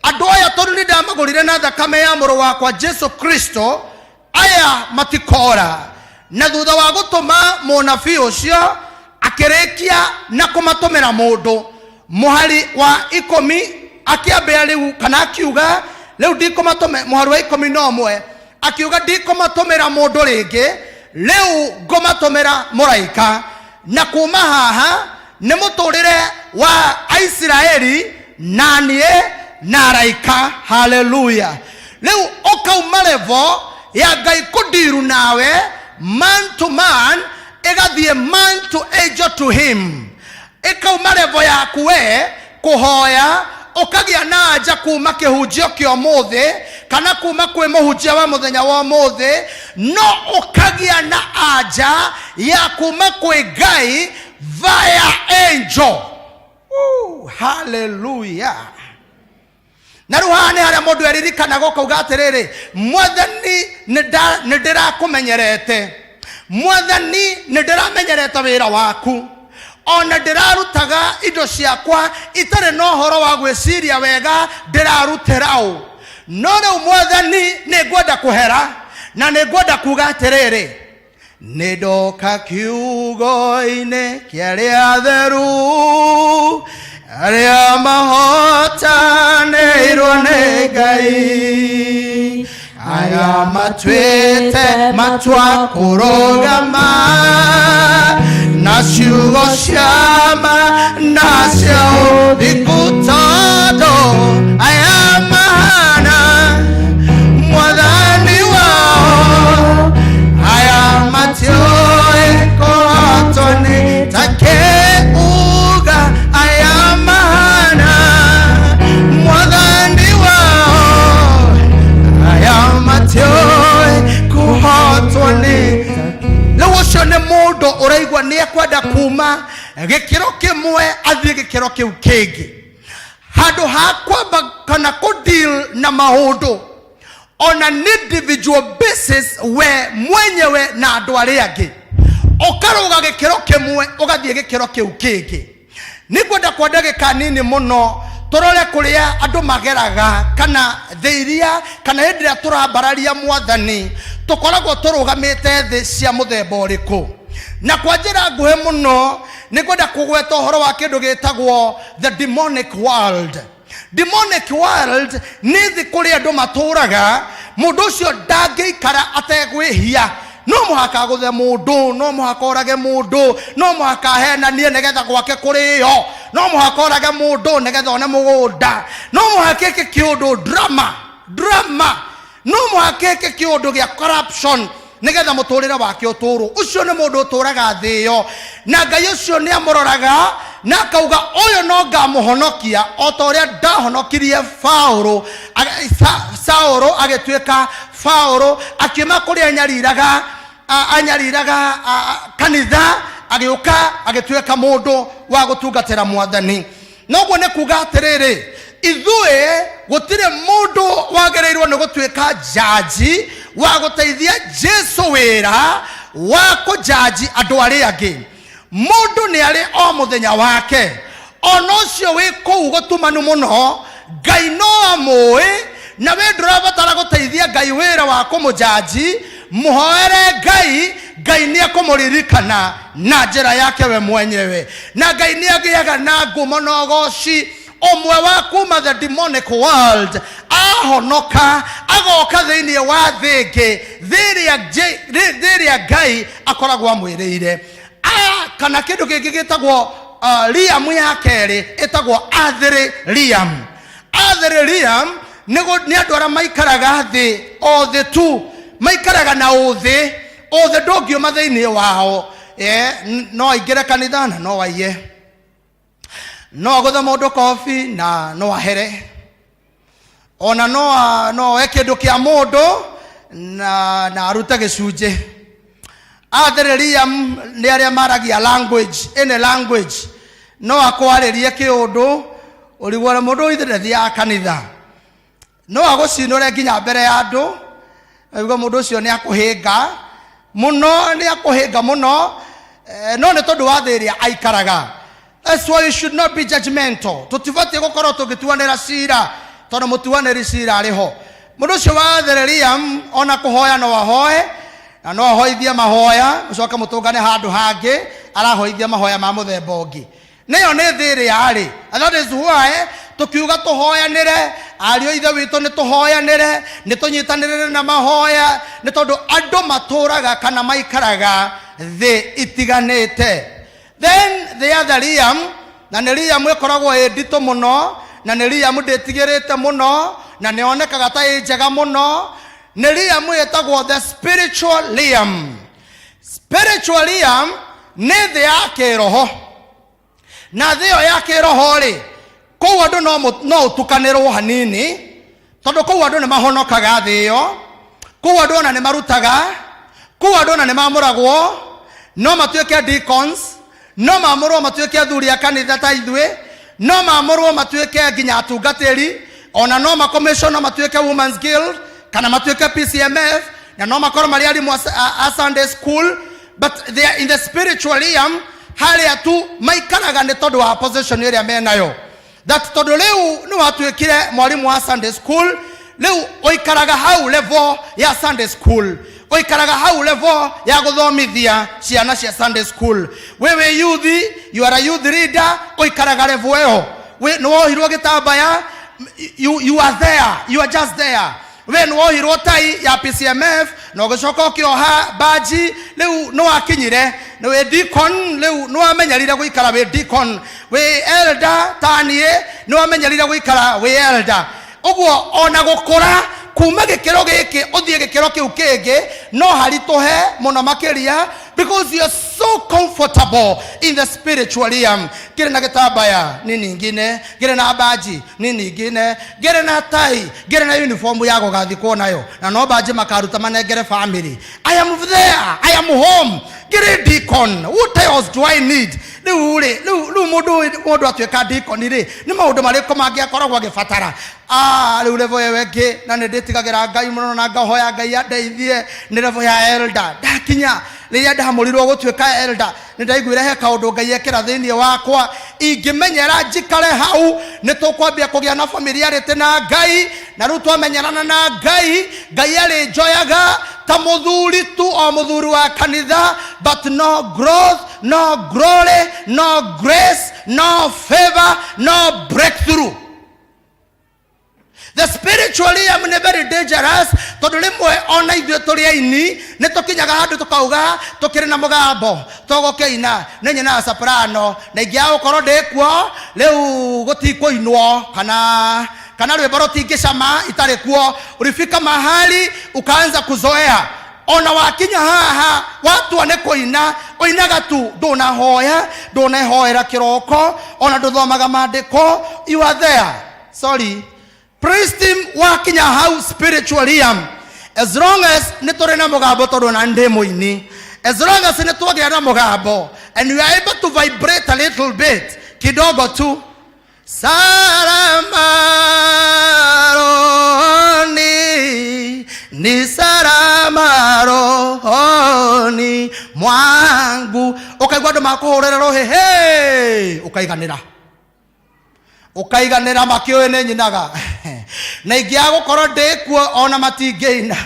[SPEAKER 16] andũ aya tondũ nĩ ndamagũrire na thakame ya mũrũ wakwa Jesu Kristo, aya matikora. Na thutha wa gũtũma mũnabii ũcio, akĩrĩkia na kũmatũmĩra mũndũ. Mũhari wa 10 akĩambĩa rĩu, kana akiuga rĩu ndikũmatũme. Mũhari wa 11 akiuga, ndikũmatũmĩra mũndũ rĩngĩ, rĩu ngũmatũmĩra mũraika. Na kuma haha nĩ mũtũrĩre wa Aisiraeli na niĩ na araika. Haleluya! Rĩu ũkauma level ya Ngai kũndiru nawe man to man, ĩgathiĩ man to angel to him. Ĩkauma level yaku we kũhoya, ũkagĩa na anja kuma kĩhunjio kĩa ũmũthĩ kana kuma kwĩ mũhunjia wa mũthenya wa ũmũthĩ, no ũkagĩa na anja ya kuma kwĩ Ngai via angel. Ooh, haleluya! Na rĩu haha nĩ harĩa mũndũ eririkanaga, ũkauga atĩrĩrĩ, Mwathani, nĩ ndĩrakũmenyerete. Mwathani, nĩ ndĩramenyerete wĩra waku, ona ndĩrarutaga indo ciakwa itarĩ na ũhoro wa gwĩciria wega ndĩrarutĩra ũ. No rĩu, Mwathani, nĩ ngwenda kũhera na nĩ ngwenda kuga atĩrĩrĩ, nĩ ndoka kiugo-inĩ kĩa arĩa atheru, arĩa mahotanĩirwo nĩ Ngai, arĩa matuĩte matua kũrũgama na ciugo ciama na cia ũthingu, tondũ aya mahana Mwathani wao, aya matiũĩ kũhotwo nĩ takĩuga, aya mahana Mwathani wao, aya matiũĩ kũhotwo nĩ. Rĩu ũcio nĩ mũndũ ũraigua nĩ ekwenda kuma gĩkĩro kĩmwe athiĩ gĩkĩro kĩu kĩngĩ, handũ ha kwamba kana kũdeal na maũndũ on an individual basis, we mwenyewe na andũ arĩa angĩ, ũkarũga gĩkĩro kĩmwe ũgathiĩ gĩkĩro kĩu kĩngĩ. Nĩngwenda kwa ndagĩka nini mũno tũrore kũrĩa andũ mageraga, kana thĩ iria, kana hĩndĩ ĩrĩa tũrambararia Mwathani tũkoragwo tũrũgamĩte thĩ cia mũthemba ũrĩkũ. Na kwa njĩra nguhĩ mũno nĩngwenda kũgweta ũhoro wa kĩndũ gĩtagwo the demonic world. Demonic world nĩ thĩ kũrĩa andũ matũraga, mũndũ ũcio ndangĩikara ategwĩhia. No mũhaka agũthe mũndũ, no mũhaka orage mũndũ, no mũhaka ahenanie nĩgetha gwake kũrĩo, no mũhaka orage mũndũ nĩgetha one mũgũnda, no mũhaka ĩke kĩũndũ drama drama, no mũhaka ĩke kĩũndũ gĩa corruption nĩgetha mũtũrĩre wake ũtũrwo. Ũcio nĩ mũndũ ũtũraga thĩ ĩyo, na Ngai ũcio nĩ amũroraga na akauga, ũyũ no ngamũhonokia o ta ũrĩa ndahonokirie Faũrũ. Saũlũ agĩtuĩka Faũlũ, akiuma kũrĩa anyariraga, anyariraga kanitha, agĩũka agĩtuĩka mũndũ wa gũtungatĩra Mwathani. Noguo nĩ kuga atĩrĩrĩ, ithuĩ gũtirĩ mũndũ wagĩrĩirwo nĩ gũtuĩka njanji wa gũteithia Jesu wĩra wa kũnjanji andũ arĩa angĩ. Mũndũ nĩ arĩ o mũthenya wake, ona ũcio wĩ kũu gũtumanu mũno, Ngai no amũĩ, na we ndũrabatara gũteithia Ngai wĩra wa kũmũnjanji. Mũhoere Ngai, Ngai nĩ ekũmũririkana na njĩra yake we mwenyewe, na Ngai nĩ agĩaga na ngumo na ũgoci. Ũmwe wa kuma the demonic world ahonoka, agoka thĩinĩ wa thĩ ĩngĩ, thĩ ĩrĩa Ngai akoragwo amwĩrĩire. Kana kĩndũ kĩngĩ gĩtagwo realm ya kerĩ, ĩtagwo earthly realm. Earthly realm nĩ andũ arĩa maikaraga thĩ, o thĩ tu, maikaraga na ũthĩ. Ũthĩ ndũngiuma thĩinĩ wao. No aingĩre kanitha na no aiye, no agũthe mũndũ kobi na no ahere, ona no oe kĩndũ kĩa mũndũ na arute gĩcunjĩ. Earthly realm nĩ arĩa maragia language, any language, no akwarĩrie kĩũndũ ũrigwo mũndũ ithe ndathiaga kanitha, no agũcinũre nginya mbere ya andũ. Aigua mũndũ ũcio nĩ akũhĩnga mũno, nĩ akũhĩnga mũno, no nĩ tondũ wa thĩ ĩrĩa aikaraga. That's why you should not be judgmental. Tũtibatiĩ gũkorwo tũgĩtuanĩra cira tondũ mũtuanĩri cira arĩ ho. Mũndũ ũcio wa Therelium ona kũhoya no ahoe na no ahoithie mahoya, mũcoke mũtũngane handũ hangĩ arahoithia mahoya ma mũthemba ũngĩ. Nĩyo nĩ thĩ ĩrĩa arĩ. And that is why tũkiuga tũhoyanĩre, ariũ a ithe witũ nĩ tũhoyanĩre, nĩ tũnyitanĩrĩre na mahoya, nĩ tondũ andũ matũraga kana maikaraga thĩ itiganĩte. Then the other Liam, na nĩ Liam ĩkoragwo ĩ nditũ mũno, na nĩ Liam ndĩtigĩrĩte mũno, na nĩ yonekaga ta ĩ njega mũno, nĩ Liam ĩtagwo the spiritual Liam. Spiritual Liam nĩ thĩ ya kĩroho, na thĩ ĩyo ya kĩroho rĩ, kũu andũ no ũtukanĩrwo hanini, tondũ kũu andũ nĩ mahonokaga thĩ ĩyo, kũu andũ ona nĩ marutaga, kũu andũ ona nĩ mamũragwo, no matuĩke deacons, no mamũrwo matuĩke athuri a kanitha ta ithuĩ, no mamũrwo matuĩke nginya atungatĩri, ona no makomishon, no matuĩke Women's Guild kana matuĩke PCMF, na no makorwo marĩ arimũ a Sunday school, but they are in the spiritual realm, harĩa tu maikaraga nĩ tondũ wa position ĩrĩa menayo. That tondũ rĩu nĩ watuĩkire mwarimũ wa Sunday school, rĩu ũikaraga hau level ya Sunday school, ũikaraga hau level ya gũthomithia ciana cia Sunday school. We wĩ youth, you are a youth leader, ũikaraga level ĩyo. Nĩ wohirwo gĩtambaya, you are there, you are just there. We nĩ wohirwo tai ya PCMF na ũgĩcoka ũkĩoha baji, rĩu nĩ wakinyire, nĩ wĩ deacon, rĩu nĩ wamenyerire gũikara wĩ deacon, wĩ elder ta niĩ, nĩ wamenyerire gũikara wĩ elder. Ũguo ona gũkũra kuma gĩkĩro gĩkĩ ũthiĩ gĩkĩro kĩu kĩngĩ no haritũhe mũno makĩria, because you are so comfortable in the spiritual realm. Ngĩrĩ na gĩtambaya nini ngine, ngĩrĩ na baji nini ngine, ngĩrĩ na tai, ngĩrĩ na uniform ya gũgathikwo nayo, na no baji makaruta manengere family. I am there, I am home. Ngĩrĩ deacon, what else do I need? Rĩu rĩ, rĩu mũndũ atuĩka deacon rĩ, nĩ maũndũ marĩkũ mangĩ akoragwo agĩbatara? Rĩu level ĩyo ĩngĩ, na nĩ ndĩtigagĩra Ngai mũno na ngahoya Ngai andeithie, nĩ level ya elder. Ndakinya rĩrĩa ndamũrirwo gũtuĩka elder, nĩ ndaiguire he kaũndũ Ngai ekĩra thĩinĩ wakwa, ingĩmenyera njikare hau, nĩ tũkwambia kũgĩa na familiarity na Ngai, na rĩu twamenyerana na Ngai, Ngai arĩnjoyaga ta mũthuri tu, o mũthuri wa kanitha, but no growth, no glory, no grace, no favor, no breakthrough. The spiritual realm nĩ very dangerous, tondũ rĩmwe ona ithuĩ tũrĩ aini nĩ tũkinyaga handũ tũkauga tũkĩrĩ na mũgambo tũgũkĩina, nĩ nyinaga soprano, na ingĩaga gũkorwo ndĩ kuo rĩu gũtikũinwo, kana rwĩmbo rũtingĩcama itarĩ kuo. Ulifika mahali ukaanza kuzoea, ona wakinya haha watua nĩ kũina ũinaga tu, ndũnahoya, ndũnehoera kĩroko, ona ndũthomaga maandĩko, you are there. Sorry, praise team, wakinya hau spiritual realm, as long as nĩ tũrĩ na mũgambo, tondũ na ndĩ mũini, as long as nĩ twagĩa na mũgambo and we are able to vibrate a little bit kidogo tu, salama rohoni, ni salama rohoni mwangu, ũkaigua andũ makũhũrĩra rũhĩ, hey, ũkaiganĩra, ũkaiganĩra makĩũĩ nĩ nyinaga, na ingĩaga gũkorwo ndĩ kuo ona matingĩina.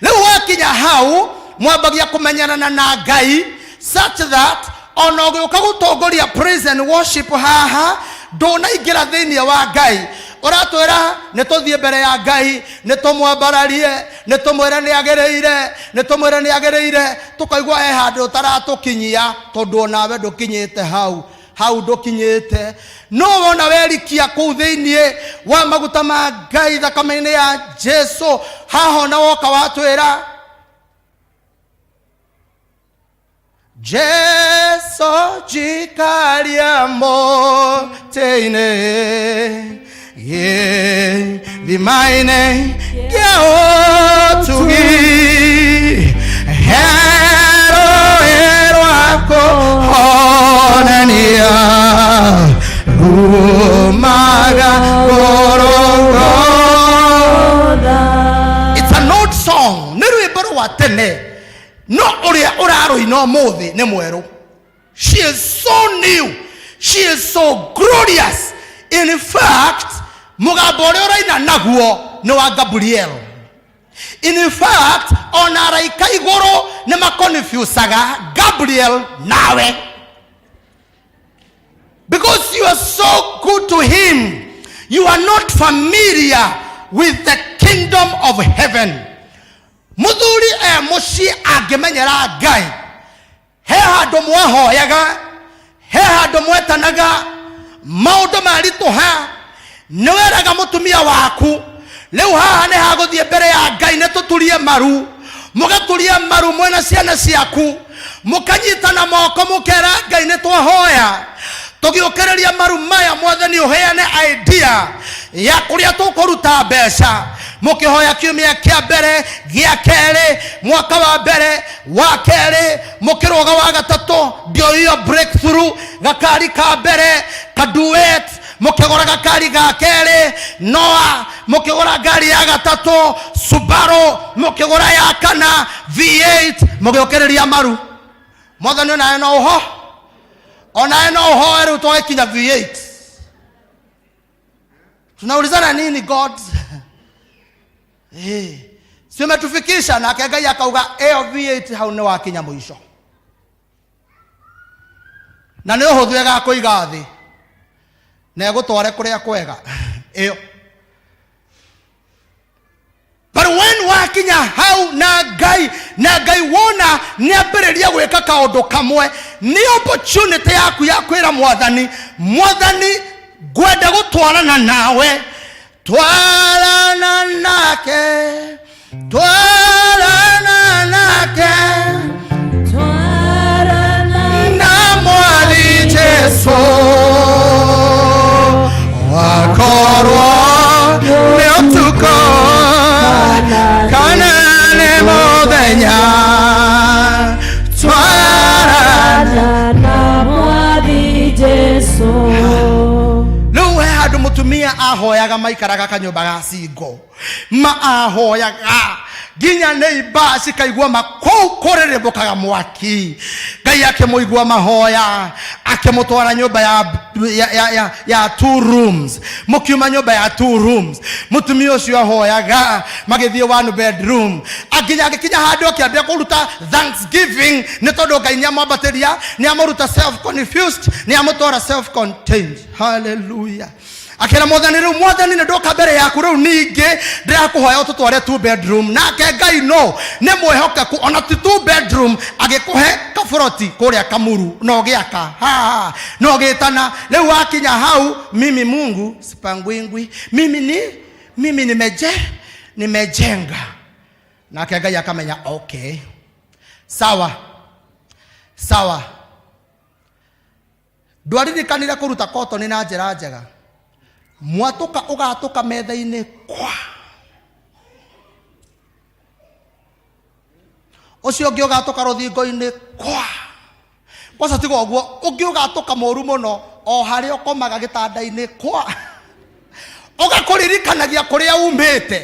[SPEAKER 16] Rĩu wakinya hau mwambagia kũmenyerana na Ngai such that ona ũgĩũka gũtongoria praise and worship haha, ndũnaingĩra thĩinĩ wa Ngai. Ũratwĩra nĩ tũthiĩ mbere ya Ngai, nĩ tũmwambararie, nĩ tũmwĩre nĩ agĩrĩire, nĩ tũmwĩre nĩ agĩrĩire, tũkaigua he handũ ũtaratũkinyia, tondũ onawe ndũkinyĩte hau, hau ndũkinyĩte. No wona werikia kũu thĩinĩ wa maguta ma Ngai, thakame-inĩ ya Jesu, haha ona woka watwĩra Jesu jikaria mũtĩ-inĩ gĩthima-inĩ kĩa ũtugi, he rũĩ rwa kũhonania rumaga Golgotha. It's an old song. No ũrĩa ũrarũina ũmũthĩ nĩ mwerũ. She is so new, she is so glorious. In fact, mũgambo ũrĩa ũraina naguo nĩ wa Gabriel. In fact, ona araika igũrũ nĩ makonfusaga Gabriel nawe, because you are so good to him. You are not familiar with the kingdom of heaven. Mũthuri e mũciĩ angĩmenyera Ngai, he handũ mwahoyaga, he handũ mwetanaga, maũndũ maritũha, nĩ weraga mũtumia waku, rĩu haha nĩ hagũthiĩ mbere ya Ngai, nĩ tũturie maru. Mũgaturia maru mwena ciana ciaku, mũkanyitana moko, mũkera Ngai, nĩ twahoya tũgĩũkĩrĩria maru maya, Mwathani ũheane idea ya kũrĩa tũkũruta mbeca. Mũkĩhoya kiumia kĩa mbere, gĩa kerĩ, mwaka wa mbere, wa kerĩ, mũkĩrũga wa gatatũ, ndio hiyo breakthrough. Gakari ka mbere kaduet, mũkĩgũra gakari ga kerĩ Noa, mũkĩgũra ngari ya gatatũ Subaru, mũkĩgũra ya kana V8, mũgĩũkĩrĩria maru. Mwathani onawe no ũho, onawe no ũhoe. Rĩu twagĩkinya V8, tunaulizana nini? God, eh, si umetufikisha? Nake Ngai akauga ĩyo V8 hau nĩ wakinya mũico, na nĩ ũhũthũ ĩgakũiga thĩ na ĩgũtware kũrĩa kwega ĩyo. But when wakinya hau na Ngai, na Ngai wona nĩ ambĩrĩria gwĩka kaũndũ kamwe, nĩ opportunity yaku ya kwĩra Mwathani, Mwathani, ngwenda gũtwarana nawe. Twarana nake, twarana nake, na Mwathi Jesu, wakorwo nĩ ũtukũ kana nĩ mũthenya, twarana
[SPEAKER 2] na Mwathi Jesu.
[SPEAKER 16] Rĩu he handũ mũtumia ahoyaga, maikaraga kanyũmba ga cingo, ma ahoyaga nginya neighbor cikaigua makũu kũrĩrĩmbũkaga mwaki. Ngai akĩmũigua mahoya, akĩmũtwara nyũmba ya two rooms. Mũkiuma nyũmba ya two rooms, mũtumia ũcio ahoyaga, magĩthiĩ one bedroom, nginya agĩkinya handũ akĩambia kũruta thanksgiving, nĩ tondũ Ngai nĩ amwambatĩria, nĩ amũruta self confused, nĩ amũtwara self contained. Hallelujah. Akĩra Mwathani, rĩu Mwathani, nĩ ndoka mbere yaku, rĩu ningĩ ndĩrakũhoya ũtũtware two bedroom. Nake Ngai no nĩ mwĩhokeku, ona ti two bedroom, agĩkũhe kaburoti kũrĩa Kamuru na ũgĩaka ha na ũgĩtana. Rĩu wakinya hau, mimi Mungu sipangwingwi, mimi ni mimi nimejenga. Nake Ngai akamenya, okay, sawa sawa, ndwaririkanire kũruta kotoni na njĩra njega, mwatũka ũgatũka metha-inĩ kwa ũcio ũngĩ, ũgatũka rũthingo-inĩ kwa kwaca, tiga ũguo ũngĩ ũgatũka mũru mũno o harĩa ũkomaga gĩtanda-inĩ, kwa ũgakũririkanagia kũrĩa umĩte,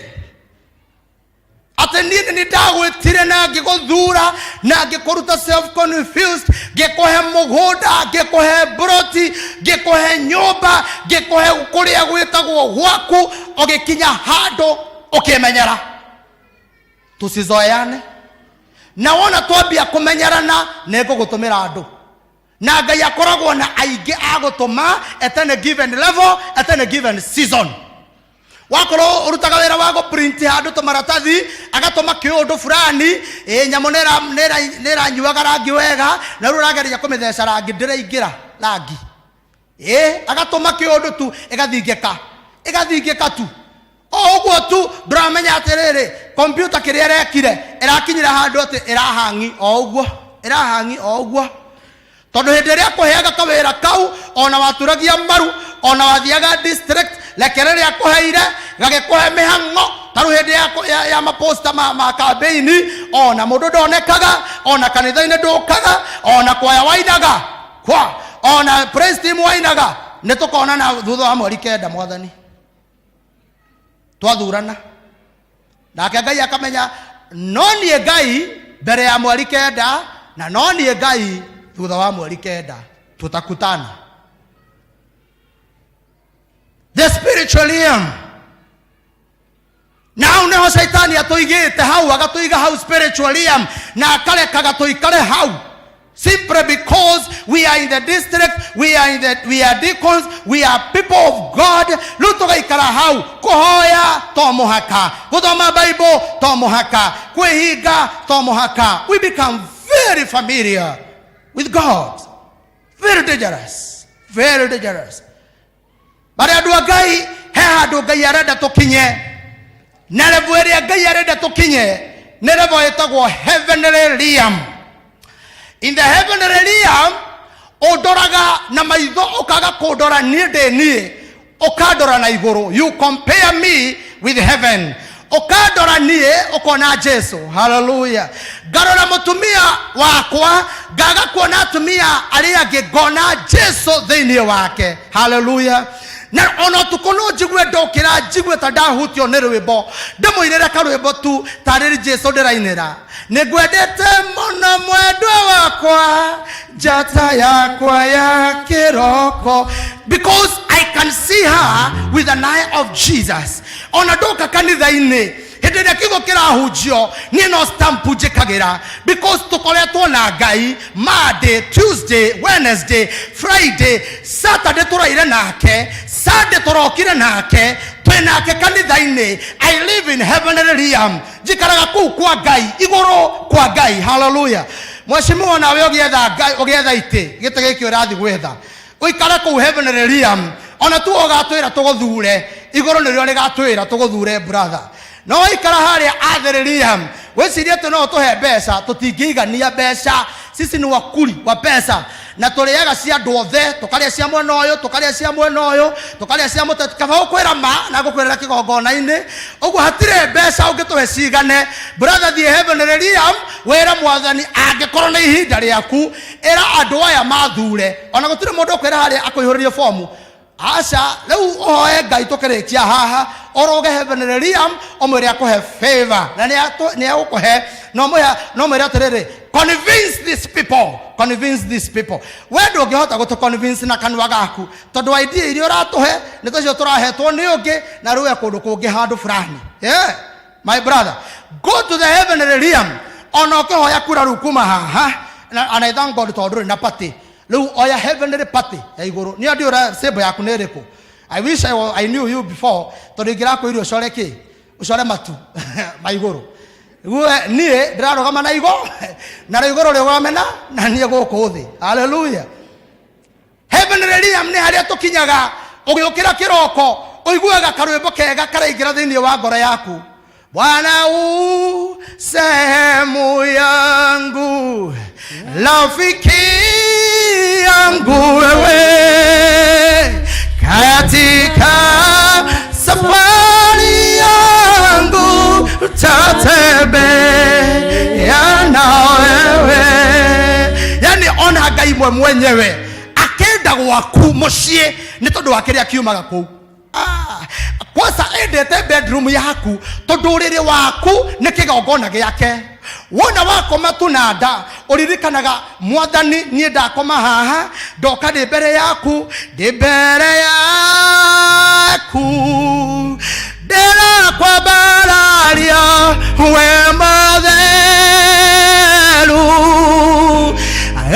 [SPEAKER 16] atĩ niĩ nĩ ndagwĩtire na ngĩgũthura na ngĩkũruta self confused, ngĩkũhe mũgũnda, ngĩkũhe mburoti, ngĩkũhe nyũmba, ngĩkũhe kũrĩa gwĩtagwo gwaku, ũgĩkinya handũ ũkĩmenyera. Tusizoeane, na wona twambia kũmenyerana, nĩ ngũgũtũmĩra andũ, na Ngai akoragwo na aingĩ a gũtũma at any given level, at any given season. Wakorwo ũrutaga wĩra wa gũprint handũ tũmaratathi, agatũma kĩũndũ fulani, ĩ nyamũ nĩ ĩranyuaga rangi wega, na rĩu ũrageria kũmĩtheca rangi, ndĩraingĩra rangi, ĩ agatũma kĩũndũ tu, ĩgathingĩka, ĩgathingĩka tu o ũguo tu. Ndũramenya atĩrĩrĩ, kompiuta kĩrĩa ĩrekire, ĩrakinyĩra handũ atĩ ĩrahangi o ũguo, ĩrahangi o ũguo, tondũ hĩndĩ ĩrĩa akũheaga kawĩra kau, ona waturagia maru, ona wathiaga district, reke rĩrĩa akũheire gagĩkũhe mĩhang'o, tarĩu hĩndĩ ya maposta ma campaign, ona mũndũ ndonekaga, ona kanitha-inĩ ndũkaga, ona kwaya wainaga kwa, ona praise team wainaga, nĩ tũkonana thutha wa mweri 9, Mwathani, twathurana. Nake Ngai akamenya, no niĩ Ngai Mbere ya mweri 9 na no niĩ Ngai thutha wa mweri 9 tutakutana. The spiritual realm. Na hau niho Shaitani atũigĩte hau, agatũiga hau spiritual realm, na akarekaga tũikare hau simply because we are in the district, we are deacons, we are people of God. Rĩu tũgaikara hau kũhoya to mũhaka, gũthoma Bible to mũhaka, kwĩhinga to mũhaka. We become very familiar with God. Very dangerous, very dangerous. Barĩ andũ a Ngai, he handũ Ngai arenda tũkinye, na level ĩrĩa Ngai arenda tũkinye nĩ level ĩtagwo heavenly realm. In the heavenly realm, ũndoraga na maitho, ũkaga kũndora niĩ ndĩ niĩ, ũkandora na igũrũ. You compare me with heaven. Ũkandora niĩ ũkona Jesu. Haleluya. Ngarora mũtumia wakwa, ngaga kuona atumia arĩa angĩ, ngona Jesu thĩinĩ wake. Haleluya. Na ona ũtukũ no njigue ndokĩra, njigue ta ndahutio nĩ rwĩmbo, ndĩmũinĩre karwĩmbo tu tarĩrĩ Jesu ndĩrainĩra. Nĩ ngwendete mũno mwendwa wakwa, njata yakwa ya kĩroko, because I can see her with an eye of Jesus. Ona ndoka kanitha-inĩ hĩndĩ ĩrĩa kiugo kĩrahunjio, niĩ no stamp njĩkagĩra, because tũkoretwo na Ngai Monday, Tuesday, Wednesday, Friday, Saturday tũraire nake, Sunday tũrokire nake, twĩ nake kanitha-inĩ. I live in heavenly realm. Njikaraga kũu kwa Ngai, igũrũ kwa Ngai. Haleluya. Mheshimiwa, nawe ũgĩetha Ngai, ũgĩetha itĩ, gĩtĩ gĩkĩ ũrathiĩ gwetha, ũikare kũu heavenly realm. Ona tu ũgatwĩra tũgũthure, igũrũ nĩrĩo rĩgatwĩra tũgũthure, brother. No waikara harĩa earthly realm, wĩcirie atĩ no ũtũhe mbeca, tũtingĩigania mbeca. Sisi ni wakuri wa pesa, na tũrĩaga cia andũ othe, tũkarĩa cia mwena ũyũ, tũkarĩa cia mwena ũyũ, tũkarĩa cia mũteti. Kaba gũkwĩra ma na gũkwĩrĩra kĩgongona-inĩ ũguo, hatirĩ mbeca ũngĩtũhe cigane. Brother, thiĩ heavenly realm, wĩre Mwathani, angĩkorwo nĩ ihinda rĩaku, ĩra andũ aya mathure. Ona gũtirĩ mũndũ ũkwĩra harĩa akũihũrĩrie fomu, aca. Rĩu ũhoe Ngai tũkĩrĩkia haha, ũrũge heavenly realm, ũmwĩre akũhe favor, na nĩ egũkũhe. No mwĩre atĩrĩrĩ, convince these people, convince these people. We ndũngĩhota gũtũ convince na kanua gaku, tondũ idea iria ũratũhe nĩ tacio tũrahetwo nĩ ũngĩ, na rĩu e kũndũ kũngĩ handũ fulani. Yeah, my brother, go to the heavenly realm. Ona ũkĩhoya kura rĩu kuma haha, and I thank God tondũ ndũrĩ na party rĩu. Oya heavenly party ya igũrũ. Nĩ andĩ ũra symbol yaku nĩ ĩrĩkũ? I wish I knew you before, tondũ ingĩrakwĩrire ũcore kĩ, ũcore matu ma igũrũ. Gue niĩ ndĩrarũgama na igũ, na rĩu igũrũ rĩrũgame na niĩ gũkũ thĩ. Haleluya. Heavenly realm nĩ harĩa tũkinyaga, ũgĩũkĩra kĩroko ũiguaga karwĩmbo kega karaingĩra thĩinĩ wa ngoro yaku. Bwana u sehemu yangu, rafiki yangu wewe, katika safari yangu tatembea na wewe. Yani ona Ngai mwe mwenyewe akenda gwaku mũciĩ nĩ tondũ wa kĩrĩa kiumaga kũu. Kwanza endete bedroom yaku tondũ ũrĩrĩ waku nĩ kĩgongona gĩake. Wona wakoma tu na nda, ũririkanaga Mwathani, niĩ ndakoma haha, ndoka ndĩ mbere yaku, ndĩ mbere yaku, ndĩrakwambararia we mũtheru,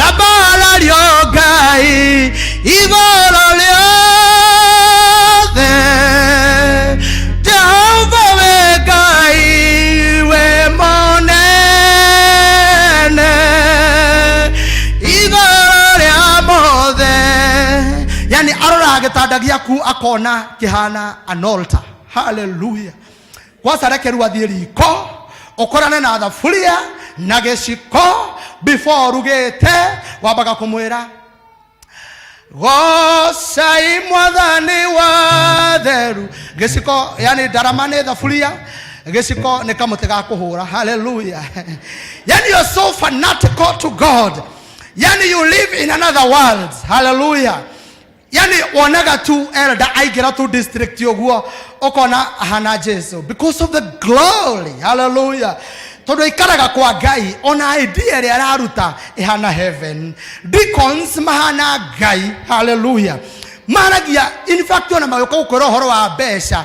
[SPEAKER 16] ambarario Ngai igũrũ rĩothe, Jehova we Ngai we mũnene igũrũ rĩa mothe. Yani aroraga gĩtanda gĩaku akona kĩhana an altar. Haleluya. Kwanza reke rĩu athiĩ riko, ũkorane na thaburia na gĩciko. Before ũrugĩte, wambaga kũmwĩra, gocai Mwathani wa theru. Gĩciko, yani ndarama nĩ thaburia, gĩciko nĩ kamũtĩ ga kũhũra. Haleluya. Yani you're so fanatical to God, yani you live in another world. Haleluya. Yani wonaga tu elder aingĩra tu district ũguo, ũkona ahana Jesu because of the glory. Haleluya. Tondũ aikaraga kwa Ngai, ona idea ĩrĩa araruta ĩhana heaven. Deacons mahana Ngai. Hallelujah. Maragia, in fact, ona magĩũka gũkwĩra ũhoro wa mbeca,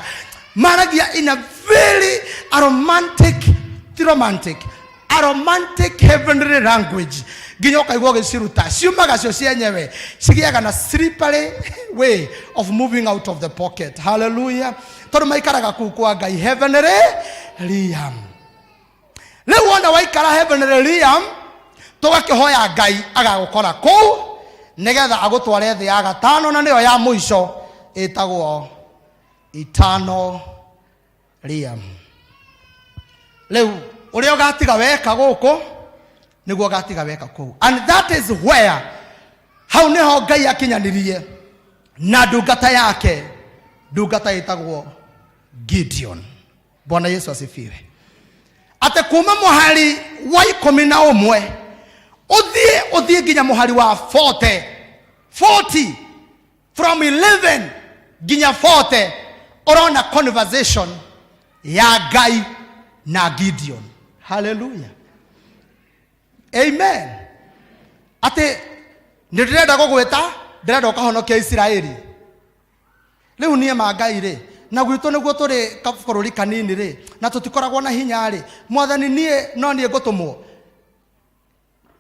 [SPEAKER 16] maragia in a very aromantic, ti romantic, a romantic heavenly language, nginya ũkaigua ũgĩciruta ciumaga cio cienyewe, cigĩaga na slippery way of moving out of the pocket. Hallelujah. Tondũ maikaraga kũu kwa Ngai, heavenly realm. Rĩu wona waikara heavenly realm, tũgakĩhoya Ngai agagũkora kũu nĩgetha agũtware thĩ ya gatano, na nĩyo ya mũico, ĩtagwo eternal realm. Rĩu ũrĩa ũgatiga weka gũkũ nĩguo ũgatiga weka kũu, and that is where, hau nĩho Ngai akinyanirie na ndungata yake, ndungata ĩtagwo Gideon. Bwana Yesu asifiwe. Atĩ kuma mũhari wa 11 ũthiĩ nginya mũhari wa 40, 40, from 11 nginya 40, ũrona conversation ya Ngai na Gideon. Haleluya, amen. Atĩ nĩ ndĩrenda gũgwĩta, ndĩrenda ũkahonokia Isiraeli. Rĩu niĩ ma Ngai rĩ, na gwitũ nĩguo tũrĩ kabũrũri kanini rĩ, na tũtikoragwo na hinya rĩ, Mwathani, niĩ no niĩ ngũtũmwo?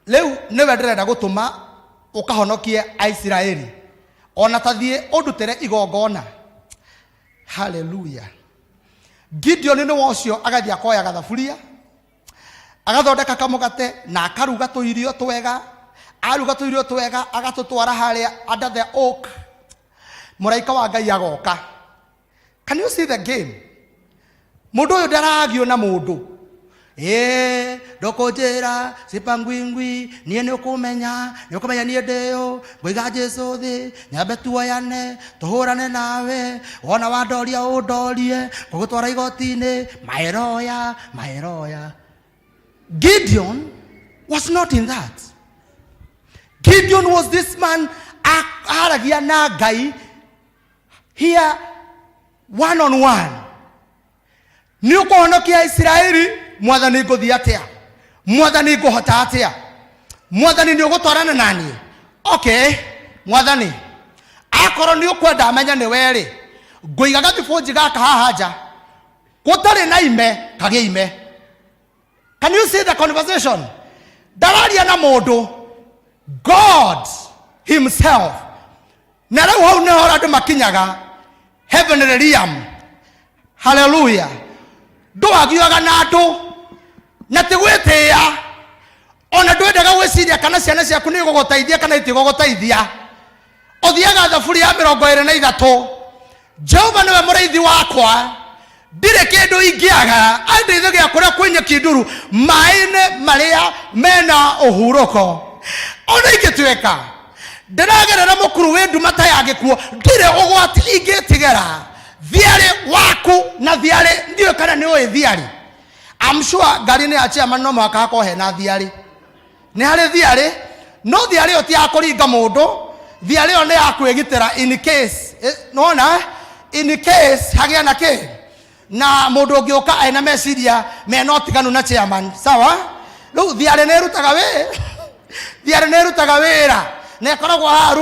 [SPEAKER 16] Rĩu nĩwe ndĩrenda gũtũma ũkahonokie Aisiraeli, ona ta thiĩ ũndutĩre igongona. Haleluya. Gideon nĩwe ũcio agathiĩ akoya gathaburia, agathondeka kamũgate na akaruga tũirio twega. Aruga tũirio twega, agatũtwara harĩa under the oak. Mũraika wa Ngai agoka. Can you see the game? Mũndũ ũyũ ndaragio na mũndũ ĩĩ, ndũkũnjĩra cipangwingwi, niĩ nĩ ũkũmenya, nĩ ũkũmenya niĩ ndĩũ. Ngũiga Jesu thĩ, nyambe tuoyane, tũhũrane nawe. Wona wandoria ũndorie, ngũgũtwara igoti-inĩ. Maeroya, maeroya. Gideon was not in that. Gideon was this man aragia na Ngai here one on one. Nĩ ũkũhonokia Isiraeli? Mwathani, ngũthiĩ atĩa? Mwathani, ngũhota atĩa? Mwathani, nĩ ũgũtwarana na niĩ? Okay, Mwathani, akorwo nĩ ũkwenda amenye nĩ werĩ, ngũiga gathibũnji gaka haha nja gũtarĩ na ime, kagĩe ime. Can you see the conversation? Ndararia na mũndũ, God himself. Na rĩu hau nĩho andũ makinyaga heavenly realm. Haleluya. Ndũagioaga na andũ, na ti gwĩtĩĩa, ona ndwendaga gwĩciria kana ciana ciaku nĩ igũgũteithia kana itigũgũteithia. Ũthiaga thaburi ya 23, Jehova nĩwe mũrĩithi wakwa, ndirĩ kĩndũ ingĩaga. Andeithagia kũrĩa kwĩ nyeki nduru, maĩ-inĩ marĩa mena ũhurũko. Ona ingĩtuĩka ndĩragerera mũkuru wĩ nduma ta ya gĩkuũ, ndirĩ ũgwati ingĩtigĩra. Thiarĩ waku na thiarĩ, ndiũĩ kana nĩ ũĩ thiarĩ. I'm sure ngari-inĩ ya chairman no mũhaka hakorwo hena thiarĩ. Nĩ harĩ thiarĩ, no thiarĩ ĩyo ti ya kũringa mũndũ, thiarĩ ĩyo nĩ ya kwĩgitĩra in case, nona in case hagĩa na kĩ na mũndũ ũngĩũka ena meciria mena ũtiganu na chairman. Sawa. Rĩu thiarĩ nĩ ĩrutaga wĩ thiarĩ nĩ ĩrutaga wĩra, na ĩkoragwo haha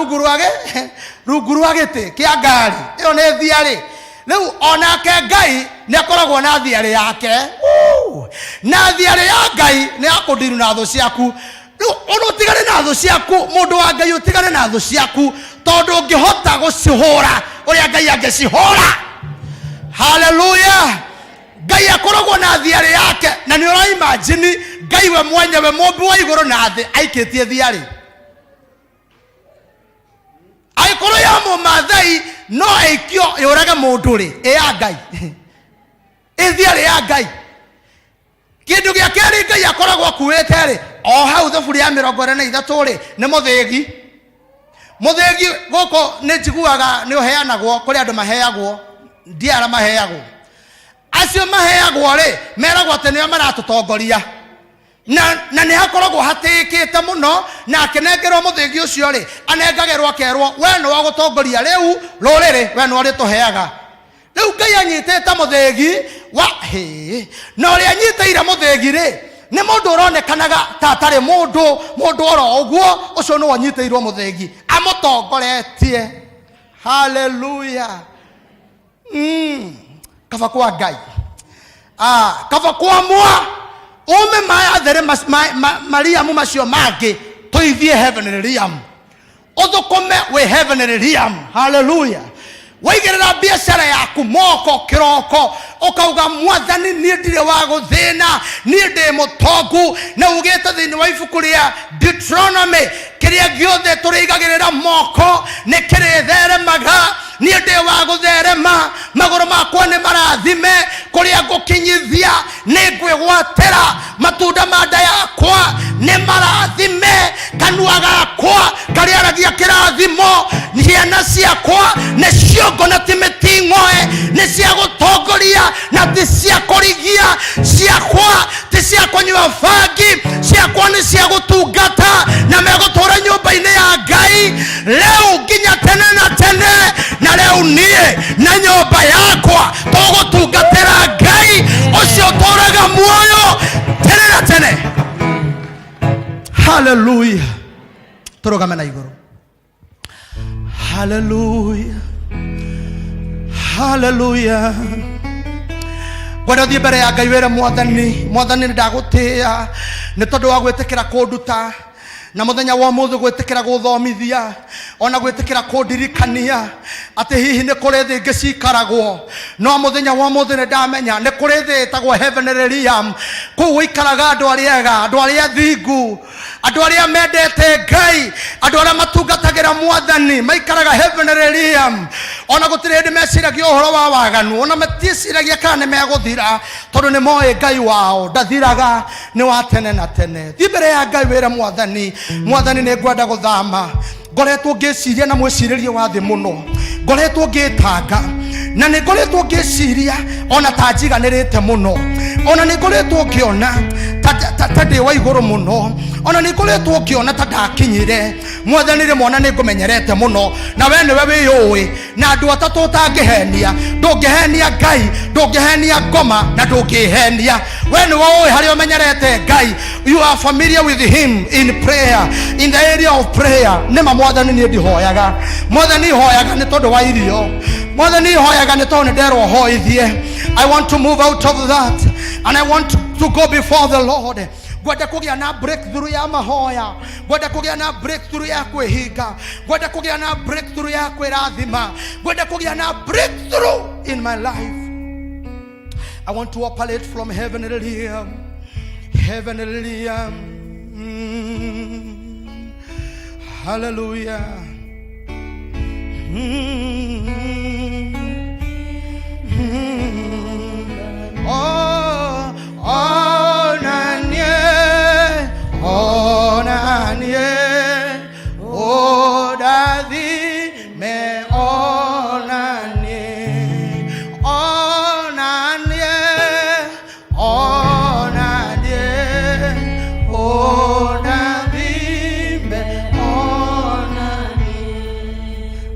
[SPEAKER 16] rungu rwa gĩtĩ kĩa ngari. Ĩyo nĩ thiarĩ. Rĩu onake Ngai nĩ akoragwo na thiarĩ yake. Woo! Na thiarĩ ya Ngai nĩ ya kũndiru na thũ ciaku. Rĩu ona ũtigane na thũ ciaku, mũndũ wa Ngai, ũtigane na thũ ciaku, tondũ ũngĩhota gũcihũra ũrĩa Ngai angĩcihũra. Haleluya. Ngai akoragwo na thiarĩ yake, na nĩ ũraimajini Ngai we mwenyewe, mũmbi wa igũrũ na thĩ, aikĩtie thiarĩ. Angĩkorwo ya mũmathai no ĩikio yũrage mũndũ rĩ, ĩ ya Ngai, ĩ thiarĩ ya Ngai. Kĩndũ gĩa kerĩ Ngai akoragwo akuĩte rĩ, o hau thaburi ya 23 rĩ, nĩ mũthĩgi. Mũthĩgi gũkũ nĩ njiguaga nĩ ũheanagwo kũrĩ andũ maheagwo, ndiara maheagwo. Acio maheagwo rĩ, meragwo atĩ nĩo maratũtongoria, na nĩ hakoragwo hatĩĩkĩte mũno. Na akĩnengerwo mũthĩgi ũcio rĩ, anengagĩrwo akerwo, we nĩ wa gũtongoria rĩu rũrĩrĩ, we nĩ ũrĩtũheaga. Rĩu Ngai anyitĩte mũthĩgi wa hĩ, na ũrĩa anyitĩire mũthĩgi rĩ, Nĩ mũndũ ũronekanaga ta atarĩ mũndũ, mũndũ oro ũguo, ũcio nĩwe ũnyitĩirwo mũthĩgi amũtongoretie. Haleluya. Kaba kwa Ngai. Kaba kwa mwa ume maya there Mariamu macio mangĩ tũithiĩ heavenly realm, ũthũkũme wĩ heavenly realm. Haleluya. Waigĩrĩra biacara yaku moko kĩroko ũkauga, Mwathani, niĩ ndirĩ wa gũthĩna, niĩ ndĩ mũtongu. Na ugĩte thĩinĩ wa ibuku rĩa Deuteronomy, kĩrĩa gĩothe tũrĩigagĩrĩra moko nĩ kĩrĩtheremaga. Niĩ ndĩ wa gũtherema, magũrũ makwa nĩ marathime, kũrĩa ngũkinyithia nĩ ngwĩgwatĩra, matunda ma nda yakwa nĩ marathime, kanua gakwa karĩaragia kĩrathimo, ciana ciakwa nĩ ciongo na ti mĩting'oe, nĩ cia gũtongoria na ti cia kũrigia, ciakwa ti cia kũnyua bangi, ciakwa nĩ cia gũtungata, na megũtũra nyũmba-inĩ ya Ngai rĩu nginya tene na tene. Na rĩu niĩ na nyũmba yakwa tũgũtungatĩra Ngai ũcio ũtũraga muoyo tene na tene. Haleluya. Tũrũgame na igũrũ. Haleluya, haleluya. Ngwenda ũthiĩ mbere ya Ngai wĩre Mwathani, Mwathani, nĩ ndagũtĩĩa nĩ tondũ wa gwĩtĩkĩra kũnduta na mũthenya wa ũmũthĩ, gwĩtĩkĩra gũthomithia, ona gwĩtĩkĩra kũndirikania atĩ hihi nĩ kũrĩ thĩ ingĩ cikaragwo. No mũthenya wa ũmũthĩ nĩ ndamenya nĩ kũrĩ thĩ ĩtagwo heavenly realm. Kũu gũikaraga andũ arĩa ega, andũ arĩa thingu, andũ arĩa mendete Ngai, andũ arĩa matungatagĩra Mwathani maikaraga heavenly realm. Ona gũtirĩ hĩndĩ meciragia ũhoro wa waganu, ona matiĩciragia kana nĩ megũthira, tondũ nĩ moĩ Ngai wao ndathiraga, nĩ wa tene na tene. Thiĩ mbere ya Ngai wĩre Mwathani, Mwathani, nĩ ngwenda gũthama. Ngoretwo ngĩciria na mwĩcirĩrie wa thĩ mũno, ngoretwo ngĩtanga, na nĩ ngoretwo ngĩciria ona ta njiganĩrĩte mũno, ona nĩ ngoretwo ngĩona ta ndĩ wa igũrũ mũno, ona nĩ ngoretwo ngĩona ta ndakinyire. Mwathani, rĩmwe ona nĩ ngũmenyerete mũno, na we nĩwe wĩyũĩ, na andũ atatũ ũtangĩhenia: ndũngĩhenia Ngai, ndũngĩhenia ngoma, na ndũngĩhenia we. Nĩwe ũĩ harĩa ũmenyerete Ngai. You are familiar with him in prayer, in the area of prayer. Nĩma Mwathani, niĩ ndihoyaga. Mwathani, hoyaga nĩ tondũ wa irio. Mwathani, hoyaga nĩ tondũ nĩ nderwo hoithie. I want to move out of that and I want to go before the Lord. Ngwenda kũgĩa na breakthrough ya mahoya, ngwenda kũgĩa na breakthrough ya kwĩhinga, ngwenda kũgĩa na breakthrough ya kwĩrathima, ngwenda kũgĩa na breakthrough in my life. I want to operate from heavenly realm, heavenly realm. Hallelujah. Oh, oh, nanye, oh, nanye, oh, daddy, me, oh, nanye, oh, nanye, oh, nanye, oh, daddy, me, oh, nanye,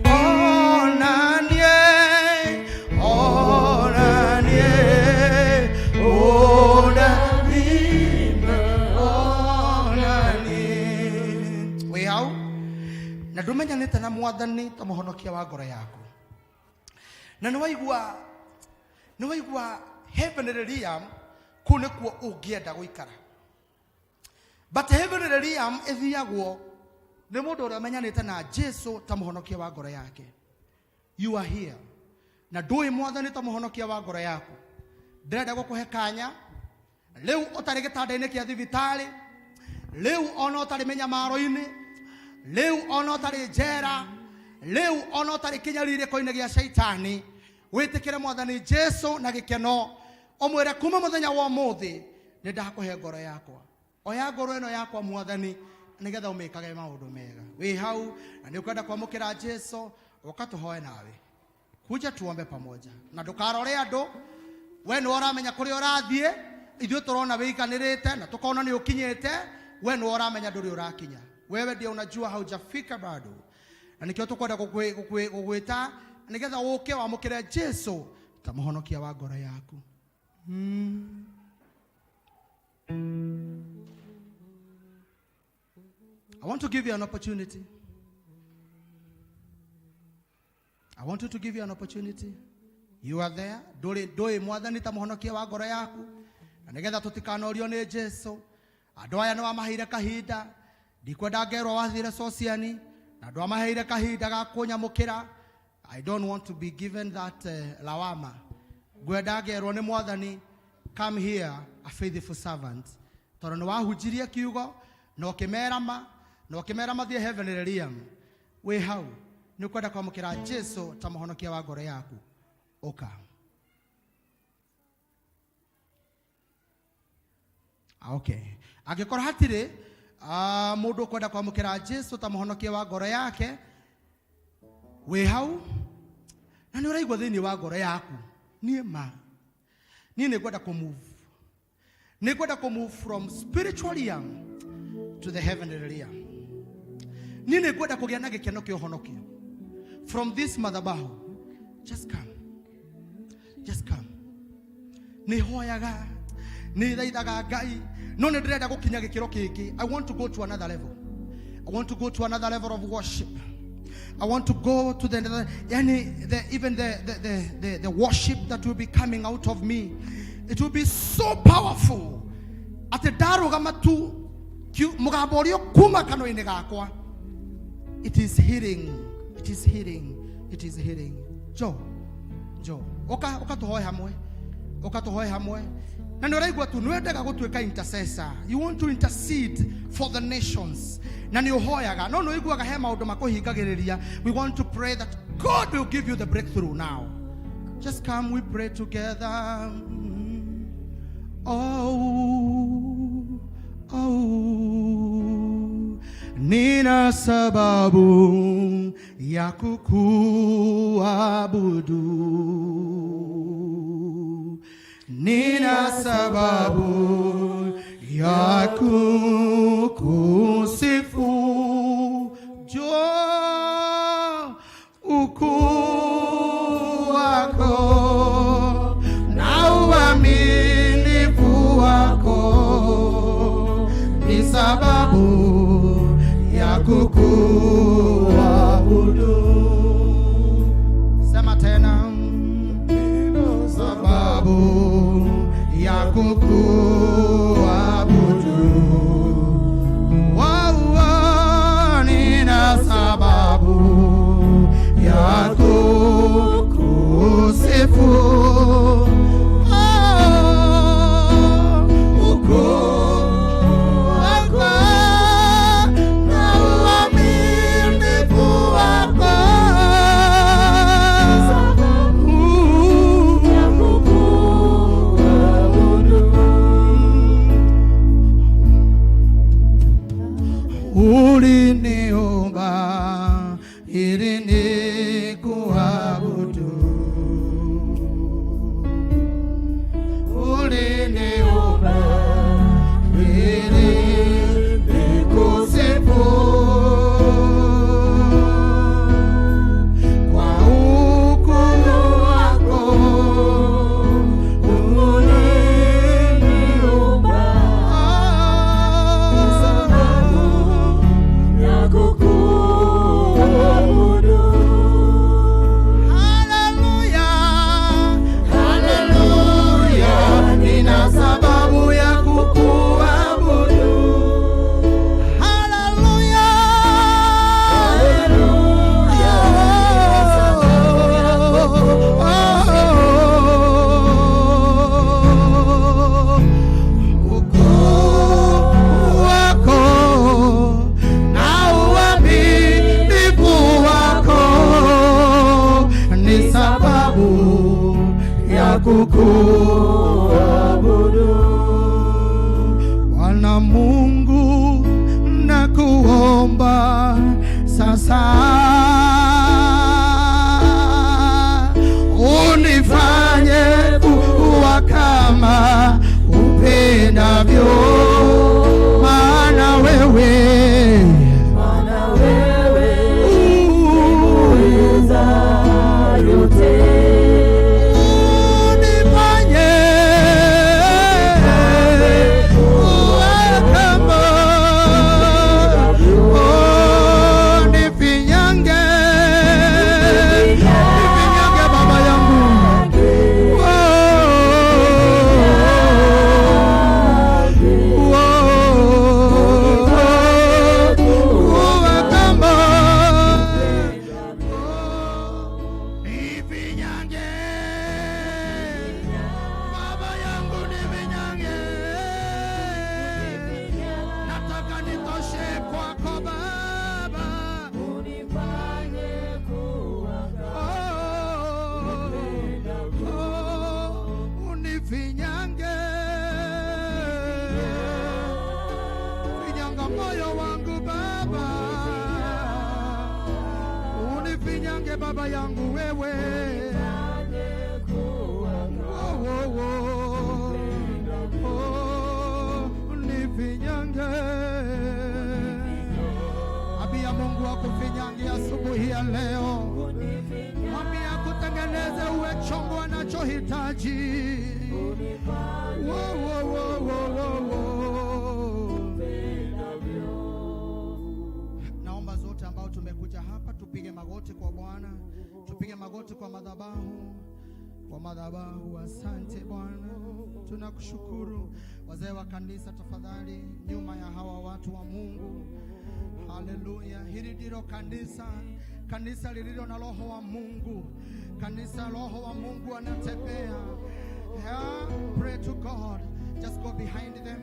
[SPEAKER 16] oh, nanye, oh, nanye, oh, daddy, me, oh, nanye. Wĩ hau na ndũmenyanĩte na Mwathani ta mũhonokia wa ngoro yaku, na nĩ waigua heavenly realm, kũu nĩkuo ũngĩenda gũikara. But heavenly realm ĩthiagwo nĩ mũndũ ũrĩa ũmenyanĩte na Jesu ta mũhonokia wa ngoro yake. You are here na ndũĩ Mwathani ta mũhonokia wa ngoro yaku, ndĩrenda gũkũhe kanya rĩu ũtarĩ gĩtanda-inĩ kĩa thibitarĩ, rĩu ona ũtarĩ mĩnyamaro-inĩ, rĩu ona ũtarĩ njera, rĩu ona ũtarĩ kĩnyarirĩko-inĩ gĩa caitani, wĩtĩkĩre Mwathani Jesu na gĩkeno, ũmwĩre, kuma mũthenya wa ũmũthĩ nĩ ndakũhe ngoro yakwa. Oya ngoro ĩno yakwa, Mwathani, nĩgetha ũmĩkage maũndũ mega. Wĩ hau na nĩ ũkwenda kwamũkĩra Jesu, ũka tũhoe nawe, kuja tuombe pamoja. Na ndũkarore andũ, we nĩwe ũramenya kũrĩa ũrathiĩ. Ithuĩ tũrona wĩiganĩrĩte na tũkona nĩ ũkinyĩte, we nĩwe ũramenya ndũrĩ ũrakinya. Wewe ndio unajua haujafika bado, na nĩkĩo tũkwenda gũgwĩta nĩgetha ũke wamũkĩre Jesu ta mũhonokia wa ngoro yaku. I want to give you an opportunity. I want you to give you an opportunity. You are there. Ndũrĩ ndũĩ mwathani ta mũhonokia wa ngoro yaku. Na nĩgetha tũtikanorio nĩ Jesu. Andũ aya nĩ wamaheire kahinda. Ndikwenda ngerwo wathire sociani na ndwamaheire kahinda ga kũnyamũkĩra. I don't want to be given that lawama. Ngwenda ngerwo nĩ mwathani, come here a faithful servant. Tondũ nĩ wahunjirie kiugo na ũkĩmera ma na ũkĩmera mathiĩ heavenly realm. Wĩ hau nĩ ũkwenda kwamũkĩra Jesu ta mũhonokia wa ngoro yaku. Ũka. Okay. Angĩkorwo hatirĩ mũndũ ũkwenda kwamũkĩra Jesu ta mũhonokia wa ngoro yake, wĩ hau na nĩ ũraigua thĩinĩ wa ngoro yaku, niĩ ma niĩ nĩ ngwenda kũmove, nĩ ngwenda kũmove from spiritual realm to the heavenly realm. Niĩ nĩ ngwenda kũgĩa na gĩkeno kĩa ũhonokio from this madhabahu. Just come, just come. Nĩ hoyaga, nĩ thaithaga Ngai, no nĩ ndĩrenda gũkinya gĩkĩro kĩngĩ. I want to go to another level. I want to go to another level of worship. I want to go to the yani the, even the worship that will be coming out of me. It will be so powerful. Atĩ ndarũgama tu mũgambo ũrĩa ũkuma kanua-inĩ gakwa. It is healing. It is healing. It is healing. Joe, Joe, ũka ũka tũhoe hamwe. Ũka tũhoe hamwe. Na nĩ ũraigua tu nĩ wendaga gũtuĩka intercessor. You want to intercede for the nations. Na nĩ ũhoyaga, no nĩ ũiguaga he maũndũ makũhingagĩrĩria. We want to pray that God will give you the breakthrough now. Just come, we pray together. Oh, oh, nina sababu ya kukuabudu, nina sababu ya kukusifu. Jo, ukuu wako na uaminifu wako ni sababu ya kukuabudu. Sema tena, sababu ya kukuabudu. Wow, nina sababu ya kukusifu. Oh, ukuu wako na uaminifu wako ya kukuabudu. Uliniumba ili nikuabudu, uliniumba ili nikusifu. Kwa ukuu wako uliniumba
[SPEAKER 2] ya kukuabudu.
[SPEAKER 16] Haleluya, haleluya, nina sababu ya kukuabudu. Haleluya, haleluya, ukuu wako na uaminifu wako ni sababu ya kukuabudu. Bwana Mungu, nakuomba sasa unifanye kuwa kama upendavyo, maana wewe
[SPEAKER 2] Maana wewe uweza yote.
[SPEAKER 16] Unifanye Unifinyange baba yangu wewe. Oh, oh, oh. Oh, unifinyange. Ambia Mungu akufinyange asubuhi ya leo. Mwambie akutengeneze uwe chombo anachohitaji. Wo, wo, wo, wo, wo, wo. Naomba zote ambao tumekuja hapa tupige magoti kwa Bwana, tupige magoti kwa madhabahu, kwa madhabahu. Asante Bwana, tunakushukuru. Wazee wa kanisa, tafadhali nyuma ya hawa watu wa Mungu. Haleluya! Hili ndilo kanisa, kanisa lililo na roho wa Mungu, kanisa roho wa Mungu anatembea. Yeah, pray to God. Just go behind them.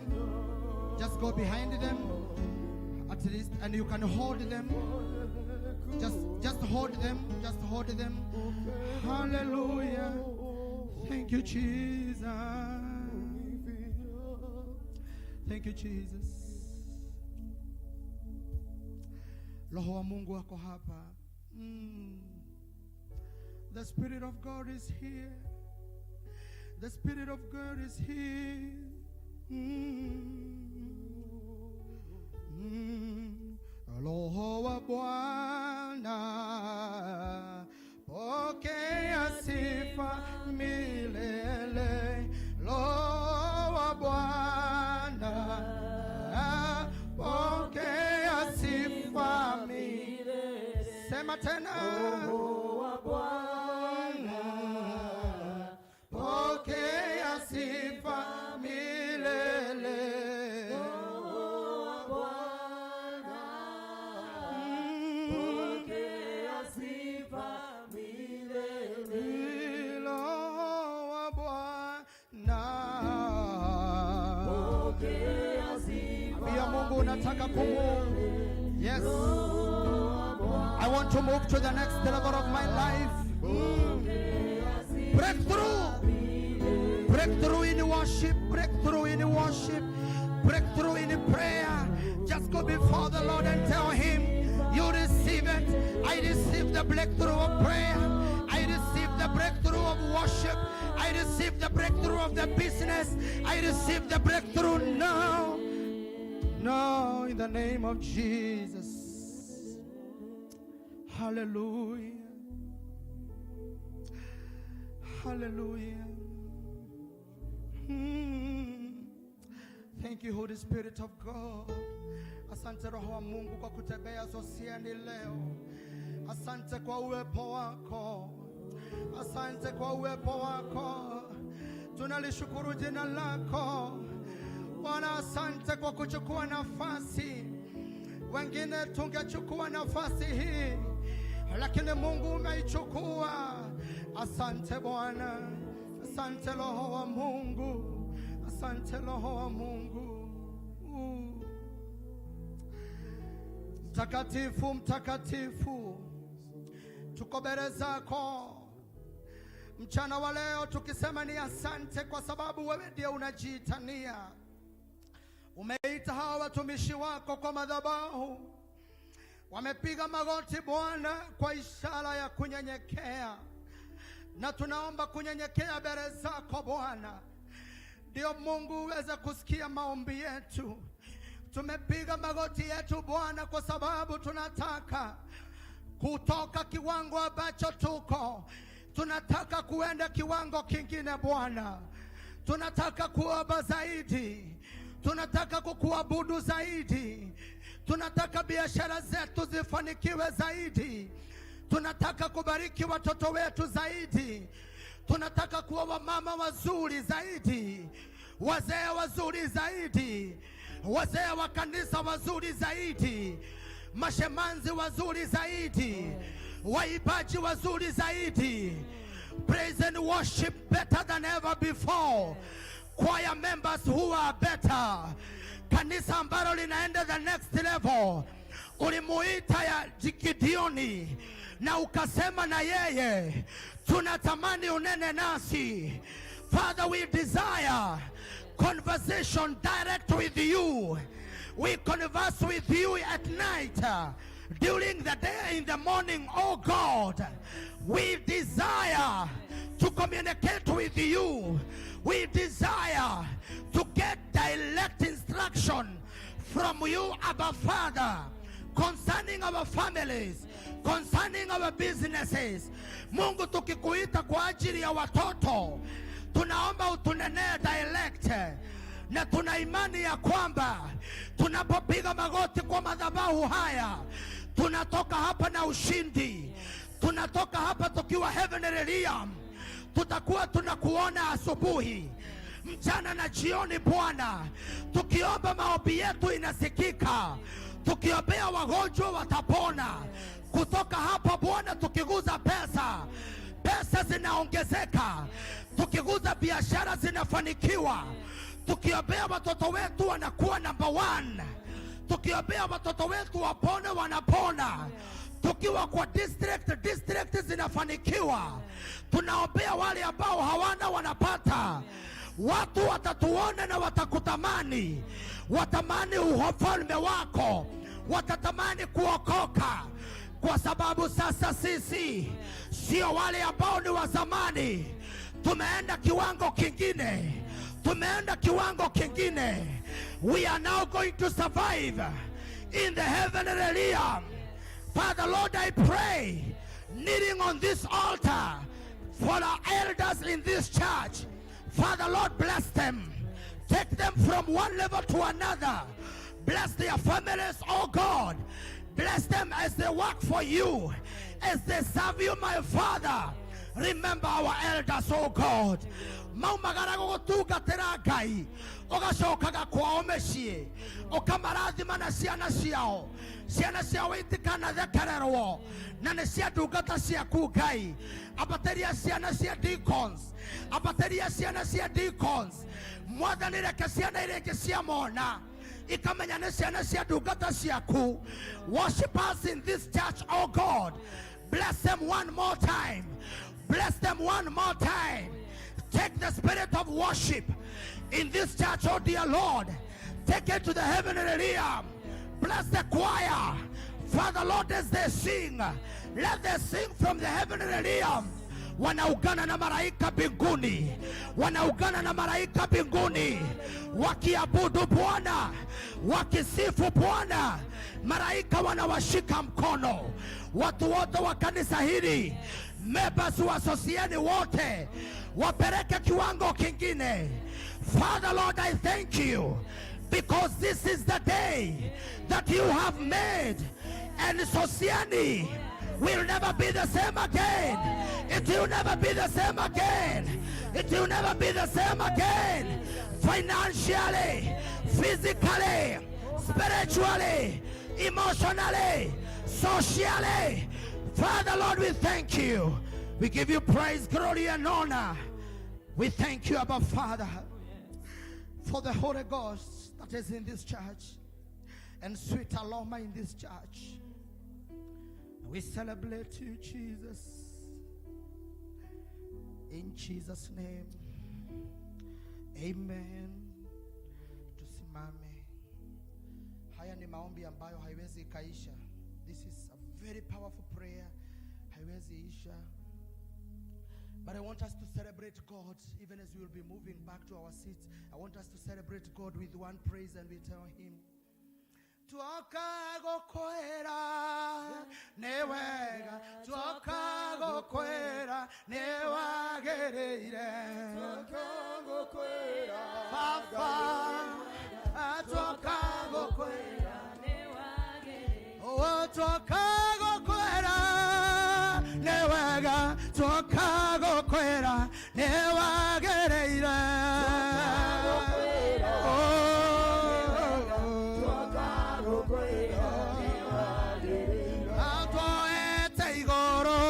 [SPEAKER 16] Just go behind them. At least, and you can hold them. Just hold them. Just hold them. Hallelujah. Thank you, Jesus. Thank you, Jesus. Roho wa Mungu wako hapa. The Spirit of God is here. The Spirit of God is here. Roho wa Bwana, pokea sifa milele. Roho wa Bwana, pokea sifa milele. Sema tena.
[SPEAKER 2] Roho wa Bwana,
[SPEAKER 16] pokea sifa milele.
[SPEAKER 2] Roho wa Bwana, pokea sifa milele.
[SPEAKER 16] Roho wa Bwana,
[SPEAKER 2] pokea sifa.
[SPEAKER 16] Ambia Mungu unataka kumove. Yes. I want to move to the next level of my life. Breakthrough. Breakthrough in worship. Breakthrough in worship. Breakthrough in prayer. Just go before the Lord and tell him you receive it. I receive the breakthrough of prayer. I receive the breakthrough of worship. I receive the breakthrough of the business. I receive the breakthrough now. Now, in the name of Jesus. Hallelujah. Hallelujah. Thank you, Holy Spirit of God. Asante Roho wa Mungu kwa kutembea Sosiani leo. Asante kwa uwepo wako. Asante kwa uwepo wako. Tunalishukuru jina lako Bwana. Asante kwa kuchukua nafasi. Wengine tungechukua nafasi hii, lakini Mungu umeichukua. Asante Bwana, asante Roho wa Mungu, asante Roho wa Mungu. Mtakatifu, mtakatifu, tuko mbele zako mchana wa leo tukisema ni asante, kwa sababu wewe ndiye unajiitania. Umeita hawa watumishi wako kwa madhabahu, wamepiga magoti Bwana kwa ishara ya kunyenyekea, na tunaomba kunyenyekea mbele zako Bwana, ndio Mungu uweze kusikia maombi yetu. Tumepiga magoti yetu Bwana kwa sababu tunataka kutoka kiwango ambacho tuko, tunataka kuenda kiwango kingine Bwana. Tunataka kuomba zaidi, tunataka kukuabudu zaidi, tunataka biashara zetu zifanikiwe zaidi, tunataka kubariki watoto wetu zaidi, tunataka kuwa wamama wazuri zaidi, wazee wazuri zaidi, wazee wa kanisa wazuri zaidi, mashemanzi wazuri zaidi, waimbaji wazuri zaidi, praise and worship better than ever before, choir members who are better, kanisa ambalo linaenda the next level. Ulimuita ya Gideoni na ukasema na yeye, tunatamani unene nasi. Father, we desire conversation direct with you. We converse with you at night. During the day in the morning, oh God, we desire to communicate with you. We desire to get direct instruction from you, Abba Father, concerning our families, concerning our businesses. Mungu, tukikuita kwa ajili ya watoto, tunaomba utunenee direct, na tuna imani ya kwamba tunapopiga magoti kwa madhabahu haya, tunatoka hapa na ushindi, tunatoka hapa tukiwa heavenly realm. Tutakuwa tunakuona asubuhi, mchana na jioni, Bwana. Tukiomba maombi yetu inasikika, tukiombea wagonjwa watapona. Kutoka hapa Bwana, tukiguza pesa, pesa zinaongezeka, tukiguza biashara zinafanikiwa, tukiombea watoto wetu wanakuwa number one, tukiombea watoto wetu wapone, wanapona. Tukiwa kwa district, district zinafanikiwa. Tunaombea wale ambao hawana wanapata. Watu watatuona na watakutamani, watamani ufalme wako, watatamani kuokoka, kwa sababu sasa sisi sio wale ambao ni wa zamani. Tumeenda kiwango kingine, tumeenda kiwango kingine. We are now going to survive in the heavenly realm. Father Lord, I pray, kneeling on this altar for our elders in this church. Father Lord, bless them. Take them from one level to another. Bless their families, oh God. Bless them as they work for you, as they serve you, my Father. Remember our elders, oh God. Maumagara gũgũtungatĩra Ngai, ũgacokaga kwao mĩciĩ, ũkamarathima na ciana ciao. Ciana ciao itikanathekererwo, na nĩ cia ndungata ciaku Ngai. Ambatĩria ciana cia deacons, ambatĩria ciana cia deacons. Mwathani, reke ciana iria ingĩ ciamona ikamenya nĩ ciana cia ndungata ciaku. Worshipers in this church, oh God, bless them one more time, bless them one more time. Take the spirit of worship in this church, oh dear Lord. Take it to the heavenly realm. Bless the choir. Father Lord, as they sing, let them sing from the heavenly realm. Wanaungana na malaika mbinguni, wanaungana na malaika mbinguni, wakiabudu Bwana, wakisifu Bwana. Malaika wanawashika mkono. Watu wote wa kanisa hili, members wa Sosiani wote, wapeleke kiwango kingine. Father Lord, I thank you because this is the day that you have made, and Sosiani will never be the same again. It will never be the same again. It will never be the same again. Financially, physically, spiritually, emotionally, socially. Father Lord, we thank you. We give you praise, glory, and honor. We thank you, Abba Father, for the Holy Ghost that is in this church and sweet aroma in this church. We celebrate you, Jesus. In Jesus' name. Amen. Tusimame. Haya ni maombi ambayo haiwezi ikaisha. This is a very powerful prayer. Haiwezi isha. But I want us to celebrate God even as we will be moving back to our seats. I want us to celebrate God with one praise, and we tell him, Twoka gũkwĩra nĩ wega, twoka gũkwĩra nĩ wagĩrĩire, Baba, twoka gũkwĩra, oh, twoka gũkwĩra nĩ wega, twoka gũkwĩra nĩ wagĩrĩire. Oh, twoete igũrũ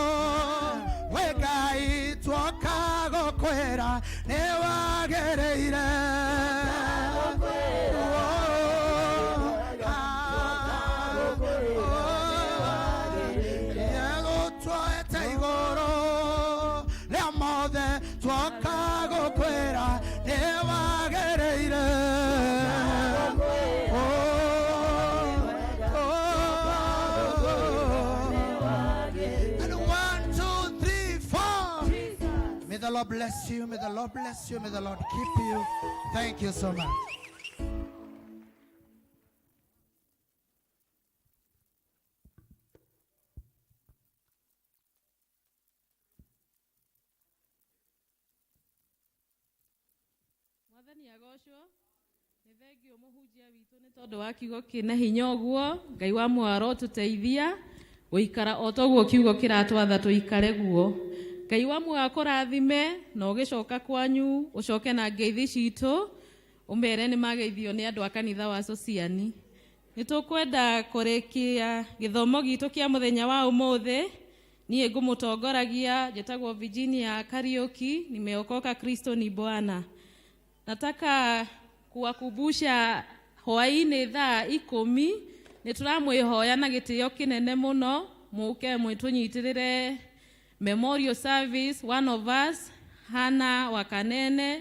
[SPEAKER 16] wĩ Ngai, twoka gũkwĩra nĩ wagĩrĩire. Twoete igũrũ rĩa mothe, twoka gũkwĩra nĩ wagĩrĩire. Oh, oh, Lord bless you. May the Lord bless you. May the Lord keep you. Thank you so much.
[SPEAKER 1] Mwathani agocwo. Nĩ thengio mũhunjia witũ nĩ tondũ wa kiugo kĩna hinya ũguo. Ngai wa mwaro tũteithia gũikara o toguo kiugo kĩratwatha tũikare guo. Ngai wa muoyo akũrathime na ũgĩcoka kwanyu ũcoke na ngeithi citũ ũmere nĩ mageithio nĩ andũ a kanitha wa Sociani. Nĩ tũkwenda kũrĩkia gĩthomo gitũ kĩa mũthenya wa ũmũthĩ. Niĩ ngũmũtongoragia njĩtagwo Virginia Kariuki, nimeokoka, Kristo ni Bwana. Nataka kuwakumbusha hwaĩ-inĩ thaa 10 nĩ tũramwĩhoya na gĩtĩo kĩnene mũno mũke mwĩtũnyitĩrĩre memorial service. One of us, Hana Wakanene,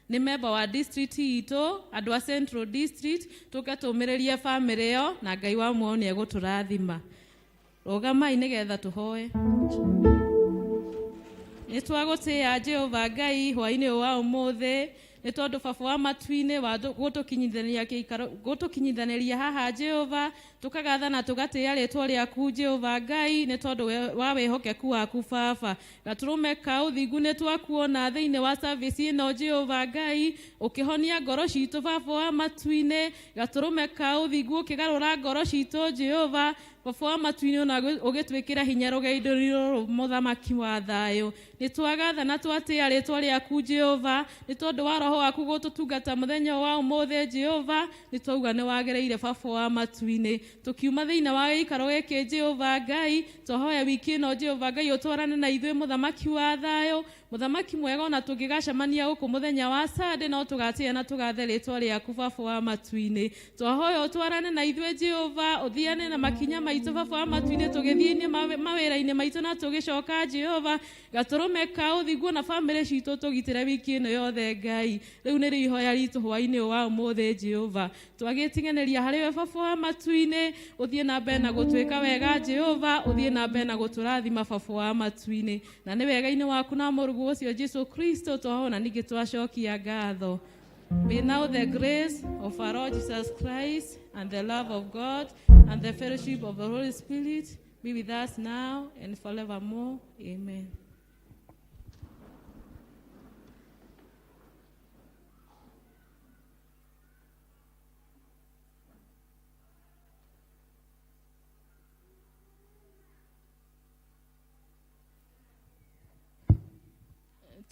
[SPEAKER 1] nĩ member wa district itũ, andũ a Central District, tũke tũmĩrĩrie family ĩyo na Ngai wa muoyo nĩ egũtũrathima. Rũgamai nĩgetha tũhoe. Nĩ twagũtĩĩa Jehova Ngai hwaĩ-inĩ ũyũ wa ũmũthĩ nĩ tondũ baba wa matu-inĩ wa gũtũkinyithania gĩikaro gũtũkinyithanĩria haha Jehova, tũkagatha na tũgatĩĩa rĩtwa rĩaku Jehova Ngai nĩ tondũ wa wĩhokeku waku baba. Gatũrũme ka ũthingu nĩ twakuona thĩinĩ wa service ĩno Jehova Ngai, ũkĩhonia ngoro citũ baba wa matu-inĩ. Gatũrũme ka ũthingu ũkĩgarũra ngoro citũ Jehova baba wa matu-inĩ, ona ũgĩtwĩkĩra hinya rũgendo-inĩ rũrũ mũthamaki wa thayũ. Nĩ twagatha na twatĩĩa rĩtwa rĩaku Jehova nĩ tondũ wa roho waku gũtũtungata mũthenya wa ũmũthĩ Jehova. Nĩ twauga nĩ wagĩrĩire baba wa matu-inĩ. Tũkiuma thĩinĩ wa gĩikaro gĩkĩ Jehova Ngai, twahoya wiki ĩno Jehova Ngai ũtwarane na ithuĩ mũthamaki wa thayũ, mũthamaki mwega, ona tũngĩgacemania gũkũ mũthenya wa Sunday no tũgatĩĩa na tũgathe rĩtwa rĩaku baba wa matu-inĩ. Twahoya ũtwarane na ithuĩ Jehova, ũthiane na makinya maitũ baba wa matu-inĩ tũgĩthiĩ mawĩra-inĩ maitũ na tũgĩcoka Jehova. Gatũrũme ka ũthingu na bamĩrĩ citũ tũgitĩre wiki ĩno yothe Ngai. Rĩu nĩrĩo ihoya ritũ hwaĩ-inĩ ũyũ wa ũmũthĩ Jehova. Twagĩtiganĩria harĩ we baba wa matu-inĩ, ũthiĩ na mbere na gũtwĩka wega Jehova, ũthiĩ na mbere na gũtũrathima baba wa matu-inĩ, na nĩ wega-inĩ waku na mũrũguo ũcio Jesu Kristo twahona ningĩ twacokia ngatho. May now the grace of our Lord Jesus Christ and the love of God and the fellowship of the Holy Spirit be with us now and forevermore. Amen.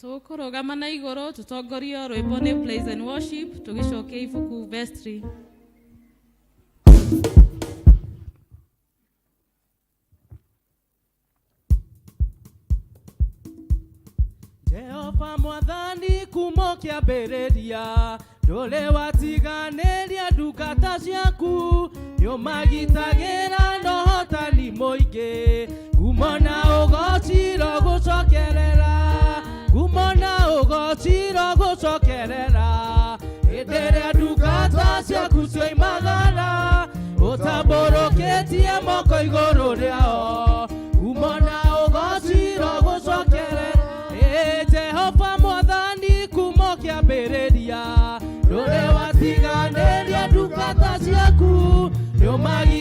[SPEAKER 1] Tũkũrũgama na igũrũ tũtongorio rwĩmbo nĩ praise and worship, tũgĩcokia ibuku vestry.
[SPEAKER 17] Jehova mwathani kuma ũkĩambĩrĩria ndũrĩ watiganĩria ndungata ciaku, nĩũmagitagĩra na ũhotani mũingĩ. Ngumo na ũgociro gũcokerera, ngumo na ũgociro gũcokerera, hĩndĩ ĩrĩa ndungata ciaku cioimagara ũtambũrũkĩtie moko igũrũ rĩao. Ngumo na ũgociro gũcokerera. Ĩ Jehova mwathani kuma ũkĩambĩrĩria ndũrĩ watiganĩria ndungata ciaku, nĩũmagitagĩra